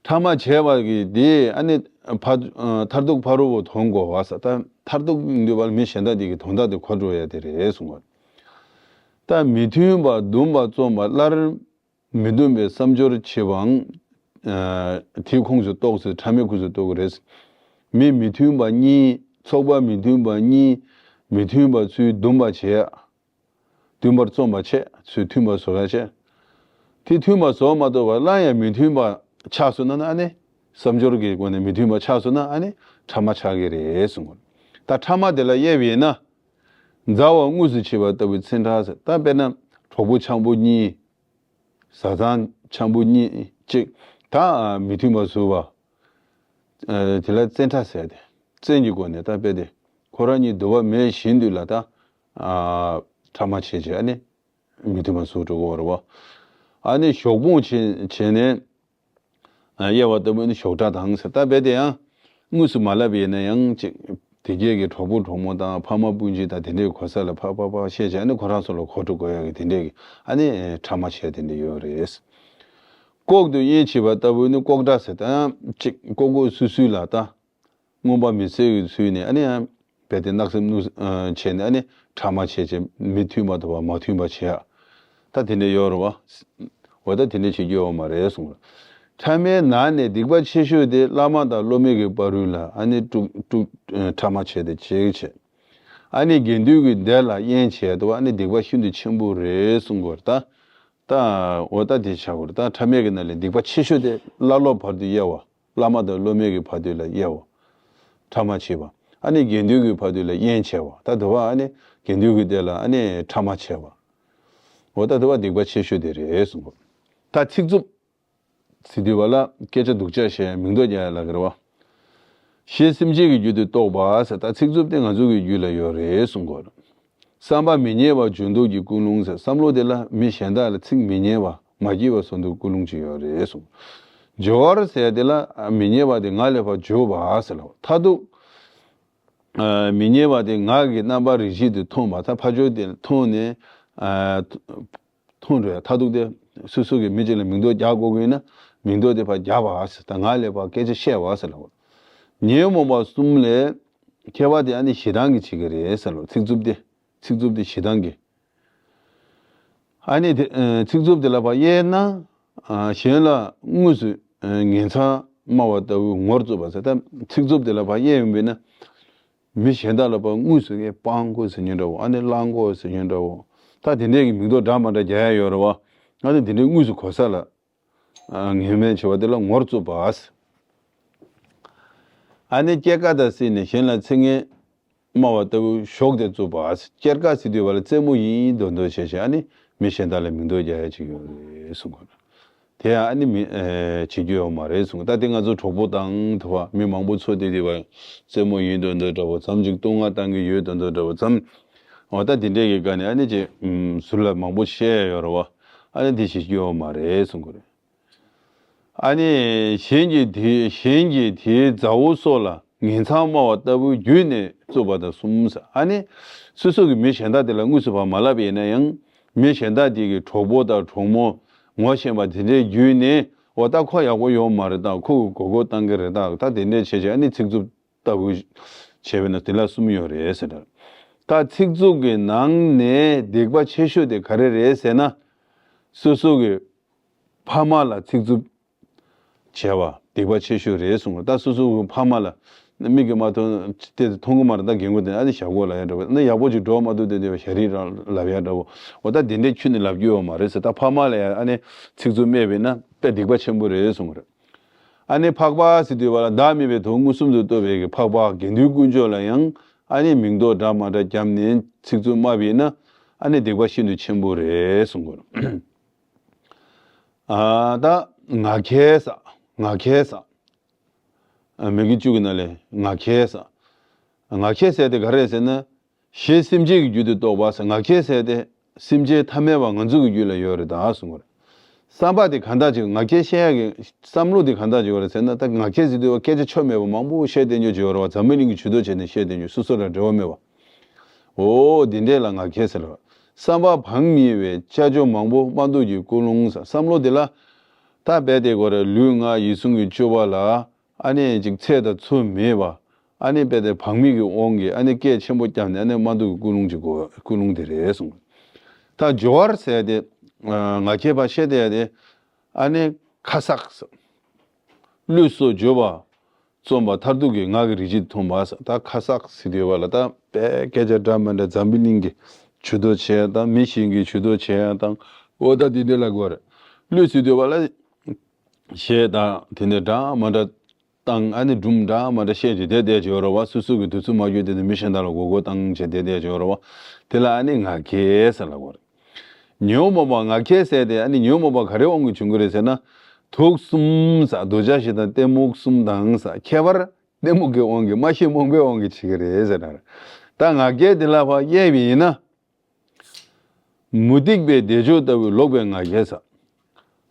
ཕྲ་མ་བྱས་པ་གི་དེ་ཨ་ནི་ཕ་མཐར་ཐུག་ཕ་རོལ་པོ་དོན་གོ་བ་ཟེར། ད་མཐར་ཐུག་འདུས་པ་ལ་མི་གཞན་དག་དེ་གི་དོན་དག་དེ་གོ་འགྲོ་ཡག་དེ་རེད་གསུངས་པ། ད་མི་མཐུན་པ་འདུམ་པར་བརྩོན་པ། སླར་མི་འདུམ་པའི་བསམ་སྦྱོར་བྱེད་པའང་དེའི་ཁོངས་སུ་གཏོགས་ཟེར། ཕྲ་མའི་ཁོངས་སུ་གཏོགས་ཀྱི་རེད། མི་མི་མཐུན་པ་གཉིས། ཚོགས་པ་མི་མཐུན་པ་གཉིས། མི་མཐུན་པ་ཚུར་འདུམ་པར་བྱེད་ཡག་མཐུན་པར་བརྩོན་པ་བྱས། ཚུར་མཐུན་པ་བཟོ་ཡག་བྱས། དེ་མཐུན་པ་བཟོ་མ་ཐུབ་པར་སླར་ཡང་མི་མཐུན་པ་ཆགས་སོང་ན་ཨ་ནི། བསམ་སྦྱོར་གྱི་སྒོ་ནས་མི་མཐུན་པ་ཆགས་སོང་ན་ཨ་ནི་ཕྲ་མ་ཆགས་ཀྱི་རེད་གསུངས། ད་ཕྲ་མ་དེ་ལ་དབྱེ་བ་ཡིན་ན། མཛའ་བ་དངོས་སུ་བྱེད་པ་ལྟ་བུའི་ཚིག་ཕྲད་ཟེར། ད་དཔེར་ན་གྲོགས་པོ་འཆམ་པོ་གཉིས། བཟའ་ཚང་འཆམ་པོ་གཉིས་གཅིག་ད་མི་མཐུན་པ་བཟོ་བ། དེ་ལ་བཙན་ཕྲ་ཟེར་ཏེ། བཙན་གྱི་སྒོ་ནས་ད་དཔེ་དེ་ཁོ་རང་གཉིས་འདུ་བ་མེད་བཞིན་དུ་ལ་ད་ཕྲ་མ་བྱས་བྱས་ཨ་ནི་མི་མཐུན་པ་བཟོ་འགྲོ་གི་ཡོད་རེད་བ། ཨ་ནི་ཞོགས་པོ་བྱས་བྱས་ནས། དབྱེ་བ་ལྟ་བུ་ནི་ཞོགས་སྒྲ་དང་ཟེར། ད་རྦད་དེ་ཡང་དངོས་སུ་མ་ལབ་པ་ཡིན་ན་ཡང་ཅིག་དེ་སྐད་ཀྱི་གྲོགས་པོ་གྲོགས་མོ་དང་ཕ་མ་སྤུན་མཆེད་དང་དེ་འདྲའི་གོ་ས་ལ་ཕ་ཕ་ཕ་བཤད་བྱས་ཨ་ནི་ཁོ་རང་ཚོ་ལ་གོ་འགྲོ་དགོས་ཡག་གི་དེ་འདྲའི་གི་ཨ་ནི་ཕྲ་མ་བྱས་དེ་འདྲ་ཡོད་རེད། ལྐོག་ཏུ་དབྱེན་བྱེད་པ་ལྟ་བུ་ནི་ལྐོག་སྒྲ་ཟེར། ད་ཡང་ཅིག་ལྐོག་ལྐོག་སུད་སུད་ལ་ད། མངོན་པ་མི་གསལ་བའི་ཚུལ་ནས་ཨ་ནི་ཡང་རྦད་དེ་གནག་སེམས་གནུ་བྱས་ནས་ཨ་ནི་ཕྲ་མ་བྱས་བྱས་མི་མཐུན་པ་དང་བ་མ་མཐུན་པ་བྱས་ཡ། ད་དེ་འདྲ་ཡོད་རེད་བ། འོ་ད་དེ་འདྲ་བྱེད་རྒྱུ་ཡོད་མ་རེད་གསུངས། ཕྲ་མའི་ནང་ནས་སྡིག་པ་ཆེ་ཤོས་དེ་བླ་མ་དང་སློབ་མའི་གི་བར་དུ་ལ་ཨ་ནི་དཀྲུག་དཀྲུག་ཕྲ་མ་བྱས་ཏེ་བྱེད་བྱེད། ཨ་ནི་དགེ་འདུན་གྱི་སྡེ་ལ་དབྱེན་བྱས་འདུག་ཨ་ནི་སྡིག་པ་ཤིན་ཏུ་ཆེན་པོ་རེད་གསུངས་དགོས་རེད་ད། ད་འོ་ད་དེ་བྱ་དགོས་རེད་ད། ཕྲ་མའི་གི་ནང་ནས་སྡིག་པ་ཆེ་ཤོས་དེ་བླ་སློབ་བར་དུ་དབྱེ་བ། བླ་མ་དང་སློབ་མའི་གི་བར་དུ་ལ་དབྱེ་བ། ཕྲ་མ་བྱེད་པ། ཨ་ནི་དགེ་འདུན་གྱི་བར་དུ་ལ་དབྱེན་བྱེད་པ། ད་དུ་བ་ཨ་ནི་དགེ་འདུན་གྱི་སྡེ་ལ་ཨ་ནི་ཕྲ་མ་བྱེད་པ། འོ་ད་དུ་བ་སྡིག་པ་ཆེ་ཤོས་དེ་རེད་གསུངས་པ། ད་ཚིག་རྩུབ་ཟེར་དུས་བ་ལ་སྐད་ཆ་སྡུག་ཅག་བཤད་མིང་འདོགས་རྒྱག་ཡ་ལ་གི་རེད་བ། གཞན་སེམས་ཅན་གྱི་རྒྱུད་དུ་གཏོགས་པ་ཟེར། ད་ཚིག་རྩུབ་དེ་ང་ཚོ་གི་རྒྱུད་ལ་ཡོད་རེད་གསུངས་དགོས། བསམ་པ་མི་ཉེས་པ་སྦྱོར་དུག་གི་ཀུན་སློང་ཟེར། བསམ་བློ་དེ་ལ་མི་གཞན་དག་ལ་ཚིག་མི་ཉེས་པ་མ་སྐྱིད་པ་བཟོ་དུག་ཀུན་སློང་ཅིག་ཡོད་རེད་གསུངས། སྦྱོར་བ་ཟེར་དེ་ལ་མི་ཉེས་པ་དེ་ང་ལས་ཕར་སྦྱོར་བ་ཟེར་ལ། མཐར་ཐུག་མི་ཉེས་པ་དེ་ངག་གི་རྣམ་པར་རིག་བྱེད་དུ་མཐོང་བ། ད་ཕར་ཕྱོགས་དེ་མཐོང་ནས་མཐོང་འགྲོ་ཡ། མཐར་ཐུག་དེ་སོ་སོ་གི་མི་གཅིག་ལ་མིང་འདོགས་རྒྱག་དགོས་ཀྱི་ཡིན་ན་མིང་འདོགས་དེ་ཕར་རྒྱག་པ་ཟེར། ད་ང་ལས་ཕར་སྐད་ཆ་བཤད་པ་ཟེར་ལ། ཉོན་མོངས་པ་གསུམ་ལས་ཁྱད་པར་དེ་ཨ་ནི་ཞེ་སྡང་གིས་བྱེད་ཀྱི་རེད་ཟེར་ལ། ཚིག་རྩུབ་དེ། ཚིག་རྩུབ་དེ་ཞེ་སྡང་གི། ཨ་ནི་དེ་ཚིག་རྩུབ་དེ་ལ་ཕར་དབྱེ་ན། གཞན་ལ་དངོས་སུ་ངན་མཚང་སྨྲ་བ་ལྟ་བུ་ངོར་རྩུབ་པ་ཟེར། ད་ཚིག་རྩུབ་དེ་ལ་ཕར་དབྱེ་ཡོང་བས་ན། མི་གཞན་དག་ལ་ཕར་དངོས་སུ་ངས་སྤང་དགོས་ཟེར་མཁན་འདྲ་བོ། ཨ་ནི་བླང་དགོས་ཟེར་མཁན་འདྲ་བོ། ད་དེ་འདྲས་ཀྱི་མིང་འདོགས་འདྲ་མ་འདྲ་རྒྱག་ཡ་ཡོད་རེད་བ། ཨ་ནི་དེ་འདྲས་དངོས་སུ་གོ་ས་ལ། ངན་སྨྲས་བྱ་བ་དེ་ལ་ངོར་རྩུབ་པ། ཨ་ནི་སྐྱེར་ཀ་དང་བསྲེས་ནས་གཞན་ལ་ཚིག་ངན་སྨྲ་བ་ལྟ་བུ་གཞོགས་ཏེ་རྩུབ་པ། སྐྱེར་ཀ་ཟེར་དུས་བ་ལ་རྩེད་མོ་ཡིན་མདོག་མདོག་བྱས་བྱས་ཨ་ནི་མི་གཞན་དག་ལ་མིང་འདོགས་རྒྱག་ཡ་ཅིག་ཡོད་རེད་གསུངས་པ། དེ་ཡང་ཨ་ནི་མི་བྱེད་རྒྱུ་ཡོད་མ་རེད་གསུངས། ད་དེ་ང་ཚོ་གྲོགས་པོ་དང་དུ་བ་མི་མང་པོ་ཚོ་དེ་དུ་བ་རྩེད་མོ་ཡིན་མདོག་མདོག་འདྲ་བོ་ཙམ་ཅིག་བསྟོད་བསྔགས་བཏང་གི་ཡོད་མདོག་མདོག་འདྲ་བོ་ཙམ། འོ་ད་དེ་འདྲས་ཀྱི་སྒང་ནས་ཨ་ནི་ཅིག་ཟུར་ལ་མང་པོ་བཤད་ཡ་ཡོད་རེད་བ། ཨ་ནི་དེ་བྱེད་རྒྱུ་ཡོད་མ་རེད་གསུང་གི་རེད། ཨ་ནི་གཞན་གྱིས་དེ་གཞན་གྱིས་དེའི་མཛའ་བོ་སོགས་ལ་ངན་མཚང་སྨྲ་བ་ལྟ་བུའི་བརྒྱུད་ནས་རྩུབ་པ་དང་གསུམ་ཟེར། ཨ་ནི་སོ་སོ་གི་མི་གཞན་དག་དེ་ལ་དངོས་སུ་ཕར་མ་ལབ་པ་ཡིན་ན་ཡང་མི་གཞན་དག་དེ་གི་གྲོགས་པོ་དང་གྲོགས་མོ་ངོ་ཤེས་པ་དེ་འདྲའི་བརྒྱུད་ནས་འོ་ད་ཁོ་ཡག་པོ་ཡོད་མ་རེད་ད། ཁོ་གི་མགོ་སྐོར་བཏང་གི་རེད་ད། ད་དེ་འདྲས་བྱས་བྱས་ཨ་ནི་ཚིག་རྩུབ་ལྟ་བུ་བྱས་པས་ན་དེ་ལ་གསུམ་ཡོད་རེད་ཟེར། ད་ཚིག་རྩུབ་ཀྱི་ནང་ནས་སྡིག་པ་ཆེ་ཤོས་དེ་ག་རེ་རེད་ཟེར་ན། སོ་སོ་གི་ཕ་མ་ལ་ཚིག་རྩུབ་བྱས་པ་སྡིག་པ་ཆེ་ཤོས་རེད་གསུངས། ད་སོ་སོ་གི་ཕ་མ་ལ་མིག་གིས་མ་མཐོང་སྟེ་མཐོང་གི་མ་རེད། ད་རྒན་གོག་དེ་ཨ་ནི་ཞབས་གོག་ལབ་ཡ་འདྲ་བོ། ཨ་ནི་ཡག་པོ་ཅིག་འགྲོ་མ་ཐུབ་དེ་དེ་བ་ཞ་རི་རང་ལབ་ཡ་འདྲ་བོ། འོ་ད་དེ་འདྲའི་ཁྱོན་ནས་ལབ་རྒྱུ་ཡོད་མ་རེད་ཟེར། ད་ཕ་མ་ལ་ཡ་ཨ་ནི་ཚིག་རྩུབ་སྨྲས་པས་ན་དཔེ་སྡིག་པ་ཆེན་པོ་རེད་གསུངས་རེད། ཨ་ནི་ཕག་པ་ཟེར་དུས་བ་ལ་བདག་མེད་པའི་དོན་མངོན་སུམ་དུ་རྟོགས་པའི་གི་ཕག་པ་དགེ་འདུན་དཀོན་མཆོག་ལ་ཡང་ཨ་ནི་མིང་འདོགས་འདྲ་མ་འདྲ་བརྒྱབ་ནས་ཚིག་རྩུབ་སྨྲ་བས་ན་ཨ་ནི་སྡིག་པ་ཤིན་ཏུ་ཆེན་པོ་རེད་གསུང་གི་རེད། ཨ་ད་ངག་འཁྱལ་ཟེར། ངག་འཁྱལ་ཟེར། ཨ་མི་དགེ་བཅུ་གི་ནང་ལས་ངག་འཁྱལ་ཟེར། ངག་འཁྱལ་ཟེར་དེ་ག་རེ་རེད་ཟེར་ན། གཞན་སེམས་ཅན་གྱི་རྒྱུད་དུ་གཏོགས་པ་ཟེར། ངག་འཁྱལ་ཟེར་དེ་སེམས་ཅན་ཐ་མལ་པ་ང་ཚོ་གི་རྒྱུད་ལ་ཡོད་རེད་ད་གསུང་གི་རེད། བསམ་པ་དེ་གང་དག་ཅིག་ངག་འཁྱལ་བཤད་ཡག་གི་བསམ་བློ་དེ་གང་དག་ཅིག་ཡོད་རེད་ཟེར་ན། ད་ངག་འཁྱལ་ཟེར་དུས་སྐད་ཆ་ཆོ་མེད་པ་མང་པོ་བཤད་བསྡད་རྒྱུ་ཅིག་ཡོད་རེད་བ། འཛམ་བུ་གླིང་གི་ཇུས་གཏོགས་བྱས་ནས་བཤད་བསྡད་རྒྱུ། སོ་སོ་ལ་འབྲེལ་བ་མེད་པ། འོ་དེ་འདྲས་ལ་ངག་འཁྱལ་ཟེར་ལ། བསམ་པ་བག་མེད་པའི་ཅ་ཅོ་མང་པོ་སྨྲ་འདོད་ཀྱི་ཀུན་སློང་ཟེར། བསམ་བློ་དེ་ལ་ད་རྦད་དེ་གོ་རེ་ལུས་ངག་ཡིད་གསུམ་གྱི་སྤྱོད་པ་ལ་ཨ་ནི་ཅིག་ཚད་དང་ཚོད་མེད་པ། ཨ་ནི་རྦད་དེ་བག་མེད་ཀྱི་དབང་གིས་ཨ་ནི་སྐད་ཆེན་པོ་བརྒྱབ་ནས་ཨ་ནི་སྨྲ་འདོད་ཀྱི་ཀུན་སློང་ཅིག་གོ། ཀུན་སློང་དེ་རེད་གསུངས། ད་སྦྱོར་བ་ཟེར་དེ་ངག་འཁྱལ་པ་བཤད་དེ་ཡ་དེ་ཨ་ནི་ཁ་གསག་ཟེར། ལུས་སྲོག་འགྱོད་པ། རྩོམ་པ་མཐར་ཐུག་གི་ངག་གི་རིག་བྱེད་མཐོང་བ་ཟེར། ད་ཁ་གསག་ཟེར་དུས་བ་ལ་ད་དཔེ་སྐད་ཆ་འདྲ་མི་འདྲ་འཛམ་བུ་གླིང་གི་ཇུས་གཏོགས་བྱས་དང་མི་གཞན་གྱི་ཇུས་གཏོགས་བྱས་དང་འོ་ད་དེ་འདྲ་ལ་གོ་རེད། ལུས་ཟེར་དུས་བ་ལ་གཞས་དང་དེ་འདྲ་འདྲ་མི་འདྲ་བཏང་ཨ་ནི་སྒྲུང་འདྲ་མི་འདྲ་བཤད་ཀྱི་བསྡད་བསྡད་ཀྱི་ཡོད་རེད་བ། སོ་སོ་གི་དུས་ཚོད་མ་འགོར་དེ་ནས་མི་གཞན་དག་ལ་མགོ་སྐོར་བཏང་བྱས་བསྡད་བསྡད་ཀྱི་ཡོད་རེད་བ། དེ་ལ་ཨ་ནི་ངག་འཁྱལ་ཟེར་ལ་གོ་རེད། ཉོན་མོངས་པ་ངག་འཁྱལ་ཟེར་དེ་ཨ་ནི་ཉོན་མོངས་པ་ག་རེ་དབང་གིས་བྱུང་གི་རེད་ཟེར་ན། དུག་གསུམ་ཟེར། འདོད་ཆགས་ཞེ་སྡང་གཏི་མུག་གསུམ་དང་ཟེར། ཁྱད་པར་གཏི་མུག་གི་དབང་གིས་མ་ཤེས་རྨོངས་པའི་དབང་གིས་བྱེད་ཀྱི་རེད་ཟེར་ན། ད་ང་རྒྱལ་དེ་ལ་ཕར་དབྱེ་བ་ཡིན་ན། མུ་སྟེགས་པའི་བདེ་མཆོག་ལྟ་བུའི་ལོག་པའི་ང་རྒྱལ་ཟེར།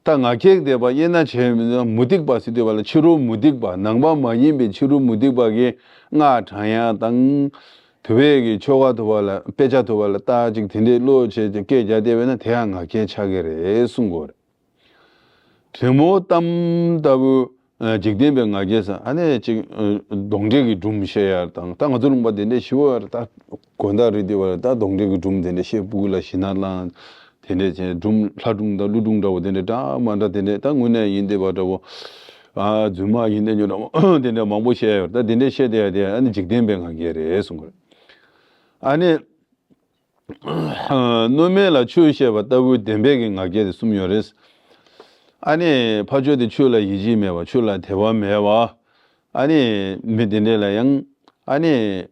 ད་ང་རྒྱལ་དེ་ཕར་དབྱེ་ན་བྱས་མི་འདུག་མུ་སྟེགས་པ་ཟེར་དུས་བ་ལ་ཕྱི་རོལ་མུ་སྟེགས་པ། ནང་པ་མ་ཡིན་པའི་ཕྱི་རོལ་མུ་སྟེགས་པ་གིས་སྔགས་བགྲང་ཡ་དང་། དུ་བའི་གི་ཆོ་ག་དུ་བ་ལ། དཔེ་ཆ་དུ་བ་ལ་ལྟ་ཅིག་དེ་འདྲའི་བློ་བྱས་ཏེ་སྐད་རྒྱག་བསྡད་པས་ན་དེ་ཡང་ང་རྒྱལ་ཆགས་ཀྱི་རེད་གསུང་གི་ཡོད་རེད། དྲེད་མོང་གཏམ་ལྟ་བུ། ཨ། འཇིག་རྟེན་པའི་ང་རྒྱལ་ཟེར། ཨ་ནི་ཅིག་ཨ། གདོན་འདྲེ་གི་སྒྲུང་བཤད་ཡ་དང་། ད་ང་ཚོ་ལུང་པ་དེ་འདྲ་ཞེ་པོ་ཡོད་རེད། ད་དགོན་བདག་རེད་དེ་བ་ལ་ད་གདོན་འདྲེ་གི་སྒྲུང་དེ་འདྲ་བཤད། སྤུ་གུ་ལ་ཞེད་སྣང་བསླངས། དེ་འདྲ་བྱས། སྒྲུང་ལྷ་སྒྲུང་དང་ཀླུ་སྒྲུང་འདྲ་བོ་དེ་འདྲ་འདྲ་མ་འདྲ་དེ་འདྲ། ད་དངོས་གནས་ཡིན་བསྡད་པ་འདྲ་བོ། ཨ། རྫུན་མ་ཡིན་བསྡད་རྒྱུ་འདྲ་བོ་དེ་འདྲ་མང་པོ་བཤད་ཡོད་རེད། ད་དེ་འདྲ་བཤད་བསྡད་ཡ་དེ་ཨ་ནི་འཇིག་རྟེན་པའི་ང་རྒྱལ་རེད་གསུང་གི་རེད། ཨ་ནི། མནོ་མེད་ལ་ཆོས་བཤད་པ་ལྟ་བུའི་བདེན་པའི་གི་ང་རྒྱལ་དེ་གསུམ་ཡོད་རེད། ཨ་ནི་ཕར་ཕྱོགས་དེ་ཆོས་ལ་ཡིད་ཆེས་མེད་པ། ཆོས་ལ་དད་པ་མེད་པ། ཨ་ནི་མི་དེ་འདྲ་ལ་ཡང་ཨ་ནི་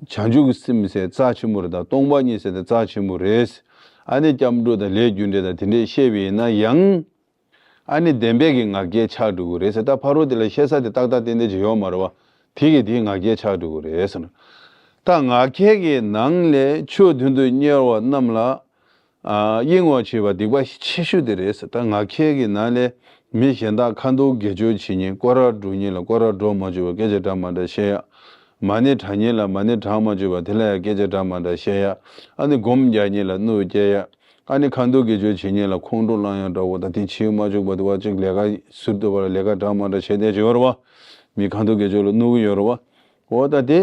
བྱང་ཆུབ་ཀྱི་སེམས་ཟེར་རྩ་ཆེན་པོ་རེད། ད་སྟོང་པ་ཉིད་ཟེར་དེ་རྩ་ཆེན་པོ་རེད། ཨ་ནི་སྐྱབས་འགྲོ་དང་ལས་རྒྱུ་འབྲས་དང་དེ་འདྲས་བཤད་པ་ཡིན་ན་ཡང་། ཨ་ནི་བདེན་པའི་གི་ང་རྒྱལ་ཆགས་འགྲོ་གི་རེད་ཟེར། ད་ཕ་རོལ་དེ་ལ་བཤད་ས་དེ་ཏག་ཏག་ཏན་ཏན་ཅིག་ཡོད་མ་རེད་བ། དེ་གི་དེའི་ང་རྒྱལ་ཆགས་འགྲོ་གི་རེད་ཟེར་ན། ད་ང་རྒྱལ་གྱི་ནང་ལས་ཆོས་དོན་དུ་གཉེར་བ་རྣམས་ལ། ཨ། གཡེང་བར་བྱེད་པ་སྡིག་པ་ཆེ་ཤོས་དེ་རེད་ཟེར། ད་ང་རྒྱལ་གྱི་ནང་ལས་མི་གཞན་དག་ཁ་འདོན་དགེ་སྦྱོར་བྱེད་མཁན། སྐོར་ར་འགྲོ་མཁན་ལ་སྐོར་ར་འགྲོ་མ་བཅུག་པར་སྐད་ཆ་འདྲ་མ་འདྲ་བཤད་ཡ། མ་ཎི་བགྲང་མཁན་ལ་མ་ཎི་བགྲང་མ་བཅུག་པར་དེ་ལ་ཡང་སྐད་ཆ་འདྲ་མ་འདྲ་བཤད་ཡ། ཨ་ནི་སྒོམ་རྒྱག་མཁན་ལ་གནོད་སྐྱེལ་ཡ། ཨ་ནི་ཁ་འདོན་དགེ་སྦྱོར་བྱེད་མཁན་ལ་ཁོང་ཁྲོ་ལངས་ཡ་འདྲ་བོ་དང་། དེ་བྱེད་མ་བཅུག་པ་དེ་བ་ཅིག་ལས་ཀ་ཟུར་དུ་བ་ལ་ལས་ཀ་འདྲ་མ་འདྲ་བྱེད་བསྡད་ཀྱི་ཡོད་རེད་བ། མི་ཁ་འདོན་དགེ་སྦྱོར་ལ་གནོད་ཀྱི་ཡོད་རེད་བ། འོ་ད་དེ།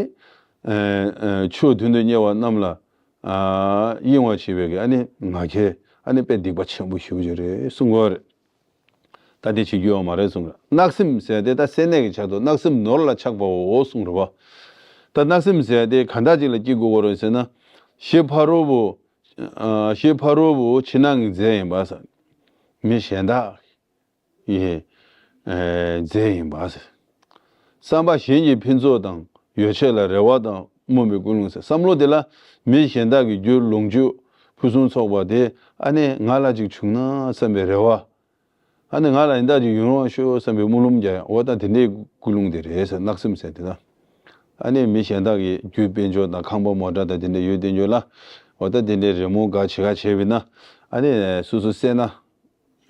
ཨ། ཨ། ཆོས་དོན་དུ་གཉེར་བ་རྣམས་ལ། ཨ། གཡེང་བར་བྱེད་པའི་གི་ཨ་ནི་ང་རྒྱལ་ཨ་ནི་དཔེ་སྡིག་པ་ཆེན་པོ་ཞེ་པོ་ཅིག་རེད་གསུང་གི་ཡོད་རེད། ད་དེ་བྱེད་རྒྱུ་ཡོད་མ་རེད་གསུངས་རེད། བརྣབ་སེམས་ཟེར་དེ་ད་སེམས་ནད་ཀྱི་ཆེད་དུ་བརྣབ་སེམས་ནོར་ལ་ཆགས་པའོ་གསུངས་རེད་བ། ད་བརྣབ་སེམས་ཟེར་དེ་ག་འདྲ་ཅིག་ལ་སྐྱེ་དགོས་ཀྱི་རེད་ཟེར་ན། གཞི་ཕ་རོལ་པོ། ཨ། གཞི་ཕ་རོལ་པོ་ཕྱི་ནང་གི་རྫས་ཡིན་པ་ཟེར། མི་གཞན་དག་གི། ཨེ། རྫས་ཡིན་པ་ཟེར། བསམ་པ་གཞན་གྱི་ཕུན་ཚོགས་དང་། ཡོ་བྱད་ལ་རེ་བ་དང་རྨོངས་པའི་ཀུན་སློང་ཟེར། བསམ་བློ་དེ་ལ་མི་གཞན་དག་གི་རྒྱུ་ལོངས་སྤྱོད་ཕུན་སུམ་ཚོགས་པ་དེ་ཨ་ནི་ང་ལ་ཅིག་བྱུང་ན་བསམ་པའི་རེ་བ། ཨ་ནི་ང་ལ་ཡིན་དག་ཅིག་ཡོང་རོགས་ཤོག་བསམ་པའི་སྨོན་ལམ་རྒྱག་ཡ། འོ་ད་དེ་འདྲའི་ཀུན་སློང་དེ་རེད་ཟེར། བརྣབ་སེམས་ཟེར་དེ་ད། ཨ་ནི་མི་གཞན་དག་གི་རྒྱུ་དཔལ་འབྱོར་དང་ཁང་པ་མོ་ཊ་དང་དེ་འདྲ་ཡོད་དེ་འཇོག་ལ། འོ་ད་དེ་འདྲའི་རེ་སྨོན་ག་བྱེད་ག་བྱས་པས་ན། ཨ་ནི་སོ་སོ་སེར་སྣ་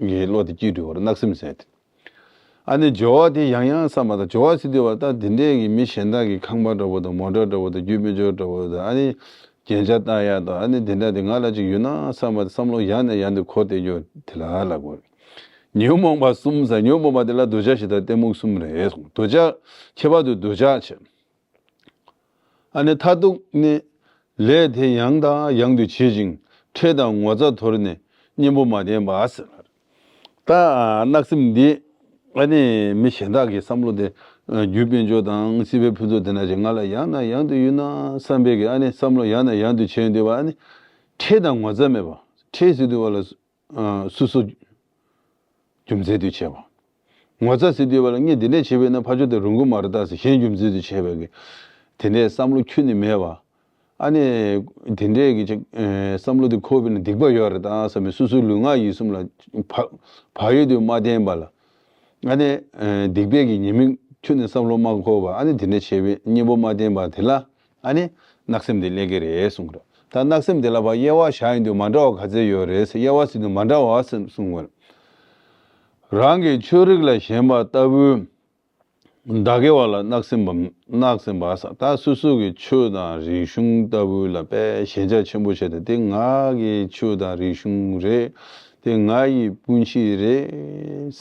གི་བློ་དེ་སྐྱེ་འགྲོ་བར་བརྣབ་སེམས་ཟེར་དེ། ཨ་ནི་སྦྱོར་བ་དེ་ཡང་ཡང་བསམ་པ་དང་། སྦྱོར་བ་ཟེར་དུས་བར་ད་དེ་འདྲའི་གི་མི་གཞན་དག་གི་ཁང་པ་འདྲ་བོ་དང་མོ་ཊ་འདྲ་བོ་དང་རྒྱུ་དཔལ་འབྱོར་འདྲ་བོ་དང་། ཨ་ནི་རྒྱན་ཆ་བཏགས་ཡ་དང་། ཨ་ནི་དེ་འདྲ་དེ་ང་ལ་ཅིག་ཡོད་ན་བསམ་པ་དང་བསམ་བློ་ཡང་ནས་ཡང་དུ་འཁོར་བསྡད་རྒྱུ་དེ་ལ་ལབ་དགོས། ཉོན་མོངས་པ་གསུམ་ཟེར། ཉོན་མོངས་པ་དེ་ལ་འདོད་ཆགས་ཞེ་སྡང་གཏི་མུག་གསུམ་རེད། འདོད་ཆགས། ཁྱད་པར་དུ་འདོད་ཆགས་བྱེད། ཨ་ནི་མཐར་ཐུག་ནི། ལས་དེ་ཡང་དང་ཡང་དུ་བྱེད་ཅིང་། ཁྲེལ་དང་ངོ་ཚ་དོར་ནས་གཉེན་པོ་མ་བསྟེན་པ་ཟེར། ད་བརྣབ་སེམས་འདི་ཨ་ནི་མི་གཞན་དག་གི་བསམ་བློ་དེ། རྒྱུ་དཔལ་འབྱོར་དང་སྲིད་པའི་ཕུན་ཚོགས་དེ་འདྲ་ཅིག་ང་ལ་ཡང་ནས་ཡང་དུ་ཡོད་ན་བསམ་པའི་གི་ཨ་ནི་བསམ་བློ་ཡང་ནས་ཡང་དུ་བྱེད་འདོད་པ། ཨ་ནི་ཁྲེལ་དང་ངོ་ཚ་མེད་པ། ཁྲེལ་ཟེར་དུས་བ་ལ། ཨ། སོ་སོ་རྒྱུ་མཚན་དུ་བྱས་པ། ངོ་ཚ་ཟེར་དུས་བ་ལ་ངས་འདི་འདྲས་བྱས་པས་ན་ཕར་ཕྱོགས་དེ་རུང་གི་མ་རེད་ད་ཟེར་གཞན་རྒྱུ་མཚན་དུ་བྱས་པའི་གི་དེ་འདྲས་བསམ་བློ་ཁྱོན་ནས་མེད་པ། ཨ་ནི་དེ་འདྲས་ཀྱི་ཅིག་ཨེ། བསམ་བློ་དེ་འཁོར་བས་ན་སྡིག་པ་ཡོད་རེད་ད་བསམ་པའི་སོ་སོའི་ལུས་ངག་ཡིད་གསུམ་ལ་བག་བག་ཡོད་དུ་མ་བསྟེན་པ་ལ། ཨ་ནི་ཨེ། སྡིག་པའི་གི་ཉེས་དམིགས་ཁྱོན་ནས་བསམ་བློ་མ་འཁོར་བ། ཨ་ནི་དེ་འདྲས་བྱས་པའི་གཉེན་པོ་མ་བསྟེན་པ་དེ་ལ། ཨ་ནི་བརྣབ་སེམས་དེ་སླེབས་ཀྱི་རེད་གསུངས་རེད། ད་བརྣབ་སེམས་དེ་ལ་ཕར་དབྱེ་བ་བཞག་ཡིན་དུས་མ་འདྲ་བ་ག་ཚད་ཡོད་རེད་ཟེར། དབྱེ་བ་ཟེར་དུས་མ་འདྲ་བ་ཟེར་གསུངས་པ་རེད། རང་གི་ཆོས་རིག་ལ་ཞེན་པ་ལྟ་བུའི་བདག་གེ་བ་ལ་བརྣབ་སེམས་པ། བརྣབ་སེམས་པ་ཟེར། ད་སོ་སོ་གི་ཆོས་དང་རིག་གཞུང་ལྟ་བུ་ལ་དཔེ་ཞེན་ཆགས་ཆེན་པོ་བྱས་ཏེ། དེ་ང་གི་ཆོས་དང་རིག་གཞུང་རེད། དེ་ང་ཡི་སྤུན་མཆེད་རེད།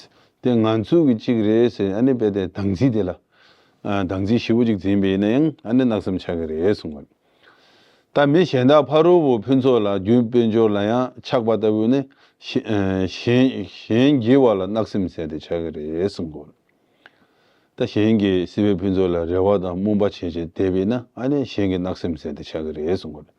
དེ་ང་ཚོ་གི་གཅིག་རེད་ཟེར། ཨ་ནི་དཔེ་དེ་སྡང་ཚིག་དེ་ལ། ཨ། སྡང་ཚིག་ཞེ་པོ་ཅིག་འཛིན་པ་ཡིན་ན་ཡང་ཨ་ནི་བརྣབ་སེམས་ཆགས་ཀྱི་རེད་གསུངས་པ། ད་མི་གཞན་དག་ཕ་རོལ་པོ་ཕུན་ཚོགས་ལ་རྒྱུ་དཔལ་འབྱོར་ལ་ཡང་ཆགས་པ་ལྟ་བུ་ནི་གཞན་གཞན་གཞན་གྱི་བ་ལ་བརྣབ་སེམས་ཟེར་ཏེ་ཆགས་ཀྱི་རེད་གསུངས་པ། ད་གཞན་གྱི་སྲིད་པའི་ཕུན་ཚོགས་ལ་རེ་བ་དང་རྨོངས་པ་བྱས་བྱས་བསྡད་པས་ན་ཨ་ནི་གཞན་གྱི་བརྣབ་སེམས་ཟེར་ཏེ་ཆགས་ཀྱི་རེད་གསུངས་པ།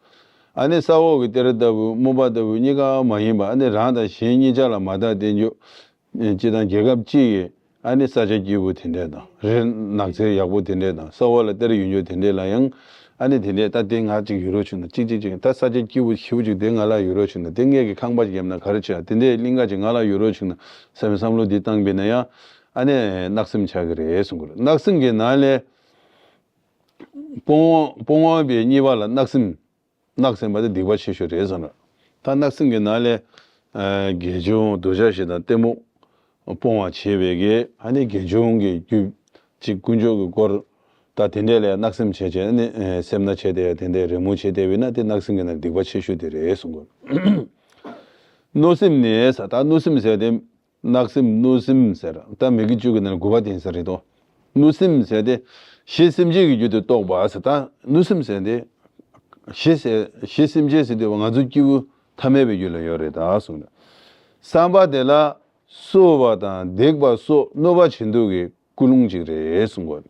ཨ་ནི་ས་འོག་གི་གཏེར་ལྟ་བུ་རྨོངས་པ་ལྟ་བུ་གཉིས་ཀ་མ་ཡིན་པ། ཨ་ནི་རང་དང་གཞན་གཉིས་ཆ་ལ་མ་བརྟགས་བསྟན་བཅོས། སྤྱིར་བཏང་རྒྱལ་ཁབ་སྤྱི་ཡི་ཨ་ནི་ས་ཆ་སྐྱིད་པོ་དེ་འདྲས་དང་། རི་ནགས་ཚལ་ཡག་པོ་དེ་འདྲས་དང་། ས་འོག་ལ་གཏེར་ཡོད་རྒྱུ་དེ་འདྲས་ལ་ཡང་ ཨ་ནི་དེ་འདྲས་ད་དེ་ང་ཅིག་ཡོད་རོགས་བྱུང་ན་གཅིག་གཅིག་ཅིག་ད་ས་ཆ་སྐྱིད་པོ་ཞེ་པོ་ཅིག་དེ་ང་ལ་ཡོད་རོགས་བྱུང་ན་དེ་ངས་ཀྱི་ཁང་པ་ཅིག་བརྒྱབ་ན་ག་རེ་བྱས་དེ་འདྲས་གླིང་ག་ཅིག་ང་ལ་ཡོད་རོགས་བྱུང་ན་བསམ་བསམ་བློ་འདི་བཏང་པས་ན་ཡང་ཨ་ནི་བརྣག་སེམས་ཆགས་ཀྱི་རེད་གསུང་གི་རེད། བརྣག་སེམས་ཀྱི་ནང་ལས་སྤོང་བ་སྤོང་བ་པའི་གཉིས་པ་ལ་བརྣག་སེམས། བརྣག་སེམས་པ་དེ་སྡིག་པ་ཆེ་ཤོས་རེད་ཟེར་ན། ད་བརྣག་སེམས་ཀྱི་ནང་ལས་ཨ་དགེ་སྦྱོང་གདུལ་བྱ་ཞེ་སྡང་གཏི་མུག་སྤོང་བ་བྱེད་པའི་གི་ཨ་ནི་དགེ་སྦྱོང་གི་རྒྱུད་ཅིག་དཀོན་མཆོག་གི་སྐོར་ད་དེ་འདྲས་ལས་བརྣག་སེམས་བྱས་བྱས་ཨ་ནི་ཨ་སེམས་ན་བྱས་ཏེ་དེ་འདྲས་རེ་མོ་བྱས་ཏེ་བས་ན་དེ་བརྣག་སེམས་ཀྱི་ནང་སྡིག་པ་ཆེ་ཤོས་དེ་རེད་གསུང་གི། གནོད་སེམས་ནི་ཟེར་ད་གནོད་སེམས་ཟེར་དེ། བརྣག་སེམས་གནོད་སེམས་ཟེར། ད་མི་དགེ་བཅུ་གི་ནང་དགུ་པ་དེ་ཟེར་རེད་དོ། གནོད་སེམས་ཟེར་ཏེ། ཞི་སེམས་ཅན་གྱི་རྒྱུད་དུ་གཏོགས་པ་ཟེར་ད་གནོད་སེམས་ཟེར་ཏེ། ཞི་ཟེར་ཞི་སེམས་ཅན་ཟེར་དུས་ང་ཚོ་སྐྱེ་བོ་ཐ་མལ་པའི་རྒྱུད་ལ་ཡོད་རེད་ད་གསུངས་ནས། བསམ་པ་དེ་ལ་གསོ་བ་དང་སྡིག་པ་སོགས་གནོད་པ་བྱེད་འདོད་ཀྱི་ཀུན་སློང་གཅིག་རེད་གསུངས་པ།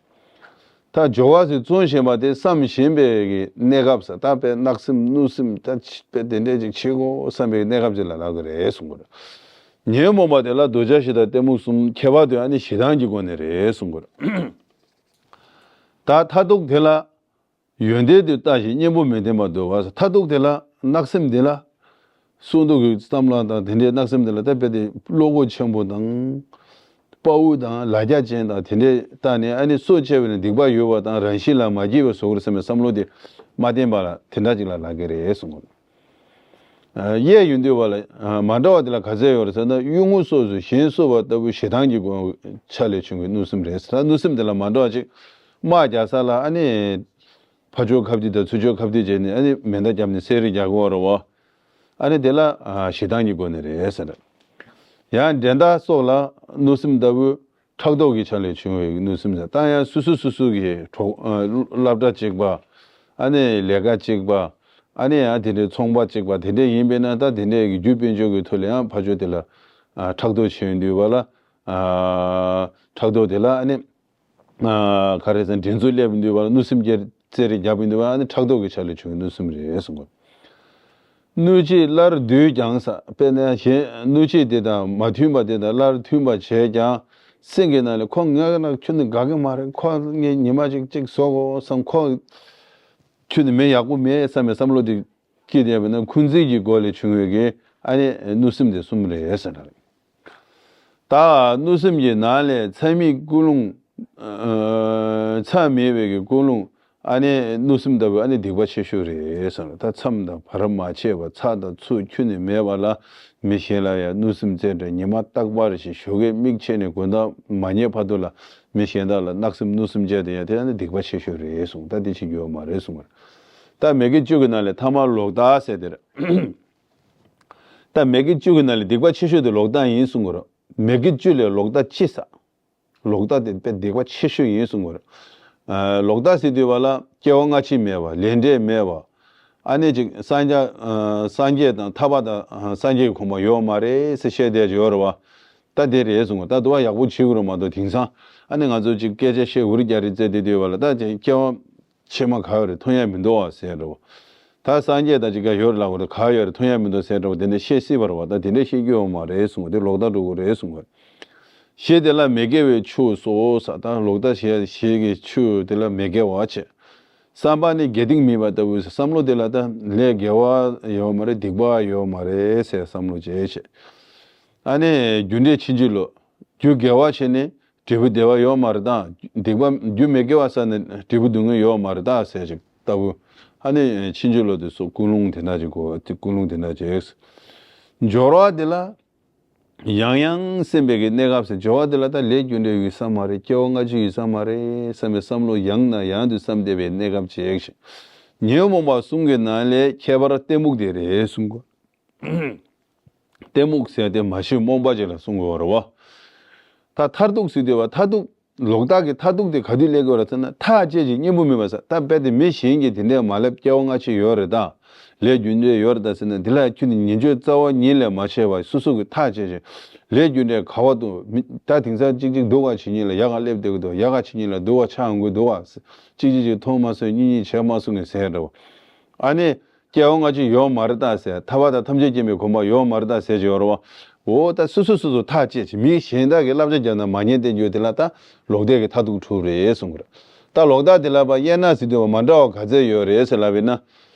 ད་སྦྱོར་བ་ཟེར་བཙོན་ཞེན་པ་དེ་བསམ་ཞེན་པའི་གི་གནས་སྐབས་ས་ད་དཔེ་བརྣག་སེམས་གནོད་སེམས་ད་ཕྱི་དཔེ་དེ་འདྲས་ཅིག་བྱེད་དགོས་བསམ་པའི་གནས་སྐབས་ཅིག་ལ་ལབ་གི་རེད་གསུང་གི་རེད། ཉོན་མོངས་པ་དེ་ལ་འདོད་ཆགས་ཞེ་སྡང་གཏི་མུག་གསུམ་ཁྱད་པར་དུ་ཨ་ནི་ཞེ་སྡང་གི་སྒོ་ནས་རེད་གསུང་གི་རེད། ད་མཐར་ཐུག་དེ་ལ་ཡོན་ཏན་དུ་ལྟ་ཞིང་གཉེན་པོ་མི་ལྡན་པར་འདོད་པ་ས་མཐར་ཐུག་དེ་ལ་བརྣག་སེམས་དེ་ལ། གསོག་འདོད་ཀྱི་བསམ་བློ་དང་དེ་འདྲའི་བརྣག་སེམས་དེ་ལ་ད་དཔེ་དེ་བློ་ཁོག་ཆེན་པོ་དང་། དཔའ་བོ་དང་ལ་རྒྱ་ཅན་དང་དེ་འདྲའི་ལྟ་ནས་ཨ་ནི་སྲོག་བཅད་པ་ནི་སྡིག་པ་ཡོད་པ་དང་རང་བཞིན་ལ་མ་སྐྱེས་པའི་བཟོ་དགོས་བསམ་པའི་བསམ་བློ་དེ་མ་བསྟེན་པ་ལ་དེ་འདྲ་ཅིག་ལ་ལབ་ཀྱི་རེད་གསུངས་པ། གཡས་གཡོན་འདུས་པ་ལ་མ་འདྲ་བ་དེ་ལ་ག་ཚད་ཡོད་རེད་ཟེར་ན་གཡུལ་ངོ་སོགས་སུ་གཞན་གསོད་པ་ལྟ་བུ་ཞེ་སྡང་གི་སྒོ་ཆ་ལས་བྱུང་བའི་གནོད་སེམས་རེད་ཟེར། གནོད་སེམས་དེ་ལ་མ་འདྲ་བ་ཅིག་དམག་རྒྱག་ས་ལ་ཨ་ནི་ཕར་ཕྱོགས་ཁ་གཏད་དང་ཚུར་ཕྱོགས་ཁ་གཏད་བྱས་ནས་ཨ་ནི་མེ་མདའ་བརྒྱབ་ནས་བསད་རེས་རྒྱག་གི་ཡོད་རེད་བ། ཨ་ནི་དེ་ལ་ཨ་ཞེ་སྡང་གི་སྒོ་ནས་རེད་ཟེར། ཡང་འགྲན་ཟླ་སོགས་ལ་གནོད་སེམས་ལྟ་བུ་ཕྲག་དོག་གི་ཆ་ལས་བྱུང་བའི་གནོད་སེམས་ཟེར། ད་ཡང་སོ་སོ་སོ་སོ་གི་གྲོགས་ཨ་སློབ་གྲྭ་གཅིག་པ། ཨ་ནི་ལས་ཀ་གཅིག་པ། ཨ་ནི་ཡང་དེ་འདྲའི་ཚོང་པ་གཅིག་པ་དེ་འདྲས་ཡིན་པས་ན་ད་དེ་འདྲས་ཀྱི་རྒྱུ་དཔལ་འབྱོར་གྱི་ཐོག་ལ་ཡང་ཕར་ཕྱོགས་དེ་ལ་ཨ་ཕྲག་དོག་བྱེད་འདུས་པ་ལ་ཨ་ཕྲག་དོག་དེ་ལ་ཨ་ནི། ཨ་ག་རེ་ཟེར་འགྲན་རྩོད་སླེབས་འདུས་པ་ལ་གནོད་སེམས་སྐྱེ་རྩེད་རེས་རྒྱབ་འདུས་པ་ཨ་ནི་ཕྲག་དོག་གི་ཆ་ལས་བྱུང་བའི་གནོད་སེམས་རེད་གསུངས་པ། གནོད་བྱེད་སླར་བསྡུས་ཀྱང་ས་དཔེར་ན་གཞན་གནོད་བྱེད་དེ་དང་མ་མཐུན་པ་དེ་དང་སླར་མཐུན་པ་བྱས་ཀྱང་སེམས་ཀྱི་ནང་ལས་ཁོ་ངས་ན་ཁྱོད་ནི་དགའ་གི་མ་རེད། ཁོ་ངས་ཉི་མ་གཅིག་གཅིག་བཟོ་དགོས་བསམ། ཁོ་ཁྱོད་ནི་མི་ཡག་པོ་མེད་བསམ་པའི་བསམ་བློ་དེ་སྐྱེས་བསྡད་པ་ན་འཁོན་འཛིན་གྱི་སྒོ་ལས་བྱུང་བའི་གི་ཨ་ནི་གནོད་སེམས་དེ་གསུམ་རེད་ཟེར་ན་རེད། ད་གནོད་སེམས་ཀྱི་ནང་ལས་མཚམས་མེད་ཀུན་སློང་། ཨ་མཚམས་མེད་པའི་གི་ཀུན་སློང་ཨ་ནི་གནོད་སེམས་ལྟ་བུ་ཨ་ནི་སྡིག་པ་ཆེ་ཤོས་རེད་ཟེར། ད་མཚམས་དང་བར་མ་ཆད་པ་ཚ་དང་ཚུར་ཁྱོན་ནས་མེད་པ་ལ་མི་གཞན་ལ་ཡང་གནོད་སེམས་བཙལ་འདྲ་ཉི་མ་རྟག་པར་ཞིག་ཞོགས་ཀས་མིག་ཕྱེ་ནས་དགོང་དག་མ་ཉལ་བར་དུ་ལ་མི་གཞན་དག་ལ་བརྣག་སེམས་གནོད་སེམས་བཅས་དེ་ཡང་དེ་ཨ་ནི་སྡིག་པ་ཆེ་ཤོས་རེད་གསུངས། ད་དེ་བྱེད་རྒྱུ་ཡོད་མ་རེད་གསུངས་པ་རེད། ད་མི་དགེ་བཅུ་གི་ནང་ལས་ཐ་མ་ལོག་ལྟ་ཟེར་དེ་རེད། ད་མི་དགེ་བཅུ་གི་ནང་ལས་སྡིག་པ་ཆེ་ཤོས་དེ་ལོག་ལྟ་ཡིན་གསུང་གི་རེད། མི་དགེ་བཅུ་ལས་ལོག་ལྟ་ལྕི་ས། ལོག་ལྟ་དེ་དཔེ་སྡིག་པ་ཆེ་ཤོས་ཡིན་གསུང་གི་རེད། ཨ་ལོག་ལྟ་ཟེར་དུས་བ་ལ་སྐྱེ་བ་སྔ་ཕྱི་མེད་པ་ལས་འབྲས་མེད་པ། ཨ་ནི་ཅིག་སངས་རྒྱས་ཨ་སངས་རྒྱས་དང་ཐར་པ་དང་ཨ་སངས་རྒྱས་ཀྱི་གོ་འཕང་ཡོད་མ་རེད་ཟེར་བཤད་བསྡད་ཀྱི་ཡོད་རེད་བ། ད་དེ་རེད་གསུང་གི། ད་དུ་བ་ཡག་པོ་བྱེད་དགོས་རེད་མ་གཏོགས་དེང་སང་ཨ་ནི་ང་ཚོ་ཅིག་སྐད་ཆ་བཤད་འུར་རྒྱག་རེས་བཙལ་དུས་དུས་བ་ལ་ད་ཅིག་སྐྱེ་བ་ཕྱི་མ་ག་ཡོད་རེད་མཐོང་ཡ་མི་འདུག་བ་ཟེར་འགྲོ། ད་སངས་རྒྱས་དང་གཅིག་ཀ་ཡོད་རེད་ལབ་དགོས་རེད། ག་ཡོད་རེད་མཐོང་ཡ་མི་འདུག་ཟེར་འགྲོ། དེ་འདྲ་བཤད་སྲིད་པ་རེད་བ། ད་དེ་འདྲ་བཤད་རྒྱུ་ཡོད་མ་རེད་གསུང་བ་དེ་ལོག་ལྟ་འགྲོ་དགོས་རེད་གསུང་བ། ཞེས་དེ་ལ་མི་དགེ་བའི་ཆོས་སོགས་ས་ད་ལོག་ལྟ་ཞེས་ཞེས་ཀྱི་ཆོས་དེ་ལ་མི་དགེ་བ་བྱེད། བསམ་པ་ནི་དགེ་སྡིག་མེད་པ་ལྟ་བུའི་བསམ་བློ་དེ་ལ་ད་ལས་དགེ་བ་ཡོད་མ་རེད་སྡིག་པ་ཡོད་མ་རེད་ཟེར་བསམ་བློ་བྱེད་བྱེད། ཨ་ནི་རྒྱུ་འབྲས་ཕྱིན་ཅི་ལོག་རྒྱུ་དགེ་བ་བྱས་ནས་འབྲས་བུ་བདེ་བ་ཡོད་མ་རེད་ད། སྡིག་པ་རྒྱུ་མི་དགེ་བ་བསགས་ནས་འབྲས་བུ་སྡུག་བསྔལ་ཡོད་མ་རེད་ད་ཟེར་ཅིག་ལྟ་བུ། ཨ་ནི་ཕྱིན་ཅི་ལོག་དེ་སོགས་ཀུན་སློང་དེ་འདྲ་ཅིག་གོ་ཀུན་སློང་དེ་འདྲ་ཅིག་སྦྱོར་བ་དེ་ལ་ཡང་ཡང་སེམས་པའི་གི་གནས་སྐབས་སུ་སྦྱོར་བ་དེ་ལ་ད་ལས་རྒྱུ་འབྲས་ཡོད་ས་མ་རེད་སྐྱེ་བ་སྔ་ཕྱི་ཡོད་ས་མ་རེད་བསམ་པའི་བསམ་བློ་ཡང་ནས་ཡང་དུ་བསམ་བསྡད་པའི་གནས་སྐབས་ཅིག་ཉོན་མོངས་པ་གསུམ་གྱི་ནང་ལས་ཁྱད་པར་གཏི་མུག་དེ་རེད་གསུང་གོ། གཏི་མུག་ཟེར་ཏེ་མ་ཤེས་རྨོངས་པ་ཅིག་ལ་གསུང་གི་ཡོད་རེད་བ། ད་མཐར་ཐུག་ཟེར་དུས་བ་མཐར་ཐུག་ལོག་ལྟ་གི་མཐར་ཐུག་དེ་ག་དུས་སླེབས་ཀྱི་ཡོད་རེད་ཟེར་ན་ཐག་བཅད་ཅིང་གཉེན་པོ་མེད་པ་ཟེར། ད་རྦད་དེ་མི་གཞན་གྱིས་དེ་འདྲས་མ་ལབ་སྐྱེ་བ་སྔ་ཕྱི་ཡོད་རེད་ད། ལས་རྒྱུ་འབྲས་ཡོད་རེད་ད་ཟེར་ན་འདི་ལ་ཁྱོད་ནི་ཉེས་སྤྱོད་རྩ་བ་ཉིད་ལས་མ་བྱས་པ་སོ་སོ་གི་ཐག་བཅད་ཅིང་ལས་རྒྱུ་འབྲས་ག་བ་དུ་མི་ད་དེང་སང་གཅིག་གཅིག་སྡུག་ག་བྱེད་ཉིན་ལ་ཡག་ག་སླེབས་བསྡད་ཀྱི་འདུག་ཡག་ག་བྱེད་ཉིན་ལ་སྡུག་ག་ཆགས་འོང་གི་འདུག་ག་གཅིག་གཅིག་གཅིག་མཐོང་མ་སོང་གཉིས་གཉིས་བྱས་མ་སོང་ངས་ཟེར་འདྲ་བ། ཨ་ནི། སྐྱེ་བ་སྔ་ཕྱི་ཡོད་མ་རེད་ད་ཟེར། ཐར་པ་དང་ཐམས་ཅད་མཁྱེན་པའི་གོ་འཕང་ཡོད་མ་རེད་ད་ཟེར་གྱི་ཡོད་རེད་བ། འོ་ད་སོ་སོ་སོ་སོ་ཐག་བཅད་ཅིག་མི་གཞན་དག་གིས་བསླབ་བྱ་བརྒྱབ་ན་མ་ཉན་བསྟན་རྒྱུ་དེ་ལ་ད་ལོག་ལྟས་ཀྱི་མཐར་ཐུག་གྲུབ་རེད་གསུང་གི་རེད། ད་ལོག་ལྟ་དེ་ལ་ཕར་དབྱེ་ན་ཟེར་དུས་མ་འདྲ་བ་ག་ཚད་ཡོད་རེད་ཟེར་ལབ་པ་ཡིན་ན།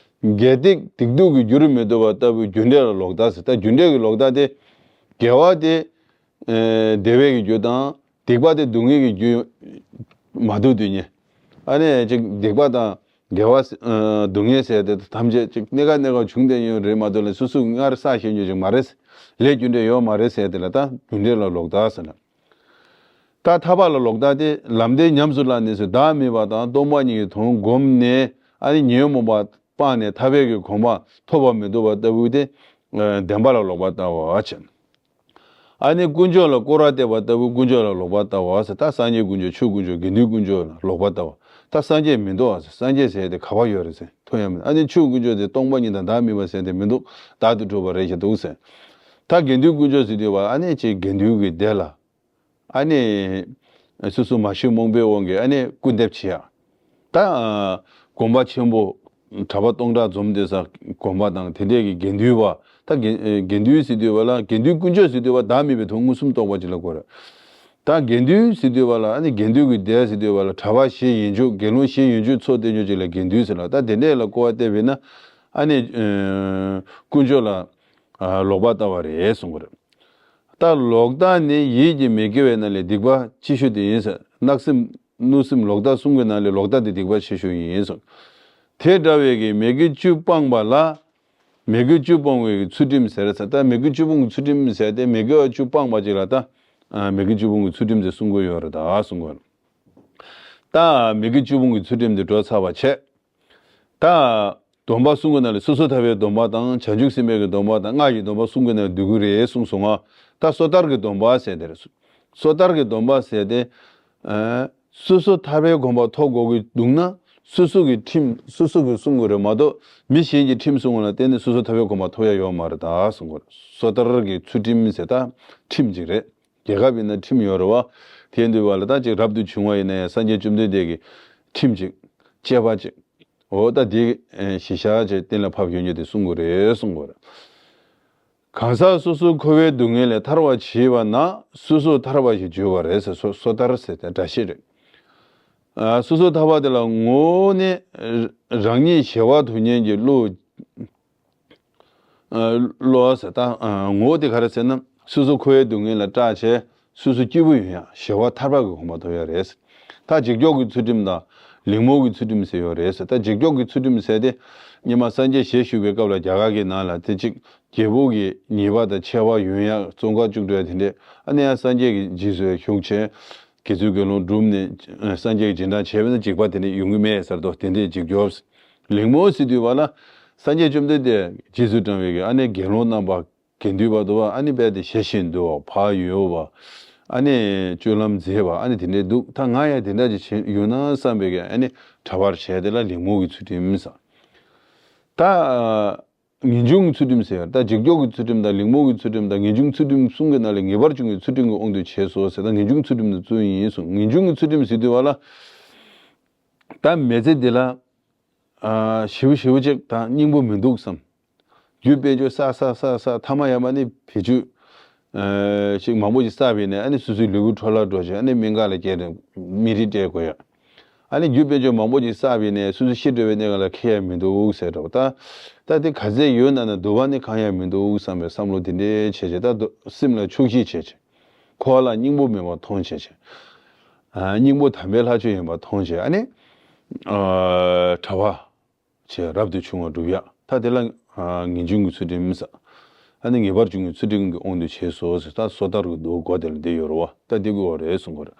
དགེ་སྡིག་སྡིག་སྡུག་གི་རྒྱུར་མི་ལྡོག་པ་ལྟ་བུའི་རྒྱུ་འབྲས་ལ་ལོག་ལྟ་ཟེར། ད་རྒྱུ་འབྲས་ཀྱི་ལོག་ལྟ་དེ། དགེ་བ་དེ། ཨེ། བདེ་བའི་གི་རྒྱུ་དང་། སྡིག་པ་དེ་སྡུག་བསྔལ་གྱི་རྒྱུ་མ་གཏོགས་དེ་ཉིད། ཨ་ནི་ཅིག་སྡིག་པ་དང་དགེ་བ། ཨ། སྡུག་བསྔལ་ཟེར་དེ་ཐམས་ཅད་ཅིག་གནས་སྐབས་གནས་སྐབས་བྱུང་བསྡད་ཡོད་རེད་མ་གཏོགས་ལ་སོ་སོ་སྔར་བསགས་བཞིན་རྒྱུ་ཅིག་མ་རེད། ལས་རྒྱུ་འབྲས་ཡོད་མ་རེད་ཟེར་དེ་ལ་ད་རྒྱུ་འབྲས་ལ་ལོག་ལྟ་ཟེར་ན། ད་ཐར་པ་ལ་ལོག་ལྟ་དེ་ལམ་བདེན་ཉམས་སུ་བླངས་ནས་སུ་བདག་མེད་པ་དང་སྟོང་པ་ཉིད་ཀྱི་དོན་བསྒོམས་ནས་ཨ་ནི་ཉོན་མོངས་པ་སྤངས་ནས་ཐར་པའི་གི་གོ་འཕང་ཐོབ་པར་མི་ལྡོག་པ་ལྟ་བུ་དེ་བདེན་པ་ལ་ལོག་པ་ལྟ་བ་བྱས། ཨ་ནི་དཀོན་མཆོག་ལ་སྐོར་བ་བལྟས་པ་ལྟ་བུ་དཀོན་མཆོག་ལ་ལོག་པ་ལྟ་བ་ཟེར། ད་སངས་རྒྱས་དཀོན་མཆོག་ཆོས་དཀོན་མཆོག་དགེ་འདུན་དཀོན་མཆོག་ལ་ལོག་པ་ལྟ་བ། ད་སངས་རྒྱས་མི་འདུག་ཨ་ཟེར། སངས་རྒྱས་ཟེར་དེ་ག་པར་ཡོད་རེད་ཟེར་ཐོན་ཡ་མེད། ཨ་ནི་ཆོས་དཀོན་མཆོག་དེ་སྟོང་པ་ཉིད་དང་བདག་མེད་པ་ཟེར་དེ་མི་འདུག་བདག་ཏུ་གྲུབ་པ་རེད་ཤག་འདུག་ཟེར། ད་དགེ་འདུན་དཀོན་མཆོག་ཟེར་དུས་བ་ཨ་ནི་ཅིག་དགེ་འདུན་གྱི་སྡེ་ལ། ཨ་ནི། སོ་སོ་མ་ཤི་རྨོངས་པའི་དབང་གིས་ཨ་ནི་སྐུར་འདེབས་བྱེད་ཡ། ད། དགོན་པ་ཆེན་པོ། གྲྭ་པ་སྟོང་ཕྲག་འཛོམས་དེ་ས་དགོན་པ་དང་དེ་འདྲས་ཀྱི་དགེ་འདུན་པ། ད་དགེ་དགེ་འདུན་ཟེར་དུས་བ་ལ་དགེ་འདུན་དཀོན་མཆོག་ཟེར་དུས་བ་བདག་མེད་པའི་དོན་མངོན་སུམ་རྟོགས་པ་ཅིག་ལ་གོ་ར། ད་དགེ་འདུན་ཟེར་དུས་བ་ལ་ཨ་ནི་དགེ་འདུན་གྱི་སྡེ་ཟེར་དུས་བ་ལ་གྲྭ་པ་བཞི་ཡན་ཆོད་དགེ་སློང་བཞི་ཡན་ཆོད་ཚོགས་བསྡད་ཉོ་ཅིག་ལ་དགེ་འདུན་ཟེར་ལ། ད་དེ་འདྲས་ལ་གོ་བ་བལྟས་པས་ན། ཨ་ནི། དཀོན་མཆོག་ལ། ལོག་པ་ལྟ་བ་རེད་གསུང་གི་རེད། ད་ལོག་ལྟ་ནི་ཡིད་ཀྱི་མི་དགེ་བའི་ནང་ལས་སྡིག་པ་ཆེ་ཤོས་དེ་ཡིན་ཟེར། བརྣབ་སེམས་གནོད་སེམས་ལོག་ལྟ་གསུམ་གྱི་ནང་ལས་ལོག་ལྟ་དེ་སྡིག་པ་ཆེ་ཤོས་ཡིན་གསུངས། དེ་འདྲ་བའི་གི་མི་དགེ་བཅུ་སྤངས་པ་ལ། མི་དགེ་བཅུ་སྤོང་བའི་ཚུལ་ཁྲིམས་ཟེར་ཟེར། ད་མི་དགེ་བཅུ་སྤོང་གི་ཚུལ་ཁྲིམས་ཟེར་ཏེ་མི་དགེ་བ་བཅུ་སྤངས་པ་ཅིག་ལ་ད། མི་དགེ་བཅུ་སྤོང་གི་ཚུལ་ཁྲིམས་དེ་གསུང་གི་ཡོད་རེད་ད་གསུང་གི་ཡོད་རེད། ད་མི་དགེ་བཅུ་སྤོང་གི་ཚུལ་ཁྲིམས་དེ་འགྲོ་ཚར་བ་བྱས། ད། སྡོམ་པ་གསུམ་གྱི་ནང་ལས་སོ་སོ་ཐར་པའི་སྡོམ་པ་དང་བྱང་ཆུབ་སེམས་དཔའི་གི་སྡོམ་པ་དང་སྔགས་ཀྱི་སྡོམ་པ་གསུམ་གྱི་ནང་ལས་བསྡུ་གི་རེད་གསུངས་སོང་ང་། ད་སོ་ཐར་གྱི་སྡོམ་པ་ཟེར་དེ་རེད། སོ་ཐར་གྱི་སྡོམ་པ་ཟེར་ཏེ། ཨ། སོ་སོ་ཐར་པའི་གོ་འཕང་ཐོབ་དགོས་ཀྱི་འདུག་ན། སོ་སོ་གི་ཁྲིམས་སོ་སོ་གིས་སྲུང་དགོས་རེད་མ་གཏོགས་མི་གཞན་གྱི་ཁྲིམས་སྲུང་བ་ལ་བརྟེན་ནས་སོ་སོ་ཐར་པའི་གོ་འཕང་ཐོབ་ཡ་ཡོད་མ་རེད་ད་གསུང་གི་རེད། སོ་ཐར་གྱི་ཚུལ་ཁྲིམས་ཟེར་ད་ཁྲིམས་ཅིག་རེད། རྒྱལ་ཁབ་ཡིན་ན་ཁྲིམས་ཡོད་རེད་བ། དེ་འདུལ་བ་ལ་ད་ཅིག་རབ་ཏུ་བྱུང་བ་ཡིན་ན་ཡང་སངས་རྒྱས་བཅོམ་ལྡན་འདས་ཀྱི་ཁྲིམས་ཅིག་བཅས་པ་ཅིག་འོ་ད་དེ་གཞི་བཞག་ཅིག་གཏན་ལ་ཕབ་ཡོད་རྒྱུ་དེ་གསུང་གི་རེད་གསུང་གི་རེད། གང་ཟག་སོ་སོའི་འཁོར་བའི་སྡུག་བསྔལ་ལས་ཐར་བར་བྱེད་པ་ན་སོ་སོ་ཐར་པ་ཞེས་བརྗོད་པ་རེད་ཟེར། སོ་སོ་ཐར་ཟེར་ཏེ་སྒྲ་བཤད་རེད། ཨ། སོ་སོ་ཐར་པ་དེ་ལ་ངོ་བོ་ནི་རང་ཉིད་ཞི་བ་དོན་གཉེར་གྱི་བློ། ཨ། བློ་ཟེར་ད། ཨ། ངོ་བོ་དེ་ག་རེ་ཟེར་ན་སོ་སོ་འཁོར་བའི་སྡུག་བསྔལ་ལས་སྐྲག་བྱས་སོ་སོ་སྐྱིད་པོ་ཡོང་ཡ་ཞི་བ་ཐར་པ་གི་གོ་འཕང་ཐོབ་ཡ་རེད་ཟེར། ད་འཇིགས་སྐྱོབ་ཀྱི་ཚུལ་ཁྲིམས་དང་ལིང་མོ་གི་ཚུལ་ཁྲིམས་ཟེར་ཡོད་རེད་ཟེར། ད་འཇིགས་སྐྱོབ་ཀྱི་ཚུལ་ཁྲིམས་ཟེར་དེ་སྔོན་མ་སངས་རྒྱས་ཞལ་བཞུགས་པའི་སྐབས་ལ་རྒྱ་གར་གྱི་ནང་ལ་དེ་གཅིག་རྒྱལ་པོ་གི་ཉེས་པ་དང་ཆད་པ་ཡོང་ཡ་བཙོན་ཁང་བཅུག་འགྲོ་ཡ་དེ་འདྲས། ཨ་ནི་ཡང་སངས་རྒྱས་ཀྱི་རྗེས་སུ་ཞུགས་བྱས། དགེ་ཚུལ་དགེ་སློང་བསྒྲུབས་ནས་སངས་རྒྱས་ཀྱི་རྗེས་འབྲང་བྱས་པས་ན་འཇིགས་པ་དེ་འདྲ་ཡོང་གི་མེད་ཟེར་དོ། དེ་འདྲས་འཇིགས་སྐྱོབ། ལིང་མོ་ཟེར་དུས་བ་ལ། སངས་རྒྱས་བཅོམ་ལྡན་འདས་རྗེས་སུ་འབྲང་བའི་གི་ཨ་ནི་དགེ་སློང་རྣམ་པ་དགེ་འདུན་པ་དུ་བ་ཨ་ནི་རྦད་དེ་ཞེ་བཞིན་དུ་བག་ཡོད་པ། ཨ་ནི་སྤྱོད་ལམ་མཛེས་པ་ཨ་ནི་དེ་འདྲས་འདུག་ད་ང་ཡང་དེ་འདྲ་ཅིག་བྱེད་ཡོད་ན་བསམ་པའི་གི་ཨ་ནི་གྲྭ་པར་བྱས་དེ་ལ་ལིང་མོ་གི་ཚུལ་ཁྲིམས་ཟེར། ད། ངེས་འབྱུང་གི་ཚུལ་ཁྲིམས་ཟེར་ཡ་ད་འཇིགས་སྐྱོབ་ཀྱི་ཚུལ་ཁྲིམས་དང་ལིང་མོ་གི་ཚུལ་ཁྲིམས་དང་ངེས་འབྱུང་ཚུལ་ཁྲིམས་གསུམ་གྱི་ནང་ལས་ངེས་པར་འབྱུང་བའི་ཚུལ་ཁྲིམས་ཀྱི་དབང་དུ་བྱས་སོ་ཟེར། ད་ངེས་འབྱུང་ཚུལ་ཁྲིམས་དེ་ཚུལ་ཡིན་གསུངས། ངེས་འབྱུང་གི་ཚུལ་ཁྲིམས་ཟེར་དུས་བ་ལ། ད་མི་ཚེ་འདི་ལ། ཨ། ཞེ་པོ་ཞེ་པོ་ཅིག་ད་སྙིང་པོ་མི་འདུག་བསམ། རྒྱུ་དཔལ་འབྱོར་བསགས་བསགས་བསགས་བསགས་མཐའ་མ་ཡར་མར་ནི་བེད་སྤྱོད། ཨ། ཞིག་མང་པོ་ཞིག་བསགས་པས་ནས་ཨ་ནི་སོ་སོའི་ལུས་པོ་འཕྲོ་བརླག་འགྲོ་བྱས་ཨ་ནི་སྨན་ཁང་ལ་བསྐྱལ་ནས་མི་རིགས་སྤྲད་དགོས་ཡ། ཨ་ནི་རྒྱུ་དཔལ་འབྱོར་མང་པོ་ཞིག་བསགས་པས་ནས་སོ་སོ་ཤི་འགྲོ་བའི་གནས་སྐབས་ལ་ཁེ་ཡ་མི་འདུག་ཟེར་འགྲོ། ད་ད་དེ་ག་ཚད་ཡོད་ན་ན་སྡུག་པ་ནི་གང་ཡང་མི་འདུག་བསམ་པའི་བསམ་བློ་དེ་འདྲའི་བྱས་བྱས་ད་སེམས་ལ་ཆོག་ཤེས་བྱས་བྱས། འཁོར་བ་ལ་སྙིང་པོ་མེད་པར་མཐོང་བྱས་བྱས། ཨ། སྙིང་པོ་དམ་པའི་ལྷ་ཆོས་ཡིན་པར་མཐོང་བྱས་ཨ་ནི། ཨ། གྲྭ་པ་བྱས་རབ་ཏུ་བྱུང་བ་སྒྲུབ་ཡ། ད་དེ་ལ། ཨ། ངེས་འབྱུང་གི་ཚུལ་ཁྲིམས་ཟེར། ཨ་ནི་ངེས་པར་འབྱུང་བའི་ཚུལ་ཁྲིམས་ཀྱི་དབང་དུ་བྱས་སོ་ཟེར། ད་སོ་ཐར་གྱི་མདོ་སྒོ་དེ་ལ་འདི་ཡོད་རེད་བ། ད་འདི་དགོས་པ་རེད་གསུང་གི་རེད།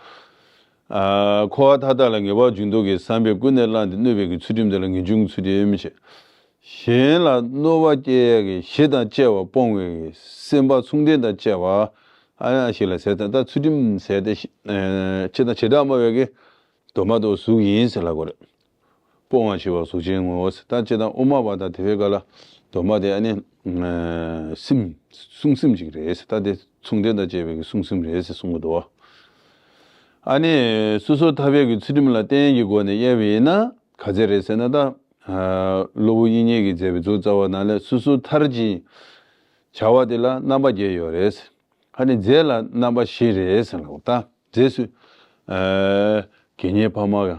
ཨ། འཁོར་བ་མཐའ་དག་ལ་ངེས་པར་འབྱུང་དུས་ཀྱི་བསམ་པས་ཀུན་ནས་བསླངས་ཏེ་གནོད་པའི་གི་ཚུལ་ཁྲིམས་དེ་ལ་ངེས་འབྱུང་གི་ཚུལ་ཁྲིམས་བྱས། གཞན་ལ་གནོད་པ་སྐྱེལ་ཡ་གི་ཞེ་སྡང་བཅས་པ་སྤོང་བའི་གི་སེམས་པ་མཚུངས་ལྡན་དང་བཅས་པ། ཨ་ཡ་ཞིག་ལ་ཟེར་ད་ད་ཚུལ་ཁྲིམས་ཟེར་ཏེ། ཨ། ཅི་ད་བྱེ་བྲག་སྨྲ་བའི་གི་སྡོམ་པ་དང་གཟུགས་ཡིན་ཟེར་ལབ་དགོས་རེད། སྤོང་བར་བྱེད་པ་གཟུགས་ཅན་ངོ་། ད་ཅི་ད་དབུ་མ་པ་དང་དེ་བའི་སྐབས་ལ་སྡོམ་པ་དེ་ཨ་ནི། ཨ། སེམས་བསྲུང་སེམས་ཅིག་རེད་ཟེར། ད་དེ་མཚུངས་ལྡན་དང་བཅས་པའི་གི་བསྲུང་སེམས་རེད་ཟེར་གསུང་གི་འདུག་བ། ཨ་ནི་སོ་སོ་ཐར་པའི་གི་ཚུལ་ཁྲིམས་ལ་བརྟེན་གྱི་སྒོ་ནས་དབྱེ་བ་ཡིན་ན་ག་ཚད་རེད་ཟེར་ན་ད། ཨ། སློབ་དཔོན་དབྱིག་གཉེན་གྱིས་མཛད་པའི་མཛོད་རྩ་བ་ནང་ལས་སོ་སོ་ཐར་གྱི་བྱ་བ་དེ་ལ་རྣམ་པ་བརྒྱད་ཡོད་རེད། ཨ་ནི་རྫས་ལ་རྣམ་པ་བཞི་རེད་ཟེར་ལབ་ད། རྫས་སུ། ཨ། དགེ་བསྙེན་ཕ་མ།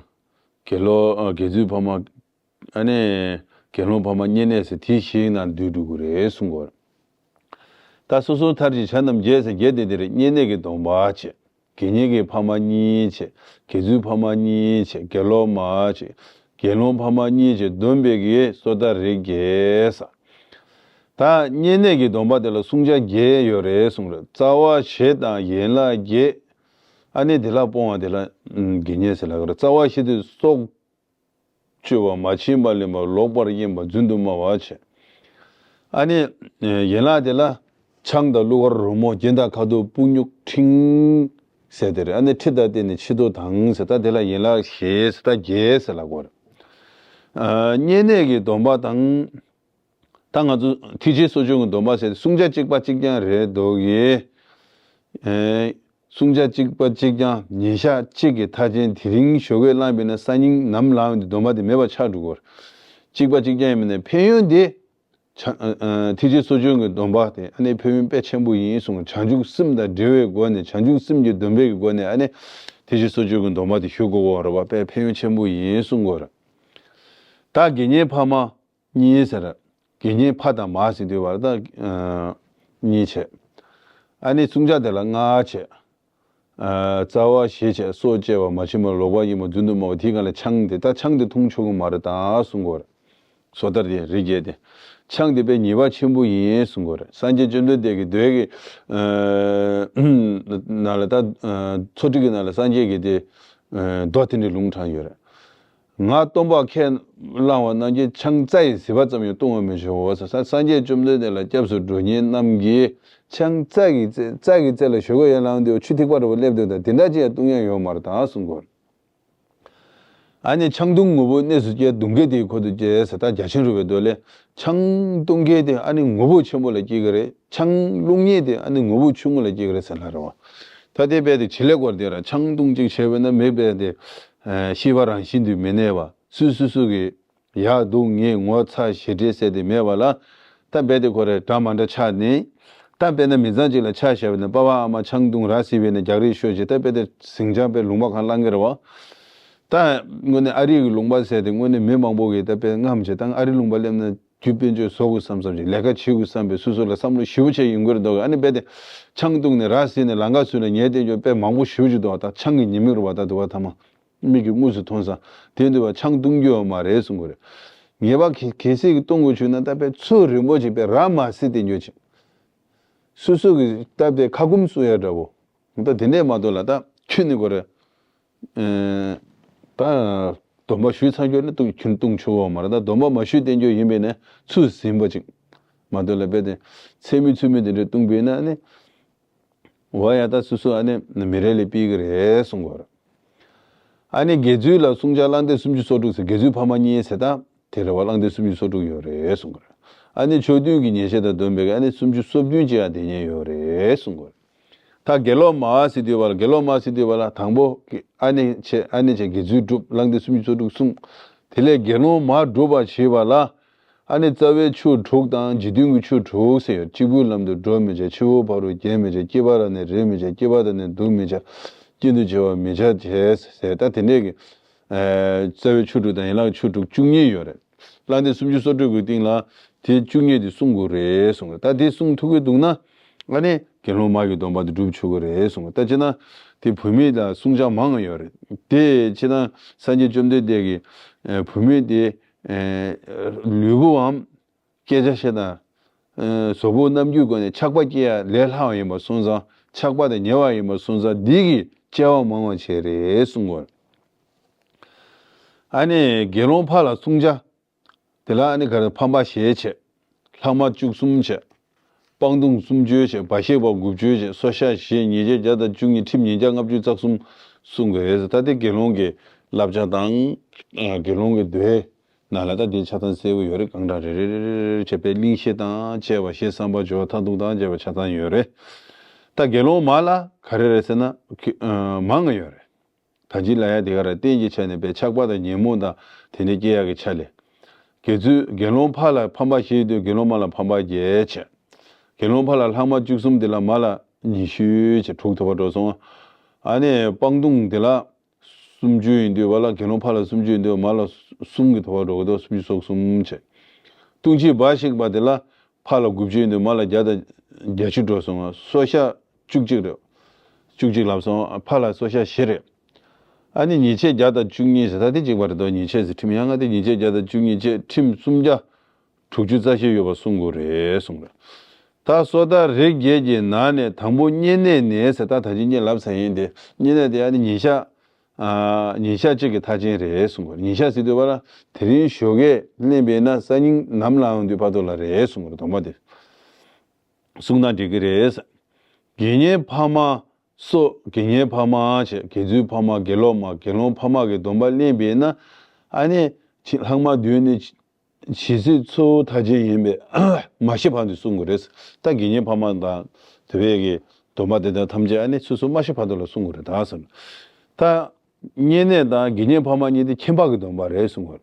དགེ་སློང་ཨ་དགེ་ཚུལ་ཕ་མ། ཨ་ནི་དགེ་སློང་ཕ་མ་བསྙེན་གནས་ཟེར་དེ་བཞིའི་ནང་འདུས་འགྲོ་གི་རེད་གསུང་གི་ཡོད་རེད། ད་སོ་སོར་ཐར་ཞིང་བྱ་རྣམས་བརྒྱད་ཟེར་བརྒྱད་དེ་དེ་རེད། བསྙེན་གནས་ཀྱི་སྡོམ་པ་བྱས། དགེ་བསྙེན་གྱི་ཕ་མ་གཉིས་བྱས། དགེ་ཚུལ་ཕ་མ་གཉིས་བྱས། དགེ་སློང་མ་བྱས། དགེ་སློང་ཕ་མ་གཉིས་བྱས་བསྡོམས་པའི་གི་སོ་ཐར་རིགས་བརྒྱད་ཟེར། ད་བསྙེན་གནས་ཀྱི་སྡོམ་པ་དེ་ལ་བསྲུང་བྱ་བརྒྱད་ཡོད་རེད་གསུངས་རེད། རྩ་བ་བཞི་དང་ཡན་ལག་བརྒྱད། ཨ་ནི་དེ་ལ་སྤོང་བ་དེ་ལ་ཨམ་དགེ་བསྙེན་ཟེར་ལབ་ཀྱི་རེད། རྩ་བ་བཞི་དེ་སྲོག་གཅོད་པ། མ་བྱིན་པར་ལེན་པ། ལོག་པར་གཡེམ་པ། རྫུན་དུ་སྨྲ་བ་བྱས། ཨ་ནི་ཡན་ལག་དེ་ལ་ཆང་དང་བླུགས་སྒར་རོལ་མོ་རྒྱན་དང་ཁ་དོག་སྤུ་སྨྱུག་ཕྲེང་ཟེར་དེ་རེད། ཨ་ནི་ཁྲི་དང་སྟེང་ནས་ཕྱེ་ཏོ་དང་ཟེར། ད་དེ་ལ་ཡན་ལག་བཞི་ཟེར། ད་བརྒྱད་ཟེར་ལབ་ཀྱི་ཡོད་རེད། ཨ་བསྙེན་གནས་ཀྱི་སྡོམ་པ་དང་། ད་ང་ཚོ་ཐེག་ཆེན་གསོ་སྦྱོང་གི་སྡོམ་པ་ཟེར་ཏེ་བསྲུང་བྱ་གཅིག་པ་གཅིག་རྐྱང་རེད་འདུག་གི། ཨེ། བསྲུང་བྱ་གཅིག་པ་གཅིག་རྐྱང་ཉིན་ཞག་གཅིག་གི་མཐར་ཕྱིན་དེ་རིང་ཞོགས་ཀས་བླངས་པས་ན་སང་ཉིན་ནམ་ལངས་ཡོང་དུས་སྡོམ་པ་དེ་མེད་པ་ཆགས་འགྲོ་གི་ཡོད་རེད། གཅིག་པ་གཅིག་རྐྱང་ཡིན་པ་ནས་ཕན་ཡོན་དེ། ཆ་ཨ་ཨ་ཐེག་ཆེན་གསོ་སྦྱོང་གི་སྡོམ་པ་དེ་ཨ་ནི་ཕན་ཡོན་དཔེ་ཆེན་པོ་ཡིན་གསུངས། བྱང་ཆུབ་སེམས་དང་འབྲེལ་བའི་སྒོ་ནས། བྱང་ཆུབ་སེམས་ཀྱི་སྡོམ་པའི་སྒོ་ནས་ཨ་ནི་ཐེག་ཆེན་གསོ་སྦྱོང་གི་སྡོམ་པ་དེ་ཞུ་དགོས་ཀྱི་ཡོད་རེད་པ། དཔེ་ཕན་ཡོན་ཆེན་པོ་ཡིན་གསུང་གི་ཡོད་རེད། ད་དགེ་བསྙེན་ཕ་མ་གཉིས་ཟེར། དགེ་བསྙེན་ཕ་དང་མ་ཟེར་དུས་བར་ད་ཨ་གཉིས་བྱས། ཨ་ནི་བསྲུང་བྱ་དེ་ལ་ལྔ་བྱས། ཨ་རྩ་བ་བཞི་བྱས། སྲོག་བཅད་པ། མ་བྱིན་པ། ལོག་པར་གཡེམ་པ། རྫུན་དུ་སྨྲ་བ། དེའི་སྒང་ལ་ཆང་དེ། ད་ཆང་དེ་འཐུང་ཆོག་གི་མ་རེད་ད་གསུང་གི་ཡོད་རེད། སོ་ཐར་དེ་རིགས་བརྒྱད་དེ། ཆང་དེ་དཔེ་ཉེས་པ་ཆེན་པོ་ཡིན་གསུང་གི་ཡོད་རེད། སངས་རྒྱས་བཅོམ་ལྡན་འདས་ཀྱིས་མདོའི་གི་ཨ་ནང་ལ་ད་ཨ་ཚོགས་དྲུག་གི་ནང་ལ་སངས་རྒྱས་ཀྱིས་དེ་ཨ་མདོ་དེ་འདྲའི་ལུང་དྲངས་ཡོད་རེད། ང་སྟོན་པ་ཁས་བླངས་པ་རྣམས་ཀྱིས། ཆང་རྩྭ་ཡི་ཟིལ་པ་ཙམ་ཡང་བཏུང་བར་མི་བྱའོ་ཟེར། སངས་རྒྱས་བཅོམ་ལྡན་འདས་ལ་སྐྱབས་སུ་འགྲོ་མཁན་རྣམས་ཀྱིས་ཆང་རྩྭ་གི་རྩེ་རྩྭ་གི་རྩེ་ལ་ཞོགས་ཀས་ཡར་ལངས་དུས་ཆུ་ཐིགས་པ་འདྲ་བོ་སླེབས་འདུག་ད་དེ་འདྲ་ཅིག་ཡང་བཏུང་ཡ་ཡོད་མ་རེད་ད་གསུང་གི་ཡོད་རེད། ཨ་ནི་ཆང་བཏུང་ངུ་བོ་གནས་སུ་སྐྱེ། བཏུང་མཁན་དེའི་འཁོར་དུ་སྐྱེ་ཟེར། ད་རྒྱ་ཆེན་རིག་པའི་མདོ་ལས། ཆང་བཏུང་མཁན་དེ་ཨ་ནི་ངུ་བོ་ཆེན་པོ་ལ་སྐྱེ་གི་རེད། ཆང་བླུགས་མཁན་དེ་ཨ་ནི་ངུ་བོ་ཆུང་ངུ་ལ་སྐྱེ་གི་རེད་ཟེར་ལབ་རེད་བ། ད་དེ་རྦད་དེ་བྱེད་ལས་སྐོར་དེ་ར། ཆང་བཏུང་ཅིག་བྱས་པས་ན་མི་རྦད་དེ་ཤེས་པ་རང་བཞིན་དུ་མི་གནས་པ། སུ་སུ་སུ་གི་ཡག་སྡུག་ངན་ངོ་ཚ་ཞེ་འགྲས་ཟེར་དེ་མེད་པ་ལ། ད་རྦད་དེ་ཁོ་རེ་འདྲ་མ་འདྲ་ཆགས་ནས། ད་དཔེར་ན་མི་ཚང་གཅིག་ལ་ཆ་བཞག་པ་ཡིན་ན། པ་ཕ་ཨ་མ་ཆང་བཏུང་ར་བཟི་བས་ན་རྒྱག་རེས་ཤོར་བྱས། ད་དཔེར་ན་ཟིང་ཆ་དཔེ་ལུང་པ་གང་བླང་གི་རེད་བ། ད་དངོས་གནས་ཨ་རི་གི་ལུང་པ་ཟེར་དེ་དངོས་གནས་མི་མང་པོ་གིས་ད་དཔེ་རྔམ་བྱས། ད་ཨ་རི་ལུང་པ་སླེབས་ན་རྒྱུ་དཔལ་འབྱོར་བཟོ་དགོས་བསམ་བསམ་བྱས། ལས་ཀ་བྱེད་དགོས་བསམ་པའི་སོ་སོ་ལ་བསམ་བློ་ཞེ་པོ་བྱས་ཡོང་གི་རེད་འདུག་ཨ་ནི་རྦད་དེ་ཆང་བཏུང་ནས་ར་བཟི་ནས་ལམ་ཁ་ཚུར་ལ་ཉལ་བསྡད་རྒྱུ་དཔེ་མང་པོ་ཞེ་པོ་ཅིག་འདུག་ད་ཆང་གི་ཉེས་དམིགས་རེད་བ། ད་འདུག་བ་ཐ་མ། མིག་གིས་དངོས་སུ་མཐོང་ས་དེ་འདུག་བ། ཆང་བཏུང་རྒྱུ་ཡོད་མ་རེད་གསུང་གི་རེད། ངེས་པ་གལ་གལ་སྲིད་ཀྱི་བཏུང་དགོས་བྱུང་ན་ད་དཔེ་ཚུར་རིང་པོ་ཅིག་དཔེ་ར་མ་བཟི་བསྡད་རྒྱུ་ཅིག་སོ་སོ་གི་སྟབས་བདེ་ཁ་སྐུམ་བཟོ་ཡ་འདྲ་བོ། ད་དེ་འདྲས་མ་གཏོགས་ལ་ད་ཁྱོད་ནི་གོ་རེད། ཨེ། ད་སྡོམ་པ་ཞུས་ཚར་རྒྱུ་ནི་བཏུང་ཁྱོད་བཏུང་ཆོག་གི་ཡོད་མ་རེད། ད་སྡོམ་པ་མ་ཞུས་བསྡད་རྒྱུ་ཡིན་པས་ན་ཚུར་ཟིན་པ་ཅིག་མ་གཏོགས་ལ་དཔེ་དེ་ཚད་མིན་ཚུལ་མིན་དེ་འདྲས་བཏུང་པས་ན་ནི། འོ་ཡ། ད་སོ་སོ་ཨ་ནི་མི་རེ་ལས་ཕྱེ་གི་རེད་གསུང་གི་རེད། ཨ་ནི་དགེ་ཚུལ་ལ་བསྲུང་བྱ་བླང་དོར་སུམ་ཅུ་སོ་དྲུག་ཟེར། དགེ་ཚུལ་ཕ་མ་གཉིས་ཟེར་ད་དེ་རེད་བ། བླང་དོར་སུམ་ཅུ་སོ་དྲུག་ཡོད་རེད་གསུང་གི་རེད། ཨ་ནི་ཕྱོགས་མཐུན་གྱི་ཉེས་བྱས་དང་སྡོམ་པའི་ཨ་ནི་སུམ་ཅུ་སོ་བདུན་ཅིག་ཡང་དེ་ཉིད་ཡོད་རེད་གསུང་གི་རེད། ད་དགེ་སློང་མ་ཟེར་དུས་བ་ལ། དགེ་སློང་མ་ཟེར་དུས་བ་ལ་དང་པོ་གི་ཨ་ནི་བྱས། ཨ་ནི་བྱས་དགེ་ཚུལ་སྒྲུབ། བླང་དོར་སུམ་ཅུ་སོ་དྲུག་གསུངས། དེ་ལས་དགེ་སློང་མ་སྒྲུབ་པར་བྱེད་པ་ལ། ཨ་ནི་རྩ་བའི་ཆོས་དྲུག་དང་འཇིག་རྟེན་གྱི་ཆོས་དྲུག་ཟེར་ཡོད། གཅིག་པུའི་ལམ་དུ་འགྲོ་མི་བྱ། ཕྱི་དབང་ཕ་རོལ་གྱེས་མི་བྱ། སྐྱེ་བ་རང་ནས་རེག་མི་བྱ། སྐྱེ་བ་རང་ནས་འདུག་མི་བྱ། གཅིག་ཏུ་བྱེད་པ་མི་བྱ་བྱས་ཟེར། ད་དེ་འདྲས་ཀྱི་ཨ་རྩ་བའི་ཆོས་དྲུག་དང་ཡན་ལག་ཆོས་དྲུག་བཅུ་གཉིས་ཡོད་རེད། བླང་དོར་སུམ་ཅུ་སོ་དྲུག་གི་སྟེང་ལ་དེ་བཅུ་གཉིས་དེ་བསྲུང་དགོས་རེད་གསུངས། ད་དེ་བསྲུང་ཐུབ་ཀྱི་འདུག་ན་ཨ་ནི་དགེ་སློང་མ་གི་སྡོམ་པ་དེ་སྒྲུབ་ཆོག་གི་རེད་གསུངས། ད་བྱས་ན་དེ་བུད་མེད་ལ་བསྲུང་བྱ་མང་ང་ཡོད་རེད། དེ་བྱས་ན་སངས་རྒྱས་བཅོམ་ལྡན་འདས་ཀྱིས་ཨ་བུད་མེད་དེ་ཨ་ལུས་པོའམ་སྐད་ཆ་བཤད་དང་། ཨ་གཟུགས་པོ་རྣམ་འགྱུར་སྒོ་ནས་ཆགས་པ་སྐྱེ་ཡ་ལས་སླ་བ་ཡིན་པ་སོང་ཙང་། ཆགས་པ་དང་ཉེ་བ་ཡིན་པ་སོང་ཙང་འདི་གིས་སྐྱེ་བ་མང་བ་བྱེད་རེད་གསུང་གོ། ཨ་ནི་དགེ་སློང་ཕ་ལ་བསྲུང་བྱ། དེ་ལ་ཨ་ནི་ག་རེ་ཕམ་པ་ཞེས་བྱས། ལྷག་མ་བཅུ་གསུམ་བྱས། སྤང་ལྟུང་སུམ་ཅུ་བྱས། བ་ཞེས་པ་དགུ་བཅུ་བྱས། སོ་ཤ་བཞི། ཉེས་བྱས་བརྒྱ་དང་བཅུ་གཉིས། ཁྲིམས་ཉིས་བརྒྱ་ལྔ་བཅུ་རྩ་གསུམ་གསུང་གི་རེད། ད་དེ་དགེ་སློང་གི་བསླབ་བྱ་དང་། ཨ་དགེ་སློང་གི་མདོའི་ནང་ལ་ད་དེ་ཆ་ཚང་གསལ་པོ་ཡོད་རེད། གང་དྲག་རེ་རེ་རེ་རེ་བྱས་པའི་གླེང་གཞི་དང་བཅས་པ། གཞི་བསམ་པ་སྦྱོར་བ་མཐར་ཐུག་དང་བཅས་པ་ཆ་ཚང་ཡོད་རེད། ད་དགེ་སློང་མ་ལ་ག་རེ་རེད་ཟེར་ན་ཨ་མང་ང་ཡོད་རེད། ད་ཅི་ལ་ཡ་དེ་ག་ར་རྟེན་གྱི་ཆ་ནས་པའི་ཆགས་པ་དང་ཉོན་མོངས་དང་དེ་འདྲ་སྐྱེ་ཡག་གི་ཆ་ལས། དགེ་ཚུལ་དགེ་སློང་ཕ་ལ་ཕམ་པ་བཞི་ཡོད་དུས་དགེ་སློང་མ་ལ་ཕམ་པ་བརྒྱད་བྱས། དགེ་སློང་ཕ་ལ་ལྷག་མ་བཅུ་གསུམ་དེ་ལ་མ་ལ་ཉི་ཤུ་བྱས། དྲུག་ཐུབ་པ་འགྲོ་སོང་། ཨ་ནི་སྤང་ལྟུང་དེ་ལ་ སུམ་ཅུ་ཡིན་དུས་བ་ལ་དགེ་སློང་ཕ་ལ་སུམ་ཅུ་ཡིན་དུས་མ་ལ་གསུམ་གྱི་ཐོ་བ་འགྲོ་གི་འདུག་སུམ་ཅུ་སོ་གསུམ་བྱས། ལྟུང་བྱེད་འབའ་ཞིག་པ་དེ་ལ་ཕ་ལ་དགུ་བཅུ་ཡིན་དུས་མ་ལ་བརྒྱ་དང་བརྒྱད་ཅུ་འགྲོ་སོང་ང་། སྲོག་ཆགས་བཅུ་གཅིག་རེད། བཅུ་གཅིག་ལབ་སོང་། ཕ་ལ་སྲོག་ཆགས་བཞི་རེད། ཨ་ནི་ཉེས་ཆད་བརྒྱ་དང་བཅུ་གཉིས་ཟེར་ད་དེ་གཅིག་པ་རེད་དོ། ཉེས་ཆད་ཟེར་ཁྲིམས་ཡང་ང་དེ་ཉེས་ཆད་བརྒྱ་དང་བཅུ་གཉིས་བཅས་ཁྲིམས་སུམ་བརྒྱ་དྲུག་ཅུ་རྩ་བཞི་ཡོད་པ་གསུང་དགོས་རེད་གསུངས་རེད། ད་སོ་ཐར་རིགས་བརྒྱད་ཀྱི་ནང་ནས་དང་པོ་བསྙེན་གནས་ནས་ཟེར་ད་ད་ཅི་བསྙེན་ལབ་ས་ཡིན་ཏེ། བསྙེན་གནས་དེ་ཨ་ནི་ཉིན་ཞག་ཉིན་ཞག་གཅིག་གི་མཐའ་ཅན་རེད་གསུང་གི་རེད། ཉིན་ཞག་ཟེར་དུས་བ་ལ་དེ་རིང་ཞོགས་ཀས་ལེན་པས་ན་སང་ཉིན་ནམ་ལངས་ཡོང་དུས་བར་དུ་ལ་རེད་གསུང་གི་རེད། སྡོམ་པ་དེ་བསྲུང་ན་འགྲིག་གི་རེད། དགེ་བསྙེན་ཕ་མ་སོགས། དགེ་བསྙེན་ཕ་མ་བྱས། དགེ་ཚུལ་ཕ་མ། དགེ་སློབ་མ། དགེ་སློང་ཕ་མ་གི་སྡོམ་པ་ལེན་པས་ན། ཨ་ནི་ལྷག་མ་བདུན་ནི་ཇི་སྲིད་འཚོ་བའི་མཐའ་ཅན་ཡིན་པས་མ་ཤི་བར་དུ་བསྲུང་དགོས་རེད། ད་དགེ་བསྙེན་ཕ་མ་དང་དེ་བས་ཀྱི་སྡོམ་པ་དེ་དག་ཐམས་ཅད་ཨ་ནི་སོ་སོ་མ་ཤི་བར་དུ་ལ་བསྲུང་དགོས་རེད་ད་ཟེར། ད་བསྙེན་གནས་དང་དགེ་བསྙེན་ཕ་མ་གཉིས་དེ་ཁྱིམ་པ་གི་སྡོམ་པ་རེད་གསུངས་པ་རེད།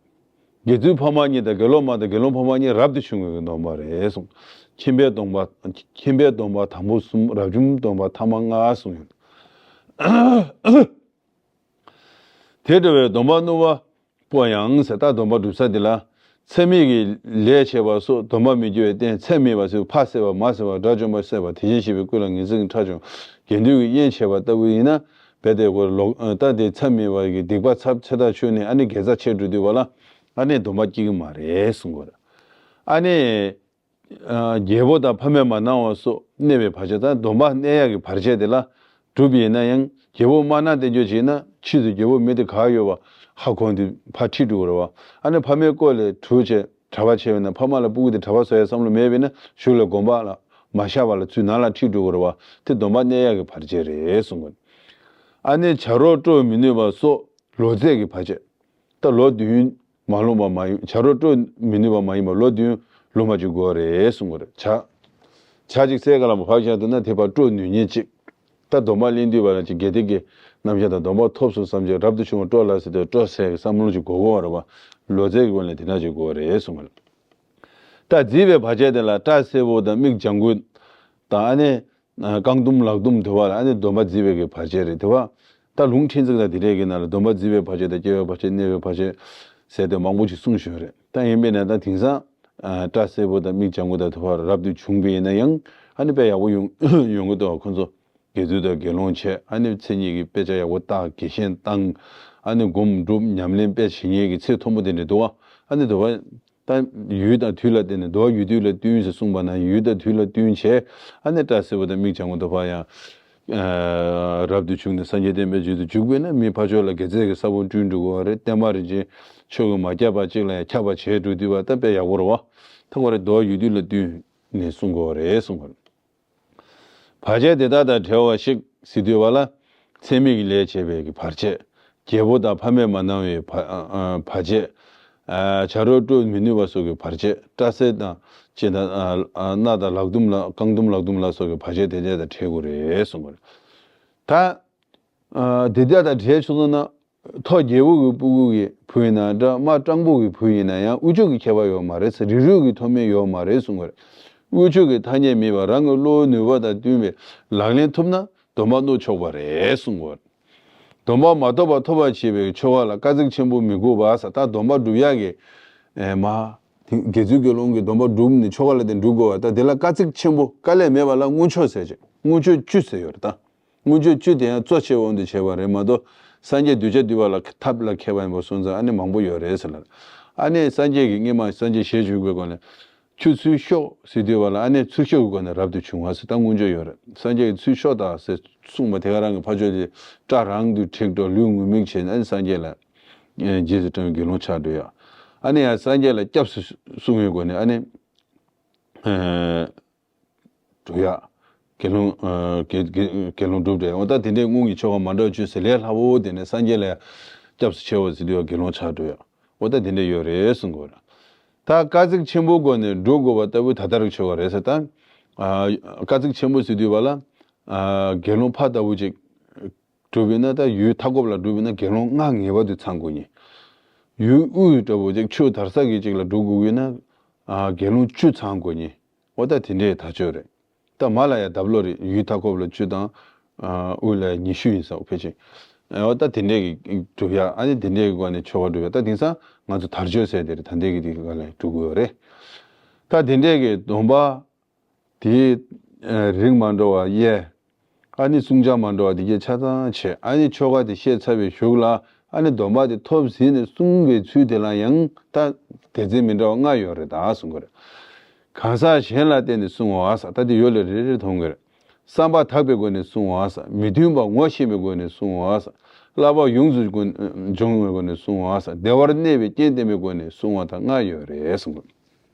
དགེ་ཚུལ་ཕ་མ་གཉིས་དང་དགེ་སློབ་མ་དང་དགེ་སློང་ཕ་མ་གཉིས་རབ་ཏུ་བྱུང་བའི་སྡོམ་པ་རེད་གསུངས། ཁྱིམ་པའི་སྡོམ་པ། ཁྱིམ་པའི་སྡོམ་པ་དང་པོ་གསུམ། རབ་བྱུང་སྡོམ་པ་ཐ་མ་ལྔ་གསུངས་ཡོད། དེ་འདྲ་བའི་སྡོམ་པ་བསྣུབས་པ་པོ་ཡང་ཟེར། ད་སྡོམ་པ་སྒྲུབ་ས་དེ་ལ་མཚམས་མེད་ཀྱི་ལས་བྱས་པ་སོགས་སྡོམ་པ་མི་སྐྱུར་བའི་རྟེན། ཚད་མེད་པ་ཟེར་ཕ་བསད་པ། མ་བསད་པ། དགྲ་བཅོམ་པ་བསད་པ། དེ་བཞིན་གཤེགས་པའི་སྐུ་ལ་ངེས་འཛིན་གྱི་ཁྲག་སྦྱོང་། དགེ་འདུན་གྱི་དབྱེན་བྱས་པ་ལྟ་བུ་ཡིན་ན་རྦད་དེ་ཁོ་ལོག་ད་དེ་མཚམས་མེད་པ་གི་སྡིག་པ་ཚབས་ཆེ་ཐག་ཆོད་ནས་ཨ་ནི་དགེ་རྩ་ཆེ་འགྲོ་དུས་བ་ལ་ཨ་ནི་སྡོམ་པ་སྐྱེ་གི་མ་རེད་གསུང་གི་རེད། ཨ་ནི་རྒྱལ་པོ་དང་ཕ་མས་མ་གནང་བ་སོགས་གནོད་པའི་བར་ཆད་དང་སྡོམ་པ་གནས་ཡག་གི་བར་ཆད་དེ་ལ་སྒྲུབ་ཡིན་ན་ཡང་རྒྱལ་པོ་མ་གནང་བསྟན་བཅོས་བྱས་ན་ཕྱིས་སུ་རྒྱལ་པོ་མི་དེ་ག་ཡོད་པ་ཧ་གོ་དུས་ཕར་ཁྲིད་འགྲོ་གི་རེད་བ། ཨ་ནི་ཕ་མའི་སྐོར་ལས་གྲོས་བྱས་གྲྭ་པ་བྱས་པས་ན་ཕ་མ་ལ་སྤུ་གུ་དེ་གྲྭ་པ་བཟོ་ཡ་བསམ་བློ་མེད་པས་ན་གཞུག་ལ་དགོན་པ་ལ་མ་བཞག་པ་ལ་ཚུར་ནང་ལ་ཁྲིད་འགྲོ་གི་རེད་བ། དེ་སྡོམ་པ་གནས་ཡག་གི་བར་ཆད་རེད་གསུངས་པ། ཨ་ནི་བྱ་རོག་དཀྲོག་མི་ནུས་པ་སོགས་ལོ་ཚད་ཀྱི་བར་ཆད། ད་ལོ་བདུན་མ་ལོངས་པ་མ་ཡིན། བྱ་རོག་དཀྲོག་མི་ནུས་པ་མ་ཡིན་པར་ལོ་བདུན་ལོངས་པ་ཅིག་དགོས་རེད་གསུངས་པ་རེད། བྱ་བྱ་ཅིག་སའི་ཁ་ལ་མར་བབས་བཞག་འདུག་ན་དེ་ཕར་དཀྲོག་ནུས་མཁན་ཅིག་ད་སྡོམ་པ་ལེན་དུས་བ་ལ་ཅིག་དགེ་སྡིག་གི་རྣམ་གཞག་དང་སྡོམ་པ་ཐོབ་སོང་བསམ་བྱས་རབ་ཏུ་བྱུང་བ་དཀྲོག་ལ་ཟེར་དུས་དཀྲོག་ཟེར་གྱི་བསམ་བློ་ཅིག་དགོས་དགོས་པ་རེད་བ། ལོ་ཚད་ཀྱི་སྒོ་ནས་དེ་འདྲ་ཅིག་དགོས་རེད་གསུངས་པ་རེད། ད་བརྫིས་པའི་བར་ཆད་དེ་ལ་སྐྲ་སེར་པོ་དང་མིག་ལྗང་གུ་དང་ཨ་ནི་རྐང་དུམ་ལག་དུམ་དེ་བ་ལ་ཨ་ནི་སྡོམ་པ་བརྫིས་པའི་གི་བར་ཆད་རེད་དེ་བ། ད་ལུང་ཕྲན་ཚེགས་དང་དེ་འདྲའི་གི་ནང་ལ་སྡོམ་པ་བརྫིས་པའི་བར་ཆད་དང་སྐྱེ་བའི་བར་ཆད། གནས་པའི་བར་ཆད་ཟེར་ཏེ་མང་པོ་ཅིག་གསུངས་བཞིན་རེད། ད་ཡིན་པས་ན་ད་དེང་སང་སྐྲ་སེར་པོ་དང་མིག་ལྗང་གུ་དང་དེ་བ་རབ་ཏུ་བྱུང་བས་ན་ཡང་ཨ་ནི་དཔེ་ཡག་པོ་ཡོང་ཡོང་གི་འདུག་ཁོ་ཚོ་དགེ་ཚུལ་དང་དགེ་སློང་བྱས་ཨ་ནི་མཚན་ཉིད་ཀྱི་དཔེ་ཆ་ཡག་པོ་བལྟ། དགེ་བཤེས་བཏང་། ཨ་ནི་སྒོམ་སྒྲུབ་ཉམས་ལེན་དཔེ་བྱེད་མཁན་གྱི་ཚད་མཐོན་པོ་དེ་འདྲ་འདུག་ཨ་ནི་དེ་བ། ད་ཡུལ་དང་དུས་ལ་བརྟེན་ནས་འདུལ་བ་ཡུལ་དུས་ལ་བསྟུན་ཟེར་གསུངས་པ་ན་ཡུལ་དང་དུས་ལ་བསྟུན་བྱས་ཨ་ནི་སྐྲ་སེར་པོ་དང་མིག་ལྗང་གུ་དེ་བ་ཡང་རབ་ཏུ་བྱུང་ནས་སངས་རྒྱས་བསྟན་པའི་རྒྱུད་དུ་འཇུག་པས་ན་མི་ཕར་ཕྱོགས་ལ་དགེ་རྩ་གི་ས་བོན་བསྐྲུན་འགྲོ་གི་རེད། བསྟན་པ་རིན་ཆེན་ཆོས་ཀྱིས་མ་ཁྱབ་པ་ཅིག་ལ་ཡང་ཁྱབ་པ་བྱས་འགྲོ་དུས་བ་ད་དཔེ་ཡག་པོ་རེད་བ། ད་ཁོ་རེ་འདུལ་བ་ཡུལ་དུས་ལ་བསྟུན་ནས་གསུང་དགོས་རེད་གསུང་དགོས་རེད། བར་ཆད་དེ་དག་དང་བྲལ་བ་ཞིག་ཟེར་དུས་བ་ལ། ཚད་མེད་ཀྱི་ལས་བྱས་པའི་གི་བར་ཆད། རྒྱལ་པོ་དང་ཕ་མས་མ་གནང་བའི་བར་ཨ་ཨ་བར་ཆད། ཨ་བྱ་རོག་དཀྲོག་མི་ནུས་པ་སོགས་ཀྱི་བར་ཆད། སྐྲ་སེར་དང་ཅི་དང་ཨ་ཨ་སྣ་དང་ལག་དུམ་ལ་རྐང་དུམ་ལག་དུམ་ལ་སོགས་ཀྱི་བར་ཆད་དེ་དག་དང་བྲལ་དགོས་རེད་གསུངས་པ་རེད། ད་ཨ་དེ་དག་དང་བྲལ་ཆོག་སོང་ན། ཐོ་རྒྱལ་པོ་གི་སྤུ་གུ་གི་བུ་ཡིན་ན་འདྲ། མ་སྤྲང་པོ་གི་བུ་ཡིན་ན་ཡང་དབུལ་ཕྱུག་གི་ཁྱད་པར་ཡོད་མ་རེད་ཟེར། རིགས་རུས་ཀྱི་མཐོ་དམན་ཡོད་མ་རེད་གསུང་གི་རེད། དབུལ་ཕྱུག་གི་ཐ་སྙད་མེད་པར་རང་གི་བློ་ནུས་པ་དང་བསྟུན་པའི་ལག་ལེན་ཐུབ་ན་སྡོམ་པ་བསྣུབ་ཆོག་པ་རེད་གསུང་གི་རེད། སྡོམ་པ་མ་ཐོབ་པ་ཐོབ་པར་བྱེད་པའི་ཆོ་ག་ལ་དཀའ་ཚེགས་ཆེན་པོ་མི་དགོས་པ་ཟེར། ད་སྡོམ་པ་སྒྲུབ་ཡག་གི་ཨེ་མ་དགེ་ཚུལ་དགེ་སློང་གི་སྡོམ་པ་སྒྲུབ་ནས་ཆོ་ག་ལ་དེ་སྒྲུབ་དགོས་པ། ད་དེ་ལ་དཀའ་ཚེགས་ཆེན་པོ་དཀའ་ལས་མེད་པ་ལ་མངོན་སྤྱོད་ཟེར་བྱས། མངོན་སྤྱོད་བཅུ་ཟེར་ཡོད་རེད་ད། མངོན་སྤྱོད་བཅུ་དེ་ཡང་གཙོ་ཆེ་བ་འདི་བྱས་པ་རེད་མ་གཏོགས་སངས་རྒྱས་གདུལ་བྱ་འདུལ་བ་ལ་ཐབས་ལ་མཁས་པ་ཡིན་པ་སོང་ཙང་ཨ་ནི་མང་པོ་ཡོད་རེད་ཟེར་ལ། ཨ་ནི་སངས་རྒྱས་ཀྱི་སྔོན་མ་སངས་རྒྱས་ཞལ་བྱུང་བའི་སྒོ་ནས་ཆུ་ཚུར་ཤོག་ཟེར་དུས་བ་ལ་ཨ་ནི་ཚུར་ཤོག་གི་སྒོ་ནས་རབ་ཏུ་བྱུང་བ་ཟེར་ད་མངོན་སྤྱོད་ཡོད་རེད། སངས་རྒྱས་ཀྱིས་ཚུར་ཤོག་དང་ཟེར་གསུངས་པ་དེ་ག་རང་གི་ཕ་ཆོས་དེ་སྐྲ་རང་དུ་བྲེགས་འགྲོ་ལུས་ངུར་སྨྲིག་བྱས་ནས་ཨ་ནི་སངས་རྒྱས་ལ་རྗེས་སུ་འབྲང་བའི་དགེ་སློང་ཆགས་འགྲོ་ཡ། ཨ་ནི་ཡང་སངས་རྒྱས་ལ་སྐྱབས་སུ་སོང་བའི་སྒོ་ནས་ཨ་ནི། སྒྲུབ་ཡག་དགེ་སློང་ཨ་དགེ་དགེ་དགེ་སློང་སྒྲུབ་འདྲ། འོ་ད་དེ་འདྲའི་དངོས་ཀྱི་ཆོ་ག་མ་འདྲ་བ་བཅུ་ཟེར་ལས་སླ་བོ་དེ་ནས་སངས་རྒྱས་ལ་སྐྱབས་སུ་མཆིའོ་ཟེར་དུས་དགེ་སློང་ཆགས་འགྲོ་ཡག་འོ་ད་དེ་འདྲ་ཡོད་རེད་གསུང་དགོས་རེད། ད་དཀའ་ཚེགས་ཆེན་པོའི་སྒོ་ནས་སྒྲུབ་དགོས་པ་ལྟ་བུ་ད་ལྟར་གྱི་ཆོ་ག་རེད་ཟེར་ད། ཨ་དཀའ་ཚེགས་ཆེན་པོ་ཟེར་དུས་བ་ལ་ཨ་དགེ་སློང་ཕ་ལྟ་བུ་ཅིག་སྒྲུབ་ཡིན་ན་ད་ཡུལ་མཐའ་འཁོབ་ལ་སྒྲུབ་ཡིན་ན་དགེ་སློང་ལྔ་ངེས་པར་དུ་ཚང་དགོས་ནི། ཡུལ་དབུས་ལྟ་བུ་ཅིག་ཆུ་དར་ས་གི་ཅིག་ལ་སྒྲུབ་དགོས་ཡིན་ན་ཨ་དགེ་སློང་བཅུ་ཚང་དགོས་ནི། འོ་ད་དེ་འདྲའི་ཐག་ཆོད་རེད། ད་མ་ལ་ཡ་བརྡབ་ལོ་རེད། ཡུལ་མཐའ་འཁོབ་ལ་བཅུ་དང་ཨ་དབུས་ལ་ཡ་ཉི་ཤུ་ཡིན་ས་འོ་ཕལ་ཆེར། འོ་ད་དེ་འདྲས་ཀྱི་སྒྲུབ་ཡ། ཨ་ནི་དེ་འདྲས་ཀྱི་སྒོ་ནས་ཆོ་ག་སྒྲུབ་ཡ། ད་དེང་སང་ང་ཚོ་དར་ལྕོག་ཟེར་དེ་རེད། ད་འདྲས་ཀྱི་དེ་ག་ལ་སྒྲུབ་དགོས་རེད། ད་དེ་འདྲས་ཀྱི་སྡོམ་པ་དེ་རིགས་མ་འདྲ་བ་དབྱེ། ཨ་ནི་བསྲུང་བྱ་མ་འདྲ་བ་དེ་གས་ཆ་ཚང་བྱས། ཨ་ནི་ཆོ་ག་དེ་བཤད་ཚར་བའི་གཞུག་ལ། ཨ་ནི་སྡོམ་པ་དེ་ཐོབ་ཟིན་ནས་བསྲུང་བའི་ཚུལ་དེ་ལ་ཡང་ད་སྡེ་ཚན་མི་འདྲ་བ་ལྔ་ཡོད་རེད་ད་གསུང་གི་རེད། གང་ཟག་གཞན་ལ་བརྟེན་ནས་བསྲུང་བ་ཟེར། ད་དེ་ཡོད་ལ་རེ་རེ་མཐོང་གི་རེད། བསམ་པ་དག་པའི་སྒོ་ནས་བསྲུང་བ་ཟེར། མི་མཐུན་པ་ངོ་ཤེས་པའི་སྒོ་ནས་བསྲུང་བ་ཟེར། བསླབ་པ་ཡོངས་སུ་སྦྱོང་བའི་སྒོ་ནས་བསྲུང་བ་ཟེར། བདེ་བར་གནས་པའི་རྐྱེན་བསྟེན་པའི་སྒོ་ནས་བསྲུང་བ་ད་ལྔ་ཡོད་རེད་གསུངས།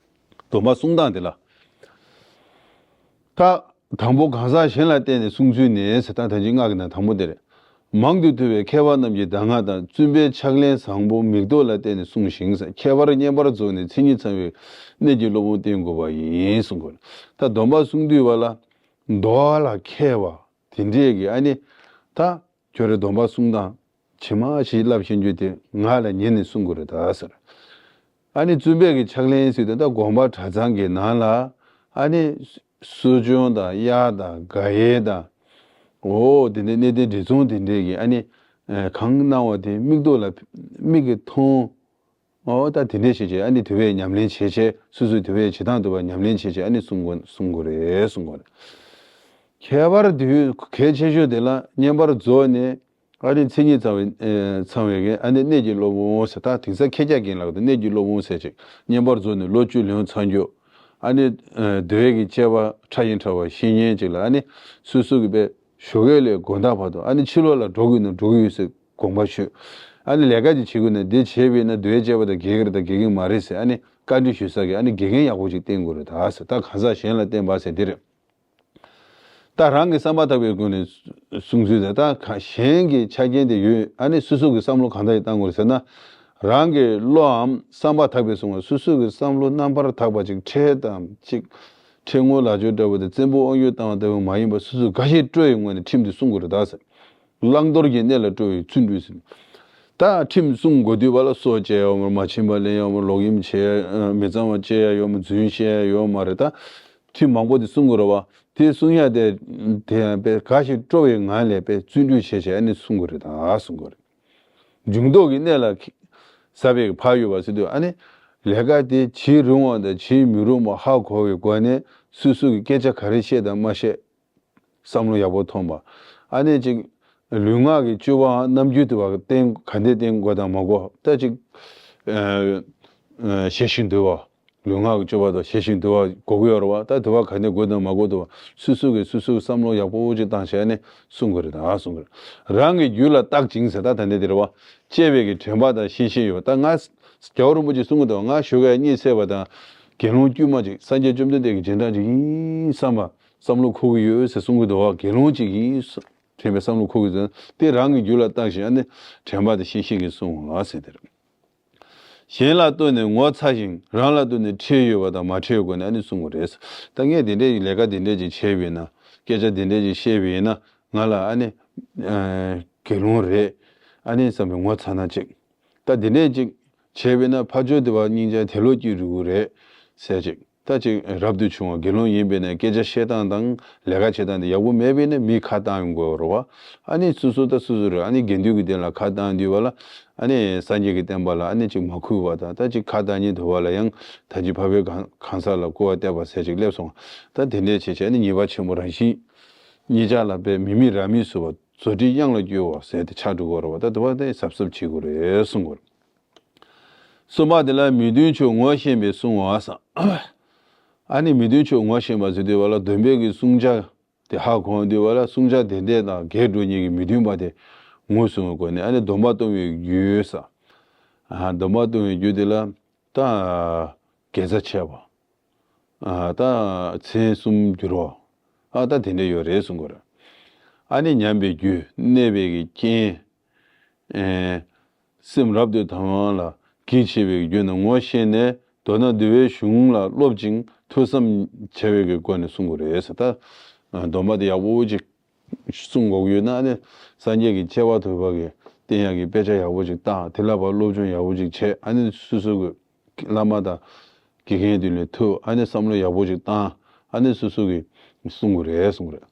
སྡོམ་པ་བསྲུང་སྟངས་དེ་ལ། ད་དང་པོ་གང་ཟག་གཞན་ལ་བརྟེན་ནས་བསྲུང་ཚུལ་ནི་ཟེར། ད་ད་ཅི་སྔགས་ཀྱི་ནང་དང་པོ་དེ་རེད། མང་དུ་ཐོས་པའི་མཁས་པ་རྣམས་ཀྱི་གདམས་ངག་དང་། བཙུན་པའི་ཕྱག་ལེན་བཟང་པོ་མིག་ཏོ་ལ་བརྟེན་ནས་བསྲུང་ཞིང་ཟེར། ཁྱད་པར་བསྙེན་པར་རྫོགས་ནས་མཚན་ཉིད་ཚང་བའི་གནད་ཀྱི་སློབ་དཔོན་བསྟེན་དགོས་པ་ཡིན་གསུངས་དགོས། ད་སྡོམ་པ་བསྲུང་དུས་བ་ལ་མདོ་ལ་མཁས་པ་དེ་འདྲས་ཀྱི་ཨ་ནི་ད་ཁྱོད་རའི་སྡོམ་པ་བསྲུང་སྟངས་ཇི་མ་ཇི་བསླབ་ཤེས་རྒྱུ་དེ་ང་ལ་ཉན་ནས་བསྲུང་དགོས་རེད་ད་ཟེར། ཨ་ནི་བཙུན་པའི་གི་ཕྱག་ལེན་ཟེར་དུས་ད་དགོན་པ་གྲྭ་ཚང་གི་ནང་ལ་ཨ་ནི་གསོ་སྦྱོང་དང་གཡར་དང་དགག་དབྱེ་དང་། འོ་དེ་འདྲའི་གནས་བརྟན་འབྲས་སྤུངས་དེ་འདྲའི་གི་ཨ་ནི་གང་གནང་བ་དེ་མིག་ཏོ་ལ་མིག་གིས་མཐོང་། འོ་ད་དེ་འདྲས་བྱས་བྱས་ཨ་ནི་དེ་བས་ཉམས་ལེན་བྱས་བྱས། སོ་སོས་དེ་བས་བྱེད་སྟངས་དེ་བ་ཉམས་ལེན་བྱས་བྱས་ཨ་ནི་བསྲུང་དགོས་བསྲུང་དགོས་རེད་བསྲུང་དགོས་རེད། ཁྱད་པར་དུ་གལ་ཆེ་ཤོས་དེ་ལ་བསྙེན་པར་རྫོགས་ནས་ཨ་ནི་མཚན་ཉིད་ཚང་བའི་ཚང་བའི་གི་ཨ་ནི་གནད་ཀྱི་སློབ་དཔོན་ཟེར། ད་དེང་སང་མཁས་བརྒྱ་རྒན་ལགས་དང་གནད་ཀྱི་སློབ་དཔོན་ཟེར་ཅིག་བསྙེན་པར་རྫོགས་ནས་ལོ་བཅུ་ལོན་ཚར་རྒྱུ། ཨ་ནི་འདུལ་བའི་གི་དཔྱད་པ་ཕྲ་ཡིན་ཕྲ་བ་ཤེས་མཁན་ཅིག་ལ་ཨ་ནི་སོ་སོ་གི་པའི་ཞོགས་ཀས་ལས་དགོང་དག་བར་དུ་ཨ་ནི་ཕྱི་ལོགས་ལ་འགྲོ་དགོས་ན་འགྲོ་གི་ཡོད་ཟེར་དགོངས་པ་ཞུས། ཨ་ནི་ལས་ཀ་ཅིག་བྱེད་དགོས་ན་འདི་བྱས་པས་ན་འདུལ་བའི་དཔྱད་པ་དང་འགལ་གི་རེད་དང་འགལ་གི་མ་རེད་ཟེར་ཨ་ནི་བཀའ་འདྲི་ཞུ་ས་གི་ཨ་ནི་དགེ་རྒན་ཡག་པོ་ཅིག་བསྟེན་དགོས་རེད་ད་ཟེར། ད་གང་ཟག་གཞན་ལ་བརྟེན་པ་ཟེར་འདི་རེད། ད་རང་གི་བསམ་པ་དག་པའི་སྒོ་ནས་བསྲུང་ཚུལ་དེ་ད་ག་གཞན་གྱི་ཆ་རྐྱེན་དེ་ཡོད། ཨ་ནི་སོ་སོ་གི་བསམ་བློ་གང་འདྲ་ཞིག་བཏང་དགོས་རེད་ཟེར་ན། རང་གི་བློའམ་བསམ་པ་དག་པའི་སོང་བ་སོ་སོ་གི་བསམ་བློ་རྣམ་པར་དག་པ་ཅིག་ཁྲེལ་དང་ཅིག་ཁྲེལ་ངོ་ལག་འཇོ་འདྲ་བོ་དང་བཙན་པོ་དབང་ཡོད་བཏང་བ་ལྟ་བུ་མ་ཡིན་པ་སོ་སོ་དགའ་ཞིང་སྤྲོ་བའི་ངོས་ནས་ཁྲིམས་དེ་བསྲུང་དགོས་རེད་ད་ཟེར། བླང་དོར་གྱི་གནས་ལ་སྤྲོ་བའི་བརྩོན་འགྲུས་ཟེར། ད་ཁྲིམས་བསྲུང་དགོས་དུས་བ་ལ་སྲོག་བཅད་ཡོང་མ་རེད། མ་བྱིན་པ་ལེན་ཡོང་མ་རེད། ལོག་གཡེམ་བྱེད་ཡ་མི་གཙང་བ་བྱེད་ཡ་ཡོང་མ་རེད། རྫུན་བཤད་ཡ་ཡོང་མ་རེད། ད་ཁྲིམས་མང་པོ་དེ་བསྲུང་དགོས་རེད་བ། དེ་བསྲུང་ཡ་དེ་དེ་ཡང་དཔེ་དགའ་ཞིང་སྤྲོ་བའི་ངང་ལས་དཔེ་བརྩོན་འགྲུས་བྱས་བྱས་ཨ་ནི་བསྲུང་དགོས་རེད་ད་བསྲུང་དགོས་རེད། འཇུག་ལྡོག་གི་གནས་ལ་ཟབ་པའི་ཕར་ཡོད་པ་ཟེར་དུས་ཨ་ནི་ལས་ཀ་དེ་བྱེད་རུང་བ་དང་བྱེད་མི་རུང་བ་ཧ་གོ་བའི་སྒོ་ནས་སོ་སོ་གི་སྐད་ཆ་ག་རེ་བཤད་དང་མ་བཤད། བསམ་བློ་ཡག་པོ་ཐོངས་པ། ཨ་ནི་ཅིག་ལུས་ངག་གི་སྤྱོད་པའང་རྣམ་འགྱུར་དུ་བ་བསྟན་ག་འདྲས་བསྟན་དགོས་དང་མ་དགོས་ད་ཅིག་ཞེ་ཞིང་དུལ་བ། ལུས་ངག་གི་སྤྱོད་པ་དང་ཞེ་ཞིང་དུལ་བ་དགོས་ཀྱི་ཡོད་རེད་བ། ད་དུལ་བ་ག་འདྲས་དགོས་དང་མ་དགོས་དུ་བ་སོ་སོ་གི་སོ་སོའི་བསམ་བློ་ཡག་པོ་ཅིག་བཏང་བྱས་ནས་གསུང་དགོས་རེད་ད་གསུང་གི་རེད། རང་གི་རྒྱུད་ལ་བརྟག་ཅིང་ཟེར་ད་ད་འདྲས་དེ་རེད་བ། དཔྱད་པའི་གི་དྲན་པ་དང་ཤེས་བཞིན་ཡོད་ད་ང་རྒྱལ་བ་རིན་པོ་ཆེ་གསུང་གི་འདུག་ང་ཞོགས་ཀས་གཉིད་སད་པ་དང་དགེ་སློང་དཀྱུས་མ་ཅིག་སངས་རྒྱས་བཅོམ་ལྡན་འདས་ཀྱི་རྗེས་འབྲང་ཅིག་ཡིན་བསམ་པ། བསམ་བློ་འཁོར་གྱི་ཡོད་ཟེར་གསུང་གི་འདུག་བ། དགེ་སློང་གཅིག་ཡིན་དྲན་པའི་བསམ་བློ་འཁོར་གྱི་འདུག་དེ་རང་གི་རྒྱུད་ལ་བརྟགས་ཤིང་ཨ་ནི་དྲན་པ་དང་ཤེས་བཞིན་གྱིས་གསུང་ལ་ཟེར་དེ་རེད། གཞན་ལ་ལྟོས་ནས་ངོ་ཚ་ཞིང་རང་ལ་ལྟོས་ནས་ཁྲེལ་ཡོད་པ་དང་མ་ཁྲེལ་བའི་སྒོ་ནས་ཨ་ནི་གསུང་གི་རེད། ད་ངས་དེ་འདྲས་ཀྱི་ལས་ཀ་དེ་འདྲས་ཀྱི་བྱས་པས་ན་སྐད་ཆ་དེ་འདྲས་ཀྱི་བཤད་པས་ན་ང་ལ་ཨ་ནི་དགེ་སློང་རེད་ཨ་ནི་བསམ་པའི་ངོ་ཚ་ན་ཅིག་ད་དེ་འདྲས་ཅིག་བྱས་པས་ན་ཕར་ཕྱོགས་དེ་བ་སྙིང་རྗེ་དེ་ལོ་སྐྱིད་རུ་རེད་ཟེར་ཅིག་ད་ཅིག་རབ་ཏུ་བྱུང་བ་དགེ་སློང་ཡིན་པས་ན་སྐད་ཆ་བཤད་སྟངས་དང་ལས་ཀ་བྱེད་སྟངས་དེ་ཡག་པོ་མེད་པས་ན་མི་ཁ་བཏང་ཡོང་དགོས་རེད་བ། ཨ་ནི་སོ་སོ་ད་སོ་སོ་རེད། ཨ་ནི་དགེ་འདུན་གྱི་སྟེང་ལ་ཁ་བཏང་དུས་བ་ལ་ཨ་ནི་སངས་རྒྱས་ཀྱི་བསྟན་པ་ལ་ཨ་ནི་ཅིག་མ་གུས་པ་དང་ད་ཅིག་ཁ་བཏང་ཉིན་དུ་བ་ལ་ཡང་ད་ཅིག་འཕགས་པའི་གང་གང་ཟག་ལ་སྐུར་བ་བཏབ་པ་ཟེར་ཅིག་སླེབས་སོང་། ད་དེ་འདྲས་བྱས་བྱས་ཨ་ནི་ཉེས་པ་ཆེན་པོ་རང་བཞིན་གཉིས་ཆར་ལ་པའི་མི་མི་ར་མི་སུ་བ་རྫུ་འཕྲུལ་གཡང་ལ་སྐྱུར་བ་ཟེར་དེ་ཆགས་འགྲོ་གི་རེད་བ། ད་དུ་བ་དེ་གཟབ་གཟབ་བྱེད་དགོས་རེད་གསུང་གི་རེད། གསུམ་པ་དེ་ལ་མི་མཐུན་ཕྱོགས་ངོ་ཤེས་པའི་བསྲུང་བ་ཟེར། ཨ་ནི་མི་མཐུན་ཕྱོགས་ངོ་ཤེས་པ་ཟེར་དུས་བ་ལ་སྡོམ་པའི་གི་བསྲུང་བྱ་དེ་ཧ་གོ་དུས་བ་ལ་བསྲུང་བྱ་དེ་འདྲས་དང་འགལ་འགྲོ་ཉིད་ཀྱི་མི་མཐུན་པ་དེ་ངོས་བཟུང་བའི་སྒོ་ནས་ཨ་ནི་སྡོམ་པ་གཏོང་བའི་རྒྱུ་ཟེར། ཨ་སྡོམ་པ་གཏོང་བའི་རྒྱུ་དེ་ལ་ད་དགེ་རྩ་ཆེ་བ། ཨ་ད་མཚན་གསུམ་འགྱུར་བ། ཨ་ད་དེ་འདྲས་ཡོད་རེད་གསུང་གི་རེད། ཨ་ནི་ཉམས་པའི་རྒྱུ་གནས་པའི་གི་རྐྱེན། ཨེ། སེམས་རབ་ཏུ་དང་བ་ལ་གེགས་བྱེད་པའི་རྒྱུ་རྣམས་ངོ་ཤེས་ནས་མདོར་ན་འདུལ་བའི་གཞུང་ལ་སློབ་ཅིང་ཐོས་བསམ་བྱ་བའི་གི་སྒོ་ནས་གསུང་དགོས་རེད་ཟེར། ད་སྡོམ་པ་དེ་ཡག་པོ་ཅིག་གསུང་དགོས་ཀྱི་ཡོད་ན་ཨ་ནི་སངས་རྒྱས་ཀྱི་སྐྱེ་བ་ཐོབ་པ་གི་བསྟན་ཡག་གི་དཔེ་ཆ་ཡག་པོ་ཅིག་བཏང་དེ་ལ་ཕར་སློབ་སྦྱོང་ཡག་པོ་ཅིག་བྱས་ཨ་ནི་སོ་སོ་གི་བླ་མ་དང་དགེ་རྒན་དེ་ལས་ཐོས་ཨ་ནི་བསམ་བློ་ཡག་པོ་ཅིག་བཏང་ཨ་ནི་སོ་སོ་གི་གསུང་དགོས་རེད་གསུང་གི་རེད།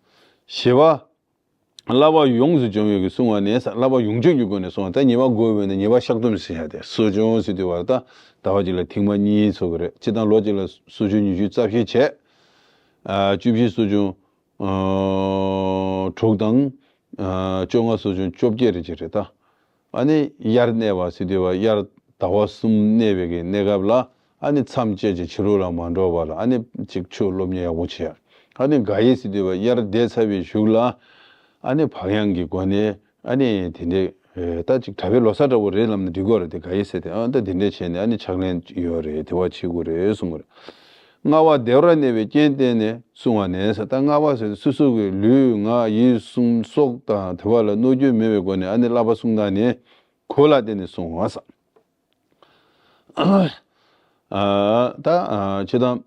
བཞི་པ། བསླབ་པ་ཡོངས་སུ་སྦྱོང་བའི་གི་གསུང་བ་ནས་ས་བསླབ་པ་ཡོངས་སྦྱོང་གི་སྒོ་ནས་གསུང་བ། ད་ཉེས་པ་བགོ་བའི་ནི་ཉེས་པ་བཤགས་སྡོམ་ཟེར་ཡ་དེ་གསོ་སྦྱོང་ཟེར་དུས་བར་ད་ཟླ་བ་གཅིག་ལ་ཐེངས་མ་གཉིས་ཚོགས་ཀྱི་རེད། སྤྱིར་བཏང་ལོ་གཅིག་ལ་གསོ་སྦྱོང་ཉི་ཤུ་རྩ་བཞི་བྱས། ཨ་བཅུ་བཞི་གསོ་སྦྱོང་ཨ་དྲུག་དང་། ཨ་བཅོ་ལྔ་གསོ་སྦྱོང་བཅོ་བརྒྱད་རེ་ཅིག་རེད་ད། ཨ་ནི་དབྱར་གནས་པ་ཟེར་དུས་བ་དབྱར་ཟླ་བ་གསུམ་གནས་པའི་གི་གནས་སྐབས་ལ་ཨ་ནི་མཚམས་བཅད་ཅིག་ཕྱི་རོལ་ལ་མ་འགྲོ་བ་ལ་ཨ་ནི་ཅིག་ཆོས་སློབ་གཉེར་ཡག་པོ་བྱེད། ཨ་ནི་དགག་དབྱེ་ཟེར་དུས་བ་དབྱར་འདས་ཚར་བའི་གཞུག་ལ་ཨ་ནི་བག་ཡངས་ཀྱི་སྒོ་ནས་ཨ་ནི་དེ་འདྲའི་ད་ཅིག་གྲྭ་པའི་ལོ་གསར་འདྲ་བོ་རེད་ལབ་ན་འགྲིག་གི་རེད། དེ་དགག་དབྱེ་ཟེར་ཏེ་ཨ་ད་དེ་འདྲས་བྱས་ནས་ཨ་ནི་ཕྱག་ལེན་ཡོད་རེད། དེ་བ་བྱེད་དགོས་རེད་གསུང་གི་རེད། ལྔ་པ་བདེ་བར་གནས་པའི་རྐྱེན་བསྟན་ནས་གསུང་བ་ནས་ཟེར། ད་ལྔ་པ་ཟེར་སོ་སོ་གི་ལུས་ངག་ཡིད་གསུམ་སྲོག་དང་དེ་བ་ལ་གནོད་སྐྱོན་མེད་པའི་སྒོ་ནས་ཨ་ནི་བསླབ་པ་གསུང་སྟངས་ནི་གོ་ལ་བརྟེན་ནས་གསུང་བ་ཟེར། ཨ་ད་ཨ་ཕྱི་དང་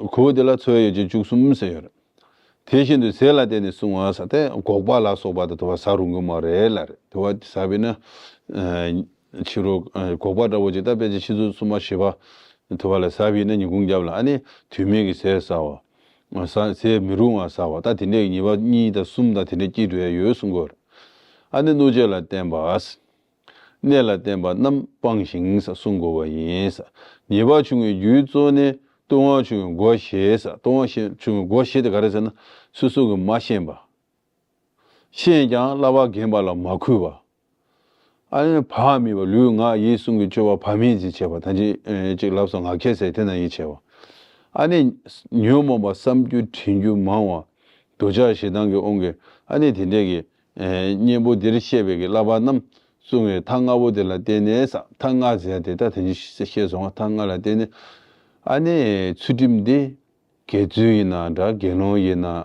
གོ་བོ་དེ་ལ་འཚོ་བའི་ཡོ་བྱད་བཅུ་གསུམ་ཟེར་ཡོད་རེད། དེ་བཞིན་དུ་ཟས་ལ་བརྟེན་ནས་གསུང་བ་ཟེར་ཏེ་སྒོག་པ་ལ་སོགས་པ་དང་དུ་བ་ཟ་རུང་གི་མ་རེད་ལ་རེད། དུ་བ་ཟ་བས་ན་ཕྱི་རོ་སྒོག་པ་འདྲ་བོ་ཅིག་ད་དཔེ་ཅིག་ཕྱི་ཚོད་གསུམ་པ་བཞི་པ་དུ་བ་ལ་ཟ་བས་ན་ཉིན་གུང་རྒྱབ་ལ་ཨ་ནི་དུས་མིན་གྱི་ཟས་ཟ་བ། ཟ་ཟས་མི་རུང་བ་ཟ་བ་ད་དེ་འདྲའི་ཉེས་པ་གཉིས་དང་གསུམ་དང་དེ་འདྲའི་སྐྱེ་འགྲོ་ཡ་ཡོད་གསུང་གི་ཡོད་རེད། ཨ་ནི་གནོད་བྱེད་ལ་བརྟེན་པ། གནས་ལ་བརྟེན་པ་རྣམས་སྤང་ཞིང་ས་གསུང་དགོས་པ་ཡིན་ས། ཉེས་པ་བྱུང་བའི་རྒྱུའི་གཙོ་ནི་ལྟུང་བ་བྱུང་བའི་སྒོ་ཞེས་ས། ལྟུང་བ་ཞེས་བྱུང་བའི་སྒོ་ཞེས་དེ་ག་རེ་ཟེར་ན་སོ་སོ་གི་མ་ཤེས་པ། ཤེས་ཀྱང་བསླབ་པ་རྒན་པ་ལ་མ་གུས་པ། ཨ་ནི་བག་མེད་པ་ལུས་ངག་ཡིད་གསུམ་གྱི་སྤྱོད་པ་བག་མེད་ཅིག་བྱས་པ་ད་ཅི་ཅིག་ལབ་སོང་ངག་འཁྱལ་ཟེར་དེ་ན་ཡིད་བྱས་པ། ཨ་ནི་ཉོན་མོངས་པ་བསམ་རྒྱུ་དྲན་རྒྱུ་མང་བ། འདོད་ཆགས་ཞེ་སྡང་གི་དབང་གིས་ཨ་ནི་དེ་འདྲས་ཀྱི། གཉེན་པོ་འདིར་བཤད་པའི་གི་བསླབ་པ་རྣམས་གསུང་བའི་ཐ་ལྔ་པོ་དེ་ལ་བརྟེན་ནས་ས་ཐ་ལྔ་ཟེར་དེ་ད་དེ་ནི་བཤད་སོང་བ་ཐ་ལྔ་ལ་བརྟེན་ནས་ཨ་ནི་ཚུལ་ཁྲིམས་འདི་དགེ་ཚུལ་ཡིན་ན་འདྲ་དགེ་སློང་ཡིན་ན་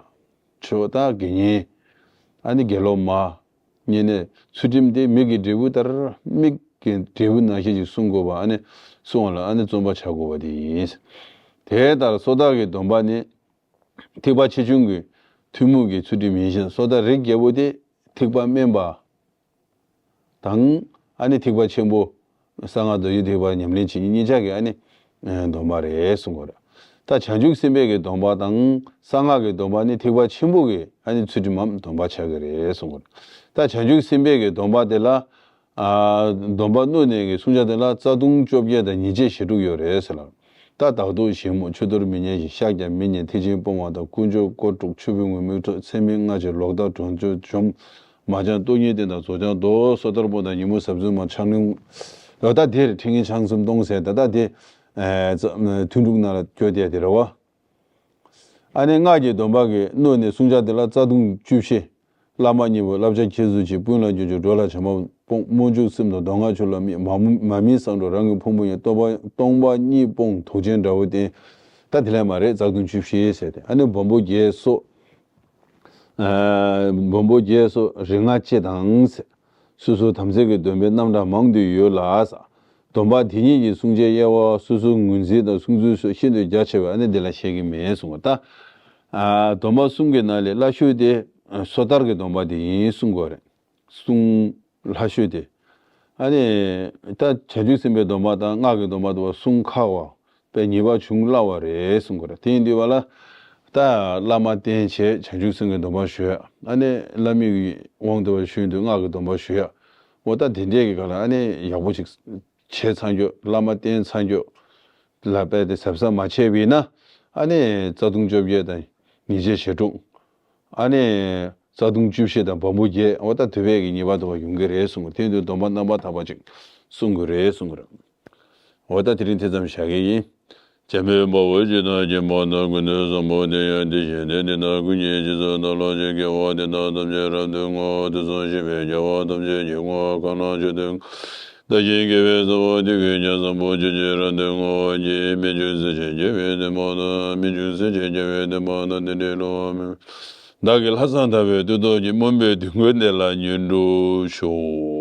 ཆོས་ད་དགེ་བསྙེན་ཨ་ནི་དགེ་སློབ་མ་ཉེ་གནས་ཚུལ་ཁྲིམས་འདི་མིག་གི་འབྲས་བུ་ལྟར་མིག་གི་འབྲས་བུ་ནང་བཞིན་ཅིག་གསུང་དགོས་པ་ཨ་ནི་གསུང་བ་ལ་ཨ་ནི་བརྩོན་པ་བྱ་དགོས་པ་དེ་ཡིན། དེ་ལྟར་སོ་ཐར་གྱི་སྡོམ་པ་ནི། ཐེག་པ་ཆེ་ཆུང་གི་ཐུན་མོང་གི་ཚུལ་ཁྲིམས་ཡིན་ཞིང་སོ་ཐར་རིགས་བརྒྱད་པོ་དེ་ཐེག་པ་དམན་པ་དང་ཨ་ནི་ཐེག་པ་ཆེན་པོ་གསང་སྔགས་རྡོ་རྗེ་ཐེག་པ་ཉམས་ལེན་བྱེད་མཁན་གཉིས་ཆ་གི་ཨ་ནི་སྡོམ་པ་རེད་གསུང་གི་རེད། ད་བྱང་ཆུབ་སེམས་དཔའི་གི་སྡོམ་པ་དང་གསང་སྔགས་ཀྱི་སྡོམ་པ་ནི་ཐེག་པ་ཆེན་པོ་གི་ཨ་ནི་ཚུལ་ཁྲིམས་མམ་སྡོམ་པ་ཆགས་ཀྱི་རེད་གསུང་གི་རེད། ད་བྱང་ཆུབ་སེམས་དཔའི་གི་སྡོམ་པ་དེ་ལ། ཨ་སྡོམ་པ་མནོས་ནས་ཀྱི་བསྲུང་བྱ་དེ་ལ་རྩ་ལྟུང་བཅོ་བརྒྱད་དང་ཉེས་བྱས་ཞེ་དྲུག་ཡོད་རེད་ཟེར་ལ། ད་བདག་སྡུག་བཞེས་མོ་མཆུ་གཏོར་མི་ཉན་ཞིང་བཤགས་ཀྱང་མི་ཉན་ཐེག་ཆེན་སྤོང་བ་དང་དཀོན་མཆོག་སྐོར་དྲུག་མཆོད་པའི་ངུར་སྨྲིག་འཕྲོ་ཚད་མེད་ལྔ་བཅས་ལོག་ལྟ་གྲོང་ཆོག་འཇོམས་མ་བྱང་སྟོང་ཉིད་བསྟན་དང་རྫོགས་བྱང་མདོ་སོ་ཐར་པོ་དང་ཉིན་མོ་ཟབ་གསོལ་མ་ཕྱག་ལེན་ལོ་ད་དེར་ཁྲིད་ངན་ཆང་གསུམ་གཏོང་ཟེར་ད་ད་དེ་ཐུན་དྲུག་ནང་ལ་སྐྱོ་དེ་དེ་རེད་བ། ཨ་ནི་སྔགས་ཀྱི་སྡོམ་པ་གི་མནོས་ནས་བསྲུང་བྱ་དེ་ལ་རྩ་ལྟུང་བཅུ་བཞི། བླ་མ་གཉིས་པོ་བསླབ་བྱ་ཁྱད་གསོད་བྱེད། སྤུན་ལ་འཇུག་རྒྱུ་འགྲོ་ལ་བྱམས་པ་སྤོང་། སྨོན་འཇུག་སེམས་དང་མདོ་སྔགས་ཆོས་ལ་དམིགས། མ་མོ་མ་མིན་བསམ་འགྲོ་རང་གི་ཕུང་པོ་ཡིན། སྟོང་པ་སྟོང་པ་ཉིད་སྤོང་དོགས་ཅན་དགྲ་བོ་བསྟེན། ད་དེ་ལས་མ་རེད་རྩ་ལྟུང་བཅུ་བཞི་ཟེར་ཏེ་ཨ་ནི་སྦོམ་པོ་བརྒྱད་སོགས། སྦོམ་པོ་བརྒྱད་སོགས་རིགས་ལྔ་སྤྱི་དང་། སོ་སོའི་དམ་ཚིག་གི་སྡོམ་པའི་རྣམ་གྲངས་མང་དུ་ཡོད་ལ། སྡོམ་པ་དེ་ཉིད་ཀྱི་བསྲུང་བྱའི་དབྱེ་བ་སོ་སོའི་ངོས་འཛིན་དང་བསྲུང་ཚུལ་སོགས་ཤིན་ཏུ་རྒྱ་ཆེ་བས་ཨ་ནི་འདི་ལ་བཤད་ཀྱི་མེད་གསུངས་པ་ལྟར། སྡོམ་པ་གསུམ་གྱི་ནང་ལས་སླ་ཤོས་དེ་སོ་ཐར་གྱི་སྡོམ་པ་དེ་ཡིན་གསུང་དགོས་རེད། གསུང་སླ་ཤོས་དེ། ཨ་ནི་ད་བྱང་ཆུབ་སེམས་དཔའི་སྡོམ་པ་དང་སྔགས་ཀྱི་སྡོམ་པ་དུ་བ་གསུང་ཁག་པ། པའི་ཉེས་པ་བྱུང་སླ་བ་རེད་གསུང་གི་རེད། དེ་ཡིན་དུས་བ་ལ། ད་བླ་མ་བསྟེན་བྱས་བྱང་ཆུབ་སེམས་ཀྱི་སྡོམ་པ་ཞུ་ཡ། ཨ་ནི་བླ་མའི་དབང་དུ་བ་ཞུས་དུས་སྔགས་ཀྱི་སྡོམ་པ་ཞུ་ཡ། འོ་ད་དེ་འདྲས་ཀྱི་ག་ལ་ཨ་ནི་ཡག་པོ་ཅིག་བྱས་ཚར་རྒྱུ་བླ་མ་བསྟེན་ཚར་རྒྱུ་ལ་དཔེ་དེ་གཟབ་གཟབ་མ་བྱས་པས་ན་ཨ་ནི་རྩ་ལྟུང་བཅོ་བརྒྱད་དང་ཉེས་བྱས་ཞེ་དྲུག་ཨ་ནི་རྩ་ལྟུང་བཅུ་བཞི་དང་སྦོམ་པོ་བརྒྱད་འོ་ད་དུ་བས་ཀྱི་ཉེས་པ་དུ་བ་ཡོང་གི་རེད་གསུང་གི། དེ་ཡིན་དུས་སྡོམ་པ་རྣམ་པར་དག་པ་ཅིག་གསུང་གི་རེད་གསུང་གི་རེད། འོ་ད་དེ་རིང་དེ་ཙམ་བཞག་གི་ཡིན། འཇམ་དཔལ་དཔའ་བོས་ཇི་ལྟར་མཁྱེན་པ་དང་། ཀུན་ནས་བཟང་པོ་དེ་ཡང་དེ་བཞིན་ཏེ། དེ་ལྟར་ཀུན་གྱི་རྗེས་སུ་བདག་སློབ་ཅིང་། དགེ་བ་འདི་དག་ཐམས་ཅད་རབ་ཏུ་བསྔོ། དུས་གསུམ་གཤེགས་པའི་རྒྱལ་བ་ཐམས་ཅད་ཀྱི། དགོངས་པ་ཁ་ནང་ཆུད་དུ་བདག་གིས་དགེ་བའི་རྩ་བ་ཐུགས་ཀྱི་ཉམས་བཟང་པོ་ཆོས་ཀྱི་རབ་ཏུ་བསྔོ་བར་བགྱི། མི་འཇིགས་སྲིད་ཞིའི་རྒྱལ་བའི་བསྟན་པ་དང་། མི་འཇིགས་སྲིད་ཞིའི་རྒྱལ་བའི་བསྟན་པ་དང་། དེ་འདྲའི་སློབ་མ་མེད་པ། བདག་གིས་ལྷག་བསམ་དག་པའི་བློས་བརྟགས་ཀྱིས། སྨོན་པའི་དུས་མགོ་འདི་ལ་ཉོན་དུ་ཆུག།